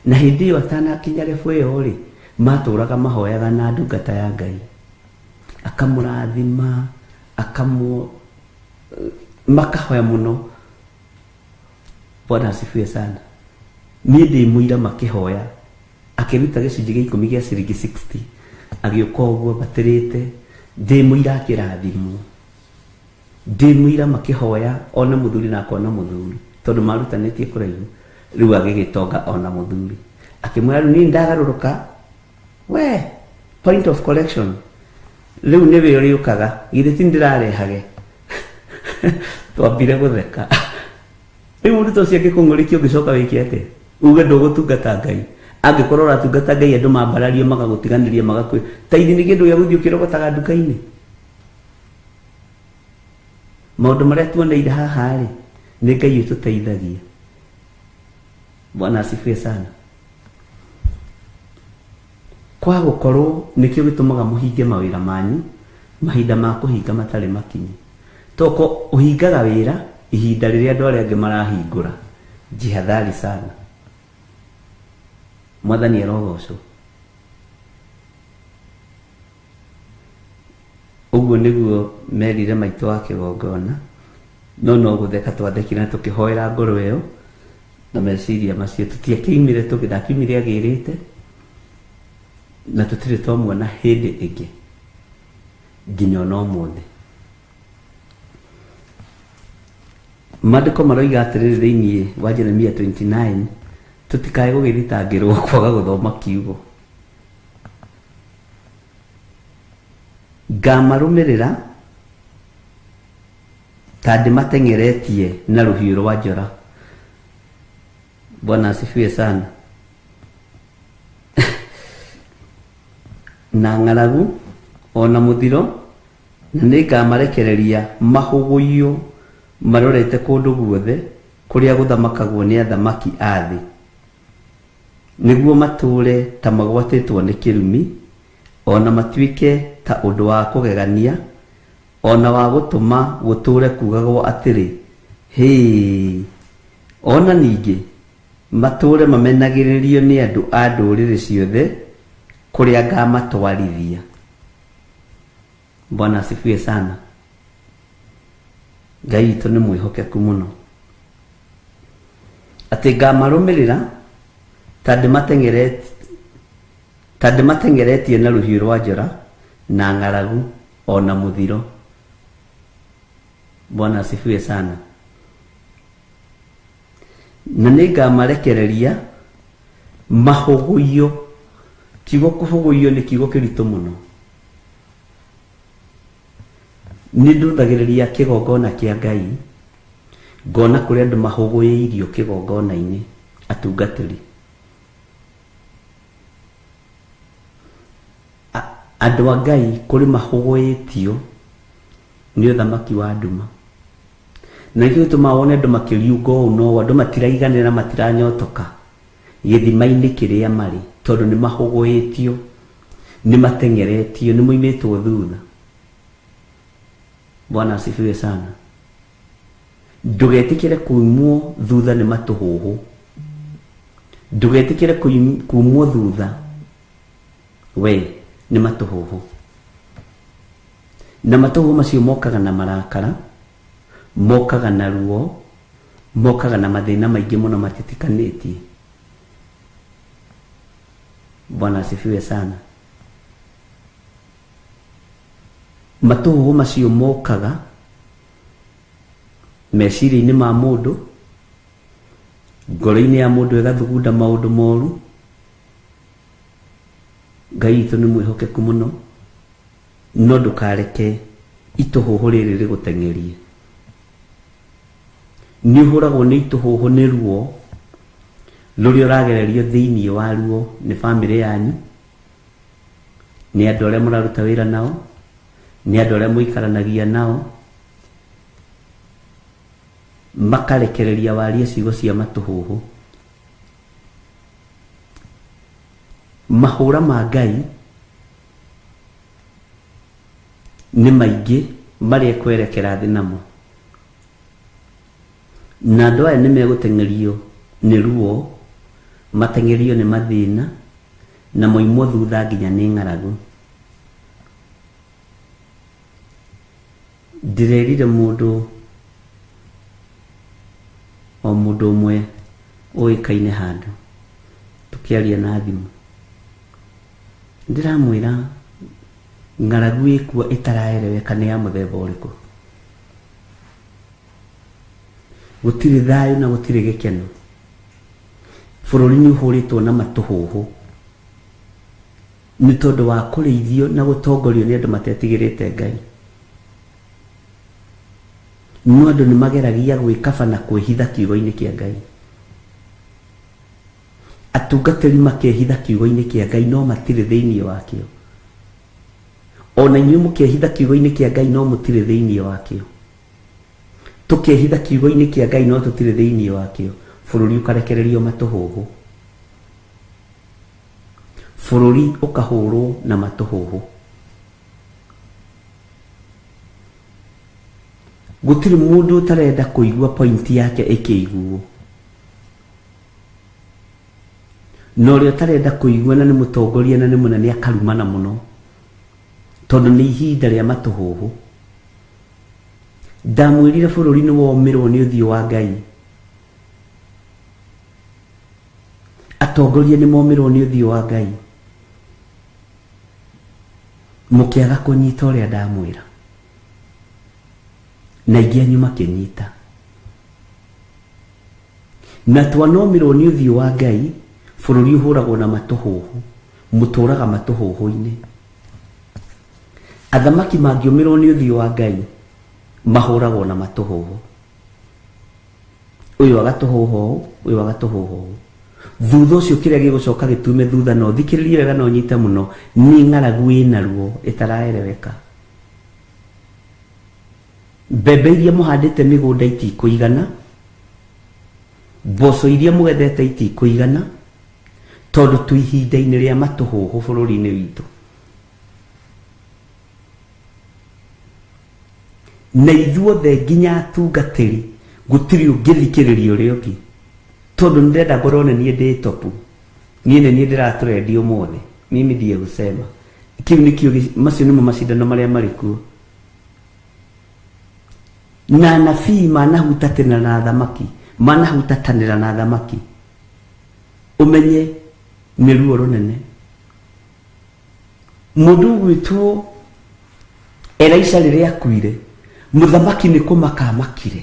Na hĩndĩ ĩyo atanakinya level ĩyo rĩ, matũraga mahoyaga na ndungata ya Ngai, akamũrathima, makahoya mũno. Bwana asifiwe sana. Niĩ ndĩ mũira makĩhoya, akĩruta gĩcunjĩ gĩa 10 gĩa ciringi 60, agĩũka ũguo ambatĩrĩte, ndĩ mũira akĩrathimwo, ndĩ mũira makĩhoya ona mũthuri na akona mũthuri, tondũ marutanĩtie kũraihu. Rĩu agĩgĩtonga ona mũthuri, akĩmwĩra rĩu niĩ ndagarũrũka, we point of collection rĩu nĩwe ũrĩũkaga, githĩ ti ndĩrarehage. Twambire gũtheka. Rĩu mũndũ ta ũcio angĩkũng'ũrĩkia ũngĩcoka wĩke atĩa? Uge ndũgũtungata Ngai. Angĩkorwo ũratungata Ngai andũ mambarario magagũtiganĩria magakwĩ taithi nĩ kĩndũ gĩa gũthiĩ ũkĩrogotaga nduka-inĩ. Maũndũ marĩa tuoneire haha rĩ, nĩ Ngai ũtũteithagia. Bwana asifiwe sana. Kwa gũkorwo nĩkĩo gĩtũmaga mũhinge mawĩra manyu mahinda ma kũhinga matarĩ makinyu. Toko ũhingaga wĩra ihinda rĩrĩa andũ arĩa angĩ marahingũra. Jihadhari sana. Mwathani arogocwo. Ũguo nĩguo merire maitũ wa kĩgongona, no no gũtheka twathekire na tũkĩhoera ngoro ĩyo na meciria macio. Tũtiakiumire ndakiumire agĩrĩte na tũtirĩ twamuona hĩndĩ ĩngĩ nginya ona ũmũthĩ. Maandĩko maroiga atĩrĩrĩ thĩinĩ wa Jeremia 29, tũtikae gũgĩthitangĩrwo kwaga gũthoma kiugo. Ngamarũmĩrĩra ta ndĩmateng'eretie na rũhiũ rwa njora. Bwana asifiwe sana. Na ng'aragu ona mũthiro, na nĩngamarekereria mahũgũyio marorete kũndũ guothe kũrĩa gũthamakagwo nĩ athamaki a thĩ, nĩguo matũũre ta magwatĩtwo nĩ kĩrumi, ona matuĩke ta ũndũ wa kũgegania, ona wa gũtũma gũtũũre kuugagwo atĩrĩ, hĩ. Ona ningĩ matũũre mamenagĩrĩrio nĩ andũ a ndũrĩrĩ ciothe kũrĩa ngamatwarithia. Bwana asifiwe sana. Ngai witũ nĩ mwĩhokeku mũno. Atĩ ngamarũmĩrĩra ta ndĩmateng'eretie na rũhiũ rwa njora na ng'aragu ona mũthiro. Bwana asifiwe sana. Na nĩngamarekereria mahũgũyio. Kiugo kũhũgũyio nĩ kiugo kĩritũ mũno. Nĩ ndũthagĩrĩria kĩgongona kĩa Ngai, ngona kũrĩa andũ mahũgũyĩirio kĩgongona-inĩ, atungatĩri. Andũ a Ngai kũrĩ mahũgũĩtio nĩ ũthamaki wa nduma. Na nĩkĩo gĩtũmaga wone andũ makĩriũnga ũũ na ũũ, andũ matiraiganĩra matiranyotoka gĩthima-inĩ kĩrĩa marĩ, tondũ nĩ mahũgũĩtio, nĩ mateng'eretio, nĩ moimĩtwo thutha. Bwana asifiwe sana. Ndũgetĩkĩre kuumwo thutha nĩ matũhũhũ. Ndũgetĩkĩre kuumwo thutha we nĩ matũhũhũ. Na matũhũhũ macio mokaga na marakara, mokaga na ruo, mokaga na mathĩna maingĩ mũno matitikanĩtie. Bwana asifiwe sana. Matũhũhũ macio mokaga meciria-inĩ ma mũndũ, ngoro-inĩ ya mũndũ ĩgathugunda maũndũ moru. Ngai witũ nĩ mwĩhokeku mũno, no ndũkareke itũhũhũ rĩrĩ rĩgũteng'erie. Nĩ ũhũragwo nĩ itũhũhũ nĩ ruo rũrĩa ũragererio thĩinĩ wa ruo nĩ bamĩrĩ yanyu, nĩ andũ arĩa mũraruta wĩra nao, nĩ andũ arĩa mũikaranagia nao, makarekereria warie ciugo cia matũhũhũ. Mahũra ma Ngai nĩ maingĩ marĩa ekwerekera thĩ namo, na andũ aya nĩ megũteng'erio nĩ ruo, mateng'erio nĩ mathĩna, na moimwo thutha nginya nĩ ng'aragu. Ndĩrerire mũndũ o mũndũ ũmwe ũĩkaine handũ tũkĩaria na thimũ, ndĩramwĩra ng'aragu ĩkuo ĩtaraereweka nĩ ya mũthemba ũrĩkũ. Gũtirĩ thayũ na gũtirĩ gĩkeno. Bũrũri nĩ ũhũrĩtwo na matũhũhũ nĩ tondũ wa kũrĩithio na gũtongorio nĩ andũ matetigĩrĩte Ngai. No andũ nĩ mageragia gwĩkaba na kwĩhitha kiugo-inĩ kĩa Ngai. Atungatĩri makehitha kiugo-inĩ kĩa Ngai no matirĩ thĩinĩ wakĩo. Ona inyuĩ mũkehitha kiugo-inĩ kĩa Ngai no mũtirĩ thĩinĩ wakĩo. Tũkehitha kiugo-inĩ kĩa Ngai no tũtirĩ thĩinĩ wakĩo. Bũrũri ũkarekererio matũhũhũ. Bũrũri ũkahũrwo na matũhũhũ. Gũtirĩ mũndũ ũtarenda kũigua point yake ĩkĩiguo. Na ũrĩa ũtarenda kũigua na nĩ mũtongoria na nĩ mũnene akarumana mũno, tondũ nĩ ihinda rĩa matũhũhũ. Ndamwĩrire bũrũri nĩ womĩrwo nĩ ũthiũ wa Ngai. Atongoria nĩ momĩrwo nĩ ũthiũ wa Ngai. Mũkĩaga kũnyita ũrĩa ndamwĩra, na aingĩ anyu makĩnyita. Na twanomĩrwo nĩ ũthiũ wa Ngai, bũrũri ũhũragwo na matũhũhũ, mũtũraga matũhũhũ-inĩ. Athamaki mangĩũmĩrwo nĩ ũthiũ wa Ngai, mahũragwo na matũhũhũ. Ũyũ agatũhũha ũũ, ũyũ agatũhũha ũũ. Thutha ũcio kĩrĩa gĩgũcoka gĩtume thutha, na ũthikĩrĩrie wega na ũnyite mũno, nĩ ng'aragu ĩna ruo ĩtaraereweka. Mbembe iria mũhandĩte mĩgũnda itikũigana, mboco iria mũgethete itikũigana, tondũ twĩ ihinda-inĩ rĩa matũhũhũ bũrũri-inĩ witũ. Na ithuothe nginya atungatĩri gũtirĩ ũngĩthikĩrĩria ũrĩa ũngĩ, tondũ nĩndĩrenda ngorwo nĩ niĩ ndĩ topu, niĩ nĩ niĩ ndĩratũrendia ũmũthĩ, mimi ndiye gũcema. Kĩu nĩkĩo, macio nĩmo macindano marĩa marĩ kuo. Na anabii manahutatĩra na athamaki, manahutatanĩra na athamaki, ũmenye nĩ ruo rũnene. Mũndũ ũgwĩtwo Elisha rĩrĩa akuire, mũthamaki nĩ kũmaka amakire,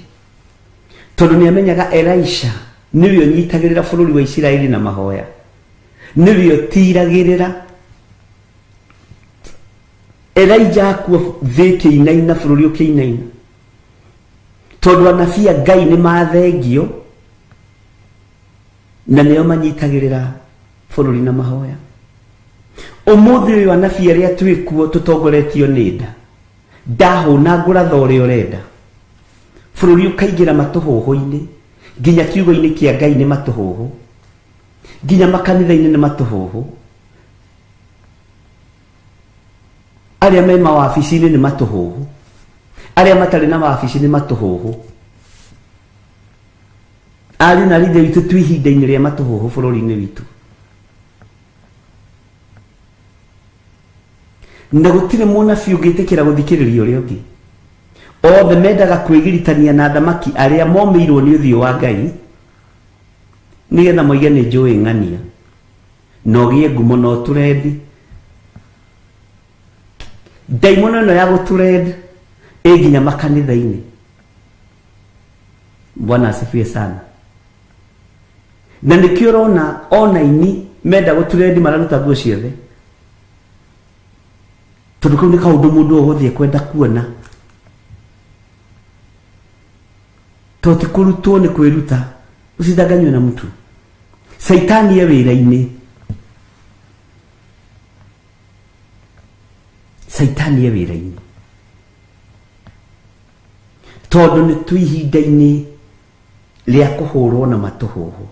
tondũ nĩ amenyaga Elisha nĩwe ũnyitagĩrĩra bũrũri wa Isiraeli na mahoya, nĩwe ũtiragĩrĩra. Elijah akua thĩ ĩkĩinaina, bũrũri ũkĩinaina, tondũ anabii a Ngai nĩ mathengio na nĩo manyitagĩrĩra bũrũri na mahoya. Ũmũthĩ ũyũ anabii arĩa twĩkuo tũtongoretio nĩ nda. Ndahũna ngũratha ũrĩa ũrenda. Bũrũri ũkaingĩra matũhũhũ-inĩ, nginya kiugo-inĩ kĩa Ngai nĩ matũhũhũ, nginya makanitha-inĩ nĩ matũhũhũ, arĩa me mawabici-inĩ nĩ matũhũhũ, arĩa matarĩ na wabici nĩ matũhũhũ. Ariũ na aarĩ a Ithe witũ twĩ ihinda-inĩ rĩa matũhũhũ bũrũri-inĩ witũ. Na gũtirĩ mũnabii ũngĩtĩkĩra gũthikĩrĩria ũrĩa ũngĩ. Othe mendaga kwĩgiritania na athamaki arĩa momĩirwo nĩ ũthiũ wa Ngai, nĩgetha moige nĩ njũĩ ng'ania, na ũgĩe ngumo na ũtũrendi. Ndaimono ĩno ya gũtũrend ĩ nginya makanitha-inĩ. Bwana asifiwe sana. Na nĩkĩo ũrona ona ini menda gũtũrendi mararuta nguo ciothe, tondũ kau nĩ kaũndũ mũndũ o wothe ekwenda kuona. To ti kũrutwo nĩ kwĩruta, usidanganywe na mtu. Saitani e wĩra-inĩ. Saitani e wĩra-inĩ. Tondũ nĩ twĩ ihinda-inĩ rĩa kũhũrwo na matũhũhũ.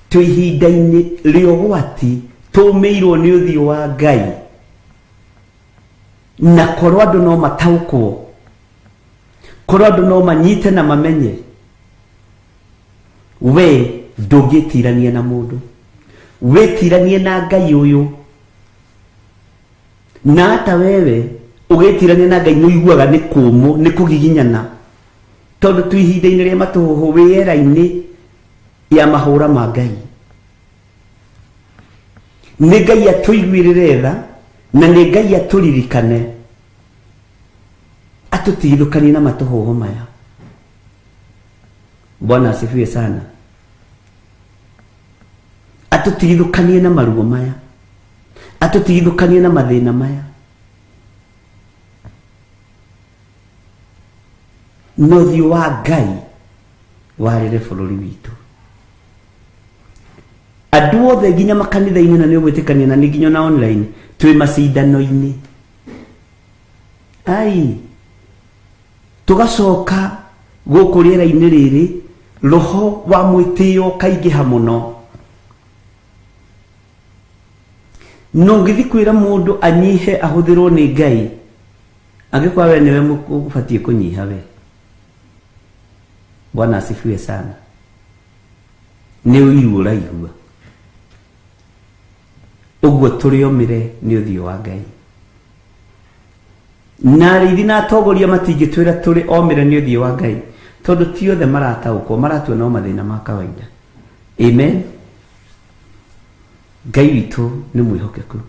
Twĩ ihinda-inĩ rĩa ũgwati, tũmĩirwo nĩ ũthiũ wa Ngai. Na korwo andũ no mataũkwo, korwo andũ no manyite na mamenye, we ndũngĩtirania na mũndũ, wĩtiranie na Ngai ũyũ. Na hata wewe ũgĩtirania na Ngai nĩ ũiguaga nĩ kũmũ, nĩ kũgiginyana, tondũ twĩ ihinda-inĩ rĩa matũhũhũ wĩera-inĩ ya mahũra ma Ngai. Nĩ Ngai atũiguĩrĩre tha, na nĩ Ngai atũririkane, atũtigithũkanie na matũhũhũ maya. Bwana asifiwe sana. Atũtigithũkanie na maruo maya, atũtigithũkanie na mathĩna maya. Na ũthiũ wa Ngai warĩre bũrũri witũ. Andũ othe nginya makanitha-inĩ, na nĩ ũgwĩtĩkania na nĩ nginya na online, twĩ macindano-inĩ. Ai, tũgacoka gũkũ rĩera-inĩ rĩrĩ, roho wa mwĩtĩo ũkaingĩha mũno. No ũngĩthiĩ kwĩra mũndũ anyihe ahũthĩrwo nĩ Ngai, angĩkorwo we nĩwe ũbatiĩ kũnyiha we. Bwana asifiwe sana. Nĩ ũiru ũraigua. Ũguo tũrĩomĩre nĩ ũthiũ wa Ngai. Na arĩithi na atongoria matingĩtwĩra tũrĩ omĩre nĩ ũthiũ wa Ngai, tondũ ti othe marataũkwo, maratua no mathĩna ma kawaida. Amen. Ngai witũ nĩ mwĩhokeku.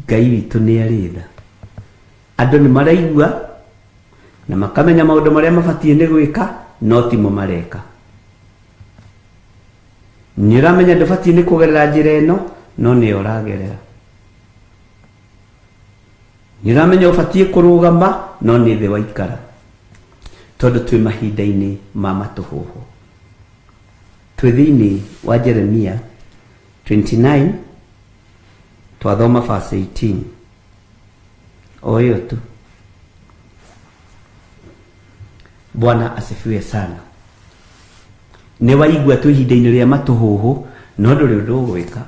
Ngai witũ nĩ arĩ tha. Andũ nĩ maraigua na makamenya maũndũ marĩa mabatiĩ nĩ gwĩka, no timo mareka. Nĩ ũramenya ndũbatiĩ nĩ kũgerera njĩra ĩno, no nĩyo ũragerera. Nĩ ũramenya ũbatiĩ kũrũgama, no nĩ thĩ waikara. Tondũ twĩ mahinda-inĩ ma matũhũhũ. Twĩ thĩinĩ wa Jeremia 29, twathoma verse 18. O ĩyo tu. Bwana asifiwe sana. Nĩ waigua twĩ ihinda-inĩ rĩa matũhũhũ, no ndũrĩ ũndũ ũgwĩka.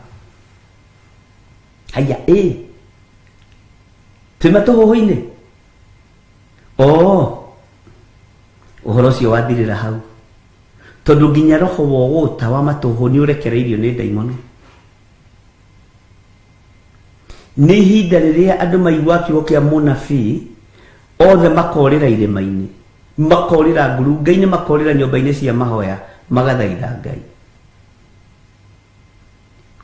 Haya, ĩ twĩ matũhũhũ-inĩ. Ũhoro ũcio wathirĩra hau. Tondũ nginya roho wa ũgũta wa matũhũhũ nĩ ũrekereirio nĩ ndaimono. Nĩ ihinda rĩrĩa andũ maigua kiugo kĩa mũnabii, othe makorĩra irĩma-inĩ, makorĩra ngurunga-inĩ, makorĩra nyũmba-inĩ cia mahoya, magathaitha Ngai.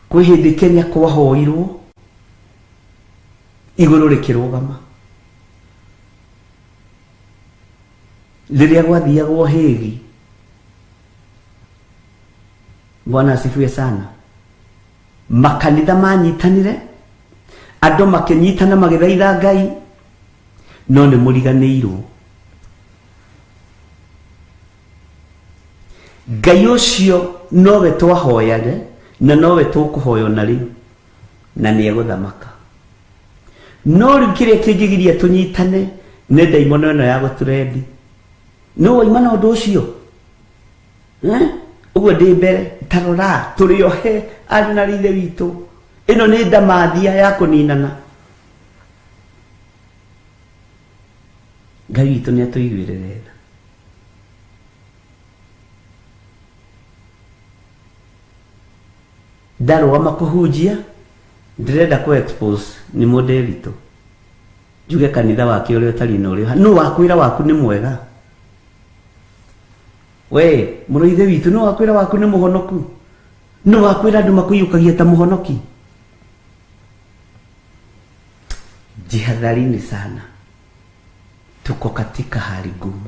Kwĩ hĩndĩ Kenya kwahoirwo, igũrũ rĩkĩrũgama. Rĩrĩa gwathiagwo Hegi, Bwana asifiwe sana, makanitha manyitanire, andũ makĩnyitana magĩthaitha Ngai, no nĩ mũriganĩirwo. Ngai ũcio nowe twahoyare na nowe tũkũhoya ona rĩu na nĩ egũthamaka. No rĩu kĩrĩa kĩngĩgiria tũnyitane nĩ ndaimono ĩno ya gũtũrendi. Nũ waima na ũndũ ũcio? Eh? Ũguo ndĩ mbere ta rora tũrĩ ohe arĩ na ithe witũ. Ĩno nĩ ndamathia ya kũninana. Ngai witũ nĩ atũiguĩrĩre tha. Ndarũgama kũhunjia ndĩrenda kũ expose nĩ mũndĩritũ njuge kanitha wake ũrĩa ũtariĩ na ũrĩa nũ wakwĩra waku nĩ mwega we mũrũ ithe witũ nũ wakwĩra waku nĩ mũhonoku nũ wakwĩra andũ makũiyũkagia ta mũhonoki jihadharini sana tuko katika hali ngumu.